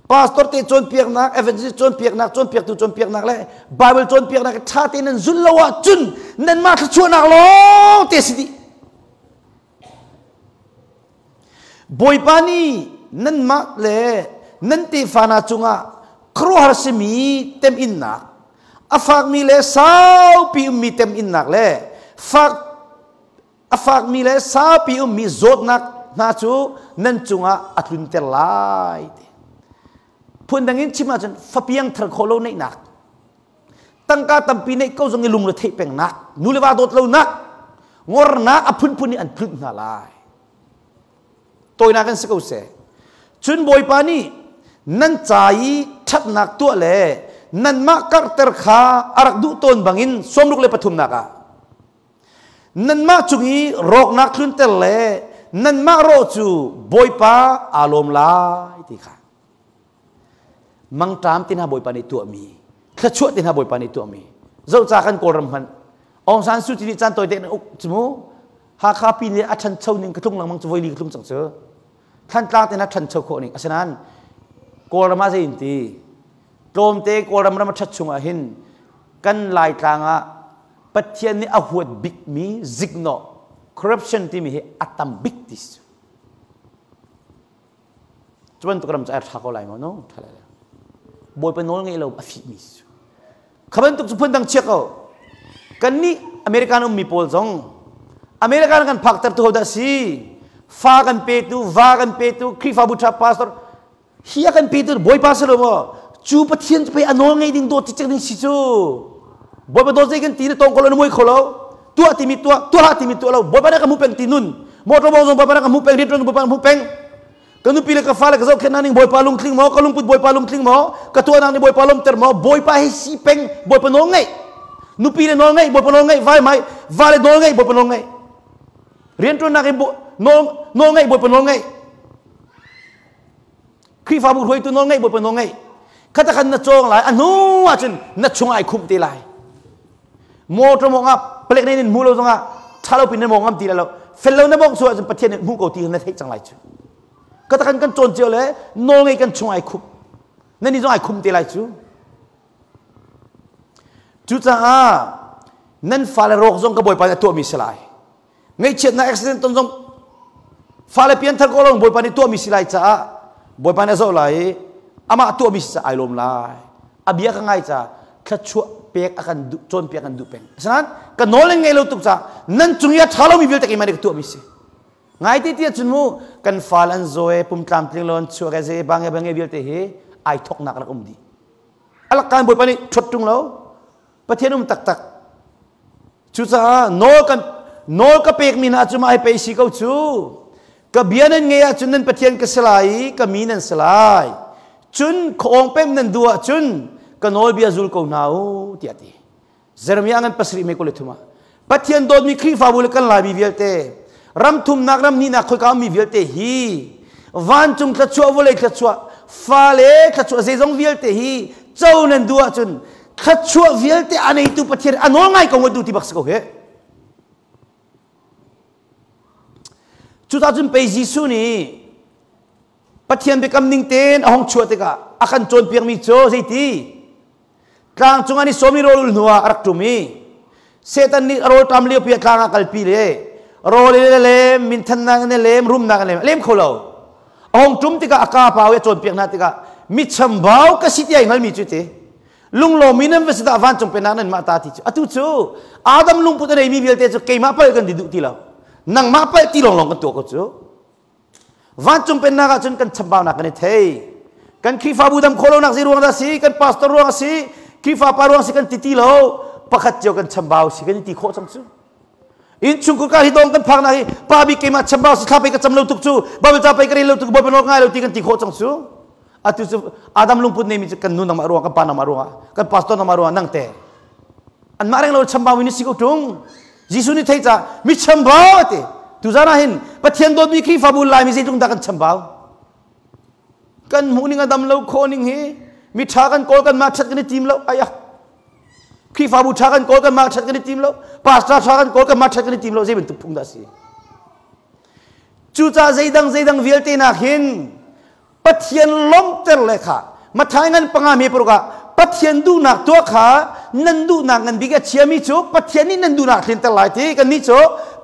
Pastor te cawnpiaknak, evangelist cawnpiaknak, cawnpiaktu cawnpiaknak le Bible cawnpiaknak ṭha tein nan zulh lo ahcun nanmah thluachuahnak lawng te si dih. Bawipa nih nanmah le nan tefa hna cungah khuaruahhar simi teminnak, a fakmi le saupi ummi teminnak le fak a fakmi le saupi ummi zawtnak hna cu nan cungah a tlunter lai ti. Phundang in chim ahcun fapiang thar khawh lo neihnak, tangka tampi neih ko zong i lungre theih pengnak, nu le va dawt lonak, ngornak a phunphun nih an tlunh hna lai. Tawinak in si ko seh. Cun Bawipa nih nan ca i ṭhatnak tuah le nanmah karhter kha a rak duh tawn bangin 63 nak ah Nanmah cung i rawknak tlunter le nanmah rawh cu Bawipa aa lawm lai ti kha. Mangṭam ti hna Bawipa nih tuahmi, thluachuah ti hna Bawipa nih tuahmi. Zoh ca kan Kawlram hmanh. Aung San Suu Kyi nih caan tawi tein uk cu mu. Hakha pi nih a ṭhancho ning ka tlung lengmang cu voili ka tlung cang cu. Thantlang te na ṭhancho khawh ning. Asinain Kawlram ah zei in ti? Tlawmte Kawlram ram a ṭhat chung ah hin kan Laitlang ah Pathian nih a huat bikmi ziknawh corruption timi hi a tam bik ti si. Cu bantuk ram cu ai ṭha ko lai maw? No, ṭha lai lo. Bawipa nawl ngei lo a fihmi si. Kha bantuk cu phundang chia ko. Kannih American ummi pawl zong American kan phakter tu ho dah si? Fa kan petu, va kan petu, Khrihfabu ṭha pastor Hi a kan petu Bawipa si lo maw? Cu Pathian cu pei a nawl ngei ding dawt cikcek ding si cu. Bawipa dawt zei kan ti na tawng ko lo na muai kho lo. Tuah timi tuah, tuah hlah timi tuah lo. Bawipa nih ka hmuh peng ti nun. Motor bawng zong Bawipa nih ka hmuh peng, rianṭuan Bawipa nih ka hmuh peng. Ka nupi le ka fale ka zohkhenh hna ning Bawipa lungtling maw? Ka lungput Bawipa lungtling maw? Ka tuahnak nih Bawipa lawmter maw? Bawipa hi si peng, Bawipa nawl ngeih. Nupi le nawl ngeih, Bawipa nawl ngeih, vai mai, va le nawl ngeih, Bawipa nawl ngeih. Rianṭuannak in nawl nawl ngeih, Bawipa nawl ngeih. Khrihfabu hruaitu nawl ngeih Bawipa nawl ngeih khata khan na cawng lai a hnu ahcun na chung ai khumh te lai motor mong ah palek nei nin hmu lo zongah tha lo pin na mong ngam ti lai lo fel lo na mong su ahcun Pathian nih hmu ko ti na theih cang lai cu khata khan kan cawn cio le nawl ngei kan chung ai khumh na ni zong ai khum te lai cu cucaah nan fale rawk zong ka Bawipa nih a tuahmi si lai ngaihchiatnak accident ton zong. Fale pianthar ko lo Bawipa nih tuahmi si lai caah Bawipa nih a zoh lai i amah tuahmi si caah ai lawm lai. A bia ka ngai caah thluachuah pek a kan duh cawnpiak kan duh peng. Asinain ka nawl in ngei lo tuk caah nan cung i a ṭha lomi vialte keimah nih ka tuahmi si. Ngai ti tiah cun mu kan fal an zaw e pum tlamtling lo an chuak e zei bang e bang e vialte hi ai thoknak rak um dih. Alakkan Bawipa nih ṭhuat ṭung lo. Pathian um taktak. Cucaah nawl kan nawl ka pekmi hna cu mah hi pei si ko cu. Ka bia nan ngei ahcun nan Pathian ka si lai i ka mi nan si lai. Cun khuaawng pem nan duh ahcun ka nawlbia zul ko hna u tiah a ti. Jeremiah ngan pasarih mei 23 ah Pathian dawtmi Khrihfabu le kan Laimi vialte ram thumnak ram hnihnak khoika ummi vialte hi vancung thluachuah vawlei thluachuah fale thluachuah zeizong vialte hi co nan duh ahcun thluachuah vialte a neitu Pathian a nawl ngai ko tu ti bak si ko he. Cuta cun pei Jesuh nih Pathian biakam ning tein a hong chuah tikah a kan cawnpiakmi cu zeiti? Tlang cung an i sawm i rawl ul hnuah a rak ṭum i Satan nih a rawlṭam liopi ah tlang ah kalpi le rawl in a lem, minthannak in a lem, rumnak in a lem, a lem kho lo. A hong ṭum tikah a kaa pau i a cawnpiak hna tikah mi chambau ka si ti ai hngalmi cu ti. Lunglawmmi nan va si dah vancung pennak nan mah ta ti cu. Atu cu Adam lungput a neimi vialte cu keimah palh kan ti duh ti lo. Nangmah palh ti lawnglawng kan tuah ko cu. Vancung pennak ah cun kan chambaunak kan i thei. Kan Khrihfabu dam khawh lonak zei ruang dah si? Kan pastor ruang a si, Khrihfa pa ruang si kan ti ti lo. Pakhat cio kan chambau si kan i ti khawh cang cu. Innchungkhar ka hi dong kan phaknak hi pa bik keimah chambau si thla pei ka cam lo tuk cu, Bible ca pei ka rel lo tuk, Bawipa nawl ka ngai lo ti kan ti khawh cang cu. Atu cu Adam lungput neimi cu kan nu nangmah ruang, kan pa nangmah ruangah, kan pastor nangmah ruangah nang te. Anmah reng lo chambau in si ko ṭung. Jesuh nih thei ca mi chambau a ti. Tuzan ah hin Pathian dawtmi Khrihfabu Laimi zeitluk dah kan chambau? Kan hmuh ning a dam lo khawh ning hi mi ṭha kan kawl kan mah ṭhat kan i tim lo ayah. Khrihfabu ṭha kan kawl kan mah ṭhat kan i tim lo. Pastor ṭha kan kawl kan mah ṭhat kan i tim lo zei bantuk phung dah si? Cucaah zeidang zeidang vialte nak hin Pathian lawmhter le kha Mathai ngan panga me paruk ah Pathian duhnak tuah kha nan duhnak ngan bik a chiami cu Pathian nih nan duhnak tlinter lai ti kan nih cu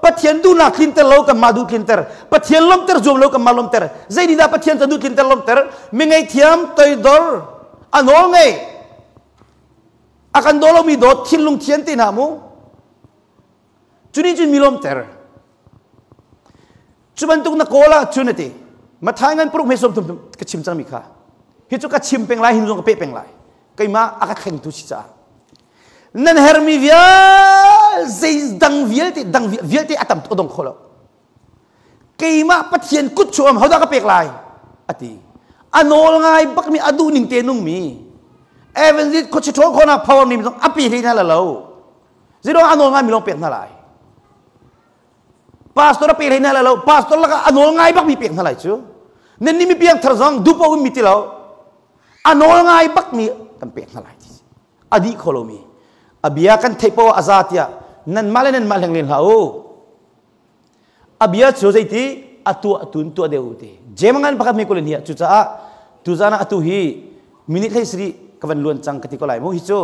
Pathian duhnak tlinter lo kan mah duh tlinter Pathian lawmhter zuam lo kan mah lawmhter zei nih dah Pathian kan duh tlinter lawmhter mi ngeihthiam toidor a nawl ngei a kan daw lomi dawt thinlung thian te hna mu cu nih cun mi lawmhter Cu bantuk na kawl ahcun a ti. Mathai ngan paruk hme sawm thum ka chim cangmi kha. Hi cu ka chim peng lai, hin zong ka peh peng lai. Keimah a ka thlengtu si caah. Nan hermi vial zei dang vialte dang vialte a tam tuk dong kho lo. Keimah Pathian kut chuam hodah ka pek lai? A ti. A nawl ngai bakmi a duh ning te nungmi. Evangelist khuachi ṭhawl khawhnak power nih zong a pe hlei hna la lo. Zeiruang a nawl ngai mi lawng pek hna lai? Pastor a pe hlei hna lai lo. Pastor lakah a nawl ngai bakmi pek hna lai cu. Nan nih mi piangthar zong duhpoh in mi ti lo. A nawl ngai bakmi kan pek hna lai ti. A dih kho lomi. A bia kan theih poah a za tiah nanmah le nanmah hleng len hlah u. A bia cu zeiti a tuah tun tuah deuh u ti. Jemangan pakhat mi kulin hi cucaah tuzan ah atu hi minute hlei sari ka van luan cang ka ti ko lai mu hi cu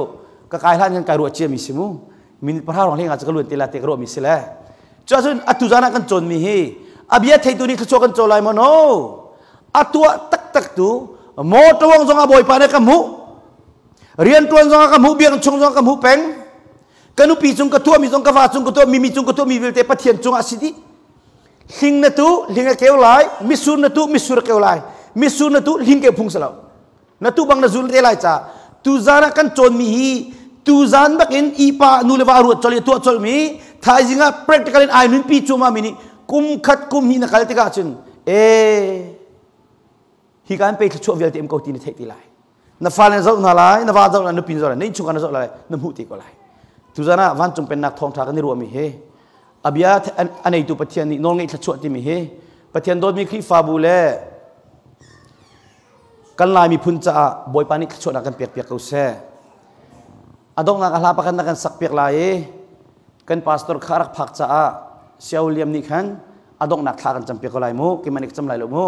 ka kai hlan kan kai ruah cia mi si mu minute pahra rong hleng ah cu ka luan te la te ka ruah mi si le cu ahcun atu zan ah kan cawn mi hi a bia theitu nih thluachuah kan caw lai maw no a tuah taktak tu motor zong ah bawipa nih ka hmuh riantuan zong ah ka hmuh biakinn chung zong ah ka hmuh peng ka nupi cung ka tuahmi zong ka va cung ka tuahmi mi cung ka tuahmi vialte pathian cung ah si dih hling na tu hling a keu lai misur na tu misur a keu lai misur na tu hling keu phung si lo na tu bang na zul te lai ca tuzan ah kan cawnmi hi tuzan bakin ipa nu le va ruat chol i tuah cholmi thaizing ah practical in ai nunpi cuma mi nih kum khat kum hnih na kal tikah cun e hi kan pe thluachuah vialte im ko ti na theih ti lai na fale na zoh hna lai na va zoh lai na pin zoh lai na innchungkhar na zoh lai na hmuh te ko lai tuzan ah vancung pennak thawngtha kan i ruahmi hi a bia a neitu Pathian nih nawlngeih thluachuah timi hi Pathian dawtmi Khrihfabu le kan Lai miphun caah Bawipa nih thluachuahnak kan pek piak ko seh. A donghnak a hla pakhat na kan sak piak lai i kan pastor kha rak phak caah Siao Liam nih khan a donghnak thla kan cam piak ko lai mu keimah nih ka cam lai lo mu.